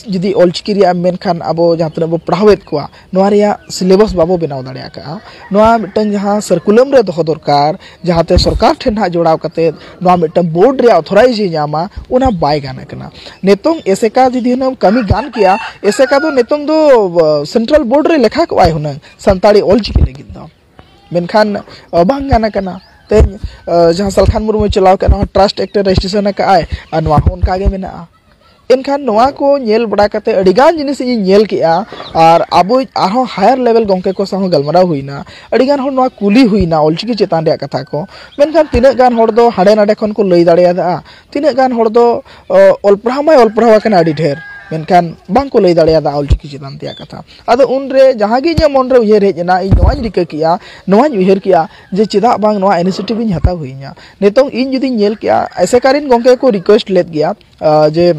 ᱡᱩᱫᱤ ᱚᱞᱪᱤᱠᱤ ᱨᱮᱭᱟᱜ ᱮᱢ ᱢᱮᱱᱠᱷᱟᱱ, ᱟᱵᱚ ᱡᱟᱦᱟᱸ ᱛᱤᱱᱟᱹᱜ ᱵᱚ ᱯᱟᱲᱦᱟᱣᱮᱫ ᱠᱚᱣᱟ, ᱱᱚᱣᱟ ᱨᱮᱭᱟᱜ ᱥᱤᱞᱮᱵᱟᱥ ᱵᱟᱵᱚ ᱵᱮᱱᱟᱣ ᱫᱟᱲᱮ ᱟᱠᱟᱫᱼᱟ᱾ ᱱᱚᱣᱟ ᱢᱤᱫᱴᱟᱝ ᱡᱟᱦᱟᱸ ᱥᱟᱨᱠᱩᱞᱟᱢ ᱨᱮ ᱫᱚᱦᱚ ᱫᱚᱨᱠᱟᱨ, ᱡᱟᱦᱟᱸᱛᱮ ᱥᱚᱨᱠᱟᱨ ᱴᱷᱮᱱ ᱦᱟᱸᱜ ᱡᱚᱲᱟᱣ ᱠᱟᱛᱮ ᱱᱚᱣᱟ ᱢᱤᱫᱴᱟᱝ ᱵᱳᱨᱰ ᱨᱮᱭᱟᱜ ᱚᱛᱷᱚᱨᱟᱭᱤᱡᱽ ᱮ ᱧᱟᱢᱟ, ᱚᱱᱟ ᱵᱟᱭ ᱜᱟᱱ ᱟᱠᱟᱱᱟ᱾ ᱱᱤᱛᱚᱝ ᱮᱥᱮᱠᱟ ᱡᱩᱫᱤ ᱦᱩᱱᱟᱹᱝ ᱠᱟᱹᱢᱤ ᱜᱟᱱ ᱠᱮᱭᱟ, ᱮᱥᱮᱠᱟ ᱫᱚ ᱱᱤᱛᱚᱝ ᱫᱚ ᱥᱮᱱᱴᱨᱟᱞ ᱵᱳᱨᱰ ᱨᱮ ᱞᱮᱠᱷᱟ ᱠᱚᱜᱼᱟᱭ ᱦᱩᱱᱟᱹᱝ ᱥᱟᱱᱛᱟᱲᱤ ᱚᱞᱪᱤᱠᱤ ᱞᱟᱹᱜᱤᱫ ᱫᱚ᱾ ᱢᱮᱱᱠᱷᱟᱱ ᱵᱟᱝ ᱜᱟᱱ ᱟᱠᱟᱱᱟ᱾ ᱛᱮᱦᱮᱧ ᱡᱟᱦᱟᱸ ᱥᱟᱞᱠᱷᱟᱱ ᱢᱩᱨᱢᱩᱭ ᱪᱟᱞᱟᱣ ᱠᱟᱱᱟ, ᱱᱚᱣᱟ ᱴᱨᱟᱥᱴ ᱮᱠᱴ ᱨᱮ ᱨᱮᱡᱤᱥᱴᱨᱮᱥᱚᱱ ᱟᱠᱟᱫᱼᱟᱭ, ᱟᱨ ᱱᱚᱣᱟ ᱦᱚᱸ ᱚᱱᱠᱟ ᱜᱮ ᱢᱮᱱᱟᱜᱼᱟ᱾ ᱮᱱᱠᱷᱟᱱ ᱱᱚᱣᱟ ᱠᱚ ᱧᱮᱞ ᱵᱟᱲᱟ ᱠᱟᱛᱮ ᱟᱹᱰᱤᱜᱟᱱ ᱡᱤᱱᱤᱥ ᱤᱧ ᱧᱮᱞ ᱠᱮᱜᱼᱟ, ᱟᱨ ᱟᱵᱚ ᱟᱨᱦᱚᱸ ᱦᱟᱭᱟᱨ ᱞᱮᱵᱮᱞ ᱜᱚᱢᱠᱮ ᱠᱚ ᱥᱟᱶ ᱦᱚᱸ ᱜᱟᱞᱢᱟᱨᱟᱣ ᱦᱩᱭᱱᱟ᱾ ᱟᱹᱰᱤᱜᱟᱱ ᱦᱚᱲ ᱱᱚᱣᱟ ᱠᱩᱞᱤ ᱦᱩᱭᱱᱟ ᱚᱞᱪᱤᱠᱤ ᱪᱮᱛᱟᱱ ᱨᱮᱭᱟᱜ ᱠᱟᱛᱷᱟ ᱠᱚ, ᱢᱮᱱᱠᱷᱟᱱ ᱛᱤᱱᱟᱹᱜ ᱜᱟᱱ ᱦᱚᱲ ᱫᱚ ᱦᱟᱸᱰᱮ ᱱᱟᱰᱮ ᱠᱷᱚᱱ ᱠᱚ ᱞᱟᱹᱭ ᱫᱟᱲᱮᱭᱟᱫᱟ, ᱛᱤᱱᱟᱹᱜ ᱜᱟᱱ ᱦᱚᱲ ᱫᱚ ᱚᱞ ᱯᱟᱲᱦᱟᱣ ᱢᱟᱭ ᱚᱞ ᱯᱟᱲᱦᱟᱣ ᱟᱠᱟᱱᱟ ᱟᱹᱰᱤ ᱰᱷᱮᱨ, ᱢᱮᱱᱠᱷᱟᱱ ᱵᱟᱝᱠᱚ ᱞᱟᱹᱭ ᱫᱟᱲᱮᱭᱟᱫᱟ ᱚᱞᱪᱤᱠᱤ ᱪᱮᱛᱟᱱ ᱨᱮᱭᱟᱜ ᱠᱟᱛᱷᱟ᱾ ᱟᱫᱚ ᱩᱱᱨᱮ ᱡᱟᱦᱟᱸ ᱜᱮ ᱤᱧᱟᱹᱜ ᱢᱚᱱᱨᱮ ᱩᱭᱦᱟᱹᱨ ᱦᱮᱡ ᱮᱱᱟ, ᱤᱧ ᱱᱚᱣᱟᱧ ᱨᱤᱠᱟᱹ ᱠᱮᱜᱼᱟ, ᱱᱚᱣᱟᱧ ᱩᱭᱦᱟᱹᱨ ᱠᱮᱜᱼᱟ ᱡᱮ ᱪᱮᱫᱟᱜ ᱵᱟᱝ ᱱᱚᱣᱟ ᱤᱱᱤᱥᱤᱭᱮᱴᱤᱵᱷ ᱤᱧ ᱦᱟᱛᱟᱣ ᱦᱩᱭᱤᱧᱟ᱾ ᱱᱤᱛᱚᱝ ᱤᱧ ᱡᱩᱫᱤᱧ ᱧᱮᱞ ᱠᱮᱜᱼᱟ, ᱮᱥᱮᱠᱟ ᱨᱮᱱ ᱜᱚᱢᱠᱮ ᱠᱚ ᱨᱤᱠᱩᱭᱮᱥᱴ ᱞᱮᱫ ᱜᱮᱭᱟ, ᱡᱮ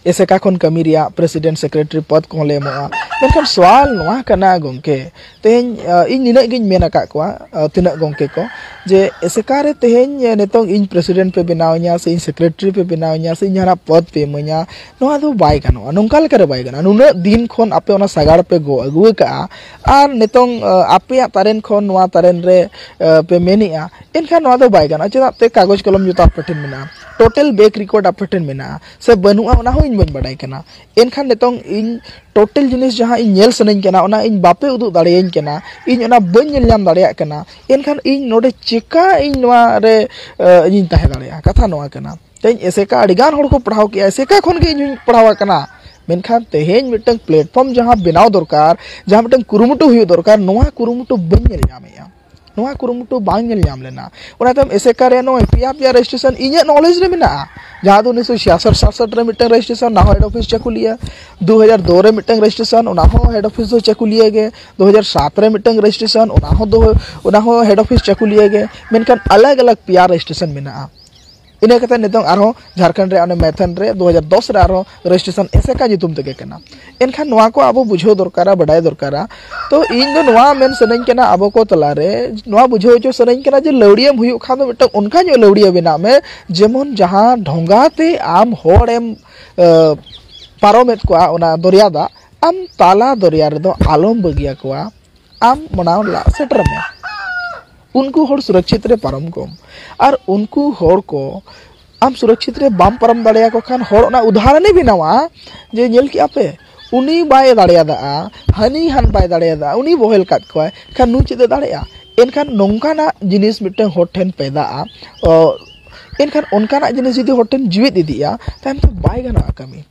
ᱮᱥᱮᱠᱟ ᱠᱷᱚᱱ ᱠᱟᱹᱢᱤ ᱨᱮᱭᱟᱜ ᱯᱨᱮᱥᱤᱰᱮᱱᱴ, ᱥᱮᱠᱨᱮᱴᱟᱨᱤ ᱯᱚᱫᱽ ᱠᱚᱦᱚᱸ ᱞᱮ ᱮᱢᱚᱜᱼᱟ᱾ ᱢᱮᱱᱠᱷᱟᱱ ᱥᱚᱣᱟᱞ ᱱᱚᱣᱟ ᱠᱟᱱᱟ ᱜᱚᱢᱠᱮ, ᱛᱮᱦᱮᱧ ᱤᱧ ᱱᱤᱱᱟᱹᱜ ᱜᱤᱧ ᱢᱮᱱ ᱟᱠᱟᱫ ᱠᱚᱣᱟ, ᱛᱤᱱᱟᱹᱜ ᱜᱚᱢᱠᱮ ᱠᱚ, ᱡᱮ ᱮᱥᱮᱠᱟ ᱨᱮ ᱛᱮᱦᱮᱧ ᱱᱤᱛᱚᱝ ᱤᱧ ᱯᱨᱮᱥᱤᱰᱮᱱᱴ ᱯᱮ ᱵᱮᱱᱟᱣᱤᱧᱟ, ᱥᱮ ᱤᱧ ᱥᱮᱠᱨᱮᱴᱟᱨᱤ ᱯᱮ ᱵᱮᱱᱟᱣᱤᱧᱟ, ᱥᱮ ᱤᱧ ᱡᱟᱦᱟᱱᱟᱜ ᱯᱚᱫᱽ ᱯᱮ ᱤᱢᱟᱹᱧᱟ, ᱱᱚᱣᱟ ᱫᱚ ᱵᱟᱭ ᱜᱟᱱᱚᱜᱼᱟ᱾ ᱱᱚᱝᱠᱟ ᱞᱮᱠᱟᱨᱮ ᱵᱟᱭ ᱜᱟᱱᱚᱜᱼᱟ᱾ ᱱᱩᱱᱟᱹᱜ ᱫᱤᱱ ᱠᱷᱚᱱ ᱟᱯᱮ ᱚᱱᱟ ᱥᱟᱜᱟᱲ ᱯᱮ ᱜᱚ ᱟᱹᱜᱩ ᱟᱠᱟᱫᱼᱟ, ᱟᱨ ᱱᱤᱛᱚᱝ ᱟᱯᱮᱭᱟᱜ ᱛᱟᱨᱮᱱ ᱠᱷᱚᱱ ᱱᱚᱣᱟ ᱛᱟᱨᱮᱱ ᱨᱮ ᱯᱮ ᱢᱮᱱᱮᱜᱼᱟ, ᱮᱱᱠᱷᱟᱱ ᱱᱚᱣᱟ ᱫᱚ ᱵᱟᱭ ᱜᱟᱱᱚᱜᱼᱟ᱾ ᱪᱮᱫᱟᱜ ᱛᱮ ᱠᱟᱜᱚᱡᱽ ᱠᱚᱞᱚᱢ ᱡᱚᱛᱚ ᱟᱯᱮ ᱴᱷᱮᱱ ᱢᱮᱱᱟᱜᱼᱟ, ᱴᱳᱴᱟᱞ ᱵᱮᱠ ᱨᱮᱠᱚᱨᱰ ᱟᱯᱮ ᱴᱷᱮᱱ ᱢᱮᱱᱟᱜᱼᱟ ᱥᱮ ᱵᱟᱹᱱᱩᱜᱼᱟ, ᱚᱱᱟ ᱦᱚᱸ ᱤᱧ ᱵᱟᱹᱧ ᱵᱟᱰᱟᱭ ᱠᱟᱱᱟ᱾ ᱮᱱᱠᱷᱟᱱ ᱱᱤᱛᱚᱝ ᱤᱧ ᱴᱳᱴᱟᱞ ᱡᱤᱱᱤᱥ ᱡᱟᱦᱟᱸ ᱤᱧ ᱧᱮᱞ ᱥᱟᱱᱟᱧ ᱠᱟᱱᱟ, ᱚᱱᱟ ᱤᱧ ᱵᱟᱯᱮ ᱩᱫᱩᱜ ᱫᱟᱲᱮᱭᱟᱹᱧ ᱠᱟᱱᱟ, ᱤᱧ ᱚᱱᱟ ᱵᱟᱹᱧ ᱧᱮᱞ ᱧᱟᱢ ᱫᱟᱲᱮᱭᱟᱜ ᱠᱟᱱᱟ, ᱮᱱᱠᱷᱟᱱ ᱤᱧ ᱱᱚᱰᱮ ᱪᱮᱠᱟ ᱤᱧ ᱱᱚᱣᱟ ᱨᱮ ᱤᱧᱤᱧ ᱛᱟᱦᱮᱸ ᱫᱟᱲᱮᱭᱟᱜᱼᱟ? ᱠᱟᱛᱷᱟ ᱱᱚᱣᱟ ᱠᱟᱱᱟ᱾ ᱛᱮᱦᱮᱧ ᱮᱥᱮᱠᱟ ᱟᱹᱰᱤᱜᱟᱱ ᱦᱚᱲ ᱠᱚ ᱯᱟᱲᱦᱟᱣ ᱠᱮᱜᱼᱟ, ᱮᱥᱮᱠᱟ ᱠᱷᱚᱱ ᱜᱮ ᱤᱧ ᱦᱚᱧ ᱯᱟᱲᱦᱟᱣ ᱟᱠᱟᱱᱟ᱾ ᱢᱮᱱᱠᱷᱟᱱ ᱛᱮᱦᱮᱧ ᱢᱤᱫᱴᱟᱝ ᱯᱞᱮᱴᱯᱷᱚᱨᱢ ᱡᱟᱦᱟᱸ ᱵᱮᱱᱟᱣ ᱫᱚᱨᱠᱟᱨ, ᱡᱟᱦᱟᱸ ᱢᱤᱫᱴᱟᱝ ᱠᱩᱨᱩᱢᱩᱴᱩ ᱦᱩᱭᱩᱜ ᱫᱚᱨᱠᱟᱨ, ᱱᱚᱣᱟ ᱠᱩᱨᱩᱢᱩᱴᱩ ᱵᱟᱹᱧ ᱧᱮᱞ ᱧᱟᱢᱮᱜᱼᱟ᱾ ᱱᱚᱣᱟ ᱠᱩᱨᱩᱢᱩᱴᱩ ᱵᱟᱝ ᱧᱮᱞ ᱧᱟᱢ ᱞᱮᱱᱟ᱾ ᱚᱱᱟ ᱛᱟᱭᱚᱢ ᱮᱥᱮᱠᱟ ᱨᱮ ᱱᱚᱜᱼᱚᱭ ᱯᱮᱭᱟ ᱯᱮᱭᱟ ᱨᱮᱡᱤᱥᱴᱨᱮᱥᱚᱱ ᱤᱧᱟᱹᱜ ᱱᱚᱞᱮᱡᱽ ᱨᱮ ᱢᱮᱱᱟᱜᱼᱟ, ᱡᱟᱦᱟᱸ ᱫᱚ ᱩᱱᱤᱥᱥᱚ ᱪᱷᱤᱭᱟᱥᱚᱴ ᱥᱟᱛᱥᱚᱴ ᱨᱮ ᱢᱤᱫᱴᱟᱝ ᱨᱮᱡᱤᱥᱴᱨᱮᱥᱚᱱ, ᱚᱱᱟ ᱦᱚᱸ ᱦᱮᱰ ᱚᱯᱷᱤᱥ ᱪᱟᱹᱠᱩᱞᱤᱭᱟᱹ, ᱫᱩ ᱦᱟᱡᱟᱨ ᱫᱩ ᱨᱮ ᱢᱤᱫᱴᱟᱝ ᱨᱮᱡᱤᱥᱴᱨᱮᱥᱚᱱ, ᱚᱱᱟ ᱦᱚᱸ ᱦᱮᱰ ᱚᱯᱷᱤᱥ ᱫᱚ ᱪᱟᱹᱠᱩᱞᱤᱭᱟᱹ ᱜᱮ, ᱫᱩ ᱦᱟᱡᱟᱨ ᱥᱟᱛ ᱨᱮ ᱢᱤᱫᱴᱟᱝ ᱨᱮᱡᱤᱥᱴᱨᱮᱥᱚᱱ, ᱚᱱᱟ ᱦᱚᱸ ᱫᱚ, ᱚᱱᱟ ᱦᱚᱸ ᱦᱮᱰ ᱚᱯᱷᱤᱥ ᱪᱟᱹᱠᱩᱞᱤᱭᱟᱹ ᱜᱮ, ᱢᱮᱱᱠᱷᱟᱱ ᱟᱞᱟᱜᱽ ᱟᱞᱟᱜᱽ ᱯᱮᱭᱟ ᱨᱮᱡᱤᱥᱴᱨᱮᱥᱚᱱ ᱢᱮᱱᱟᱜᱼᱟ᱾ ᱤᱱᱟᱹ ᱠᱟᱛᱮ ᱱᱤᱛᱚᱝ ᱟᱨᱦᱚᱸ ᱡᱷᱟᱲᱠᱷᱚᱸᱰ ᱨᱮ ᱚᱱᱮ ᱢᱮᱛᱷᱮᱱ ᱨᱮ ᱫᱩ ᱦᱟᱡᱟᱨ ᱫᱚᱥ ᱨᱮ ᱟᱨᱦᱚᱸ ᱨᱮᱡᱤᱥᱴᱨᱮᱥᱚᱱ ᱮᱥᱮᱠᱟ ᱧᱩᱛᱩᱢ ᱛᱮᱜᱮ ᱠᱟᱱᱟ᱾ ᱮᱱᱠᱷᱟᱱ ᱱᱚᱣᱟ ᱠᱚ ᱟᱵᱚ ᱵᱩᱡᱷᱟᱹᱣ ᱫᱚᱨᱠᱟᱨᱟ, ᱵᱟᱰᱟᱭ ᱫᱚᱨᱠᱟᱨᱟ᱾ ᱛᱚ ᱤᱧ ᱫᱚ ᱱᱚᱣᱟ ᱢᱮᱱ ᱥᱟᱱᱟᱧ ᱠᱟᱱᱟ ᱟᱵᱚ ᱠᱚ ᱛᱟᱞᱟᱨᱮ, ᱱᱚᱣᱟ ᱵᱩᱡᱷᱟᱹᱣ ᱦᱚᱪᱚ ᱥᱟᱱᱟᱧ ᱠᱟᱱᱟ ᱡᱮ ᱞᱟᱹᱣᱲᱤᱭᱟᱹᱢ ᱦᱩᱭᱩᱜ ᱠᱷᱟᱱ ᱫᱚ ᱢᱤᱫᱴᱟᱝ ᱚᱱᱠᱟ ᱧᱚᱜ ᱞᱟᱹᱣᱲᱤᱭᱟᱹ ᱵᱮᱱᱟᱜ ᱢᱮ, ᱡᱮᱢᱚᱱ ᱡᱟᱦᱟᱸ ᱰᱷᱚᱸᱜᱟ ᱛᱮ ᱟᱢ ᱦᱚᱲᱮᱢ ᱯᱟᱨᱚᱢᱮᱫ ᱠᱚᱣᱟ ᱚᱱᱟ ᱫᱚᱨᱭᱟ ᱫᱟᱜ, ᱟᱢ ᱛᱟᱞᱟ ᱫᱚᱨᱭᱟ ᱨᱮᱫᱚ ᱟᱞᱚᱢ ᱵᱟᱹᱜᱤᱭᱟᱠᱚᱣᱟ, ᱟᱢ ᱚᱱᱟ ᱞᱟᱜ ᱥᱮᱴᱮᱨ ᱢᱮ᱾ ᱩᱱᱠᱩ ᱦᱚᱲ ᱥᱩᱨᱚᱠᱪᱷᱤᱛ ᱨᱮ ᱯᱟᱨᱚᱢ ᱠᱚᱢ᱾ ᱟᱨ ᱩᱱᱠᱩ ᱦᱚᱲ ᱠᱚ ᱟᱢ ᱥᱩᱨᱚᱠᱪᱷᱤᱛ ᱨᱮ ᱵᱟᱢ ᱯᱟᱨᱚᱢ ᱫᱟᱲᱮᱭᱟᱠᱚ ᱠᱷᱟᱱ, ᱦᱚᱲ ᱚᱱᱟ ᱩᱫᱟᱦᱚᱨᱚᱱᱮ ᱵᱮᱱᱟᱣᱟ ᱡᱮ, "ᱧᱮᱞ ᱠᱮᱜᱼᱟ ᱯᱮ, ᱩᱱᱤ ᱵᱟᱭ ᱫᱟᱲᱮᱭᱟᱫᱟ, ᱦᱟᱹᱱᱤ ᱦᱟᱱ ᱵᱟᱭ ᱫᱟᱲᱮᱭᱟᱫᱟ, ᱩᱱᱤ ᱵᱚᱦᱮᱞ ᱠᱟᱫ ᱠᱚᱣᱟᱭ, ᱠᱷᱟᱱ ᱱᱩᱭ ᱪᱮᱫ ᱮ ᱫᱟᱲᱮᱭᱟᱜᱼᱟ?" ᱮᱱᱠᱷᱟᱱ ᱱᱚᱝᱠᱟᱱᱟᱜ ᱡᱤᱱᱤᱥ ᱢᱤᱫᱴᱟᱝ ᱦᱚᱲ ᱴᱷᱮᱱ ᱯᱮᱫᱟᱜᱼᱟ᱾ ᱚ, ᱮᱱᱠᱷᱟᱱ ᱚᱱᱠᱟᱱᱟᱜ ᱡᱤᱱᱤᱥ ᱡᱩᱫᱤ ᱦᱚᱲ ᱴᱷᱮᱱ ᱡᱤᱣᱮᱫ ᱤᱫᱤᱜᱼᱟ, ᱛᱟᱭᱚᱢ ᱛᱮ ᱵᱟᱭ ᱜᱟᱱᱚᱜᱼᱟ ᱠᱟᱹᱢᱤ᱾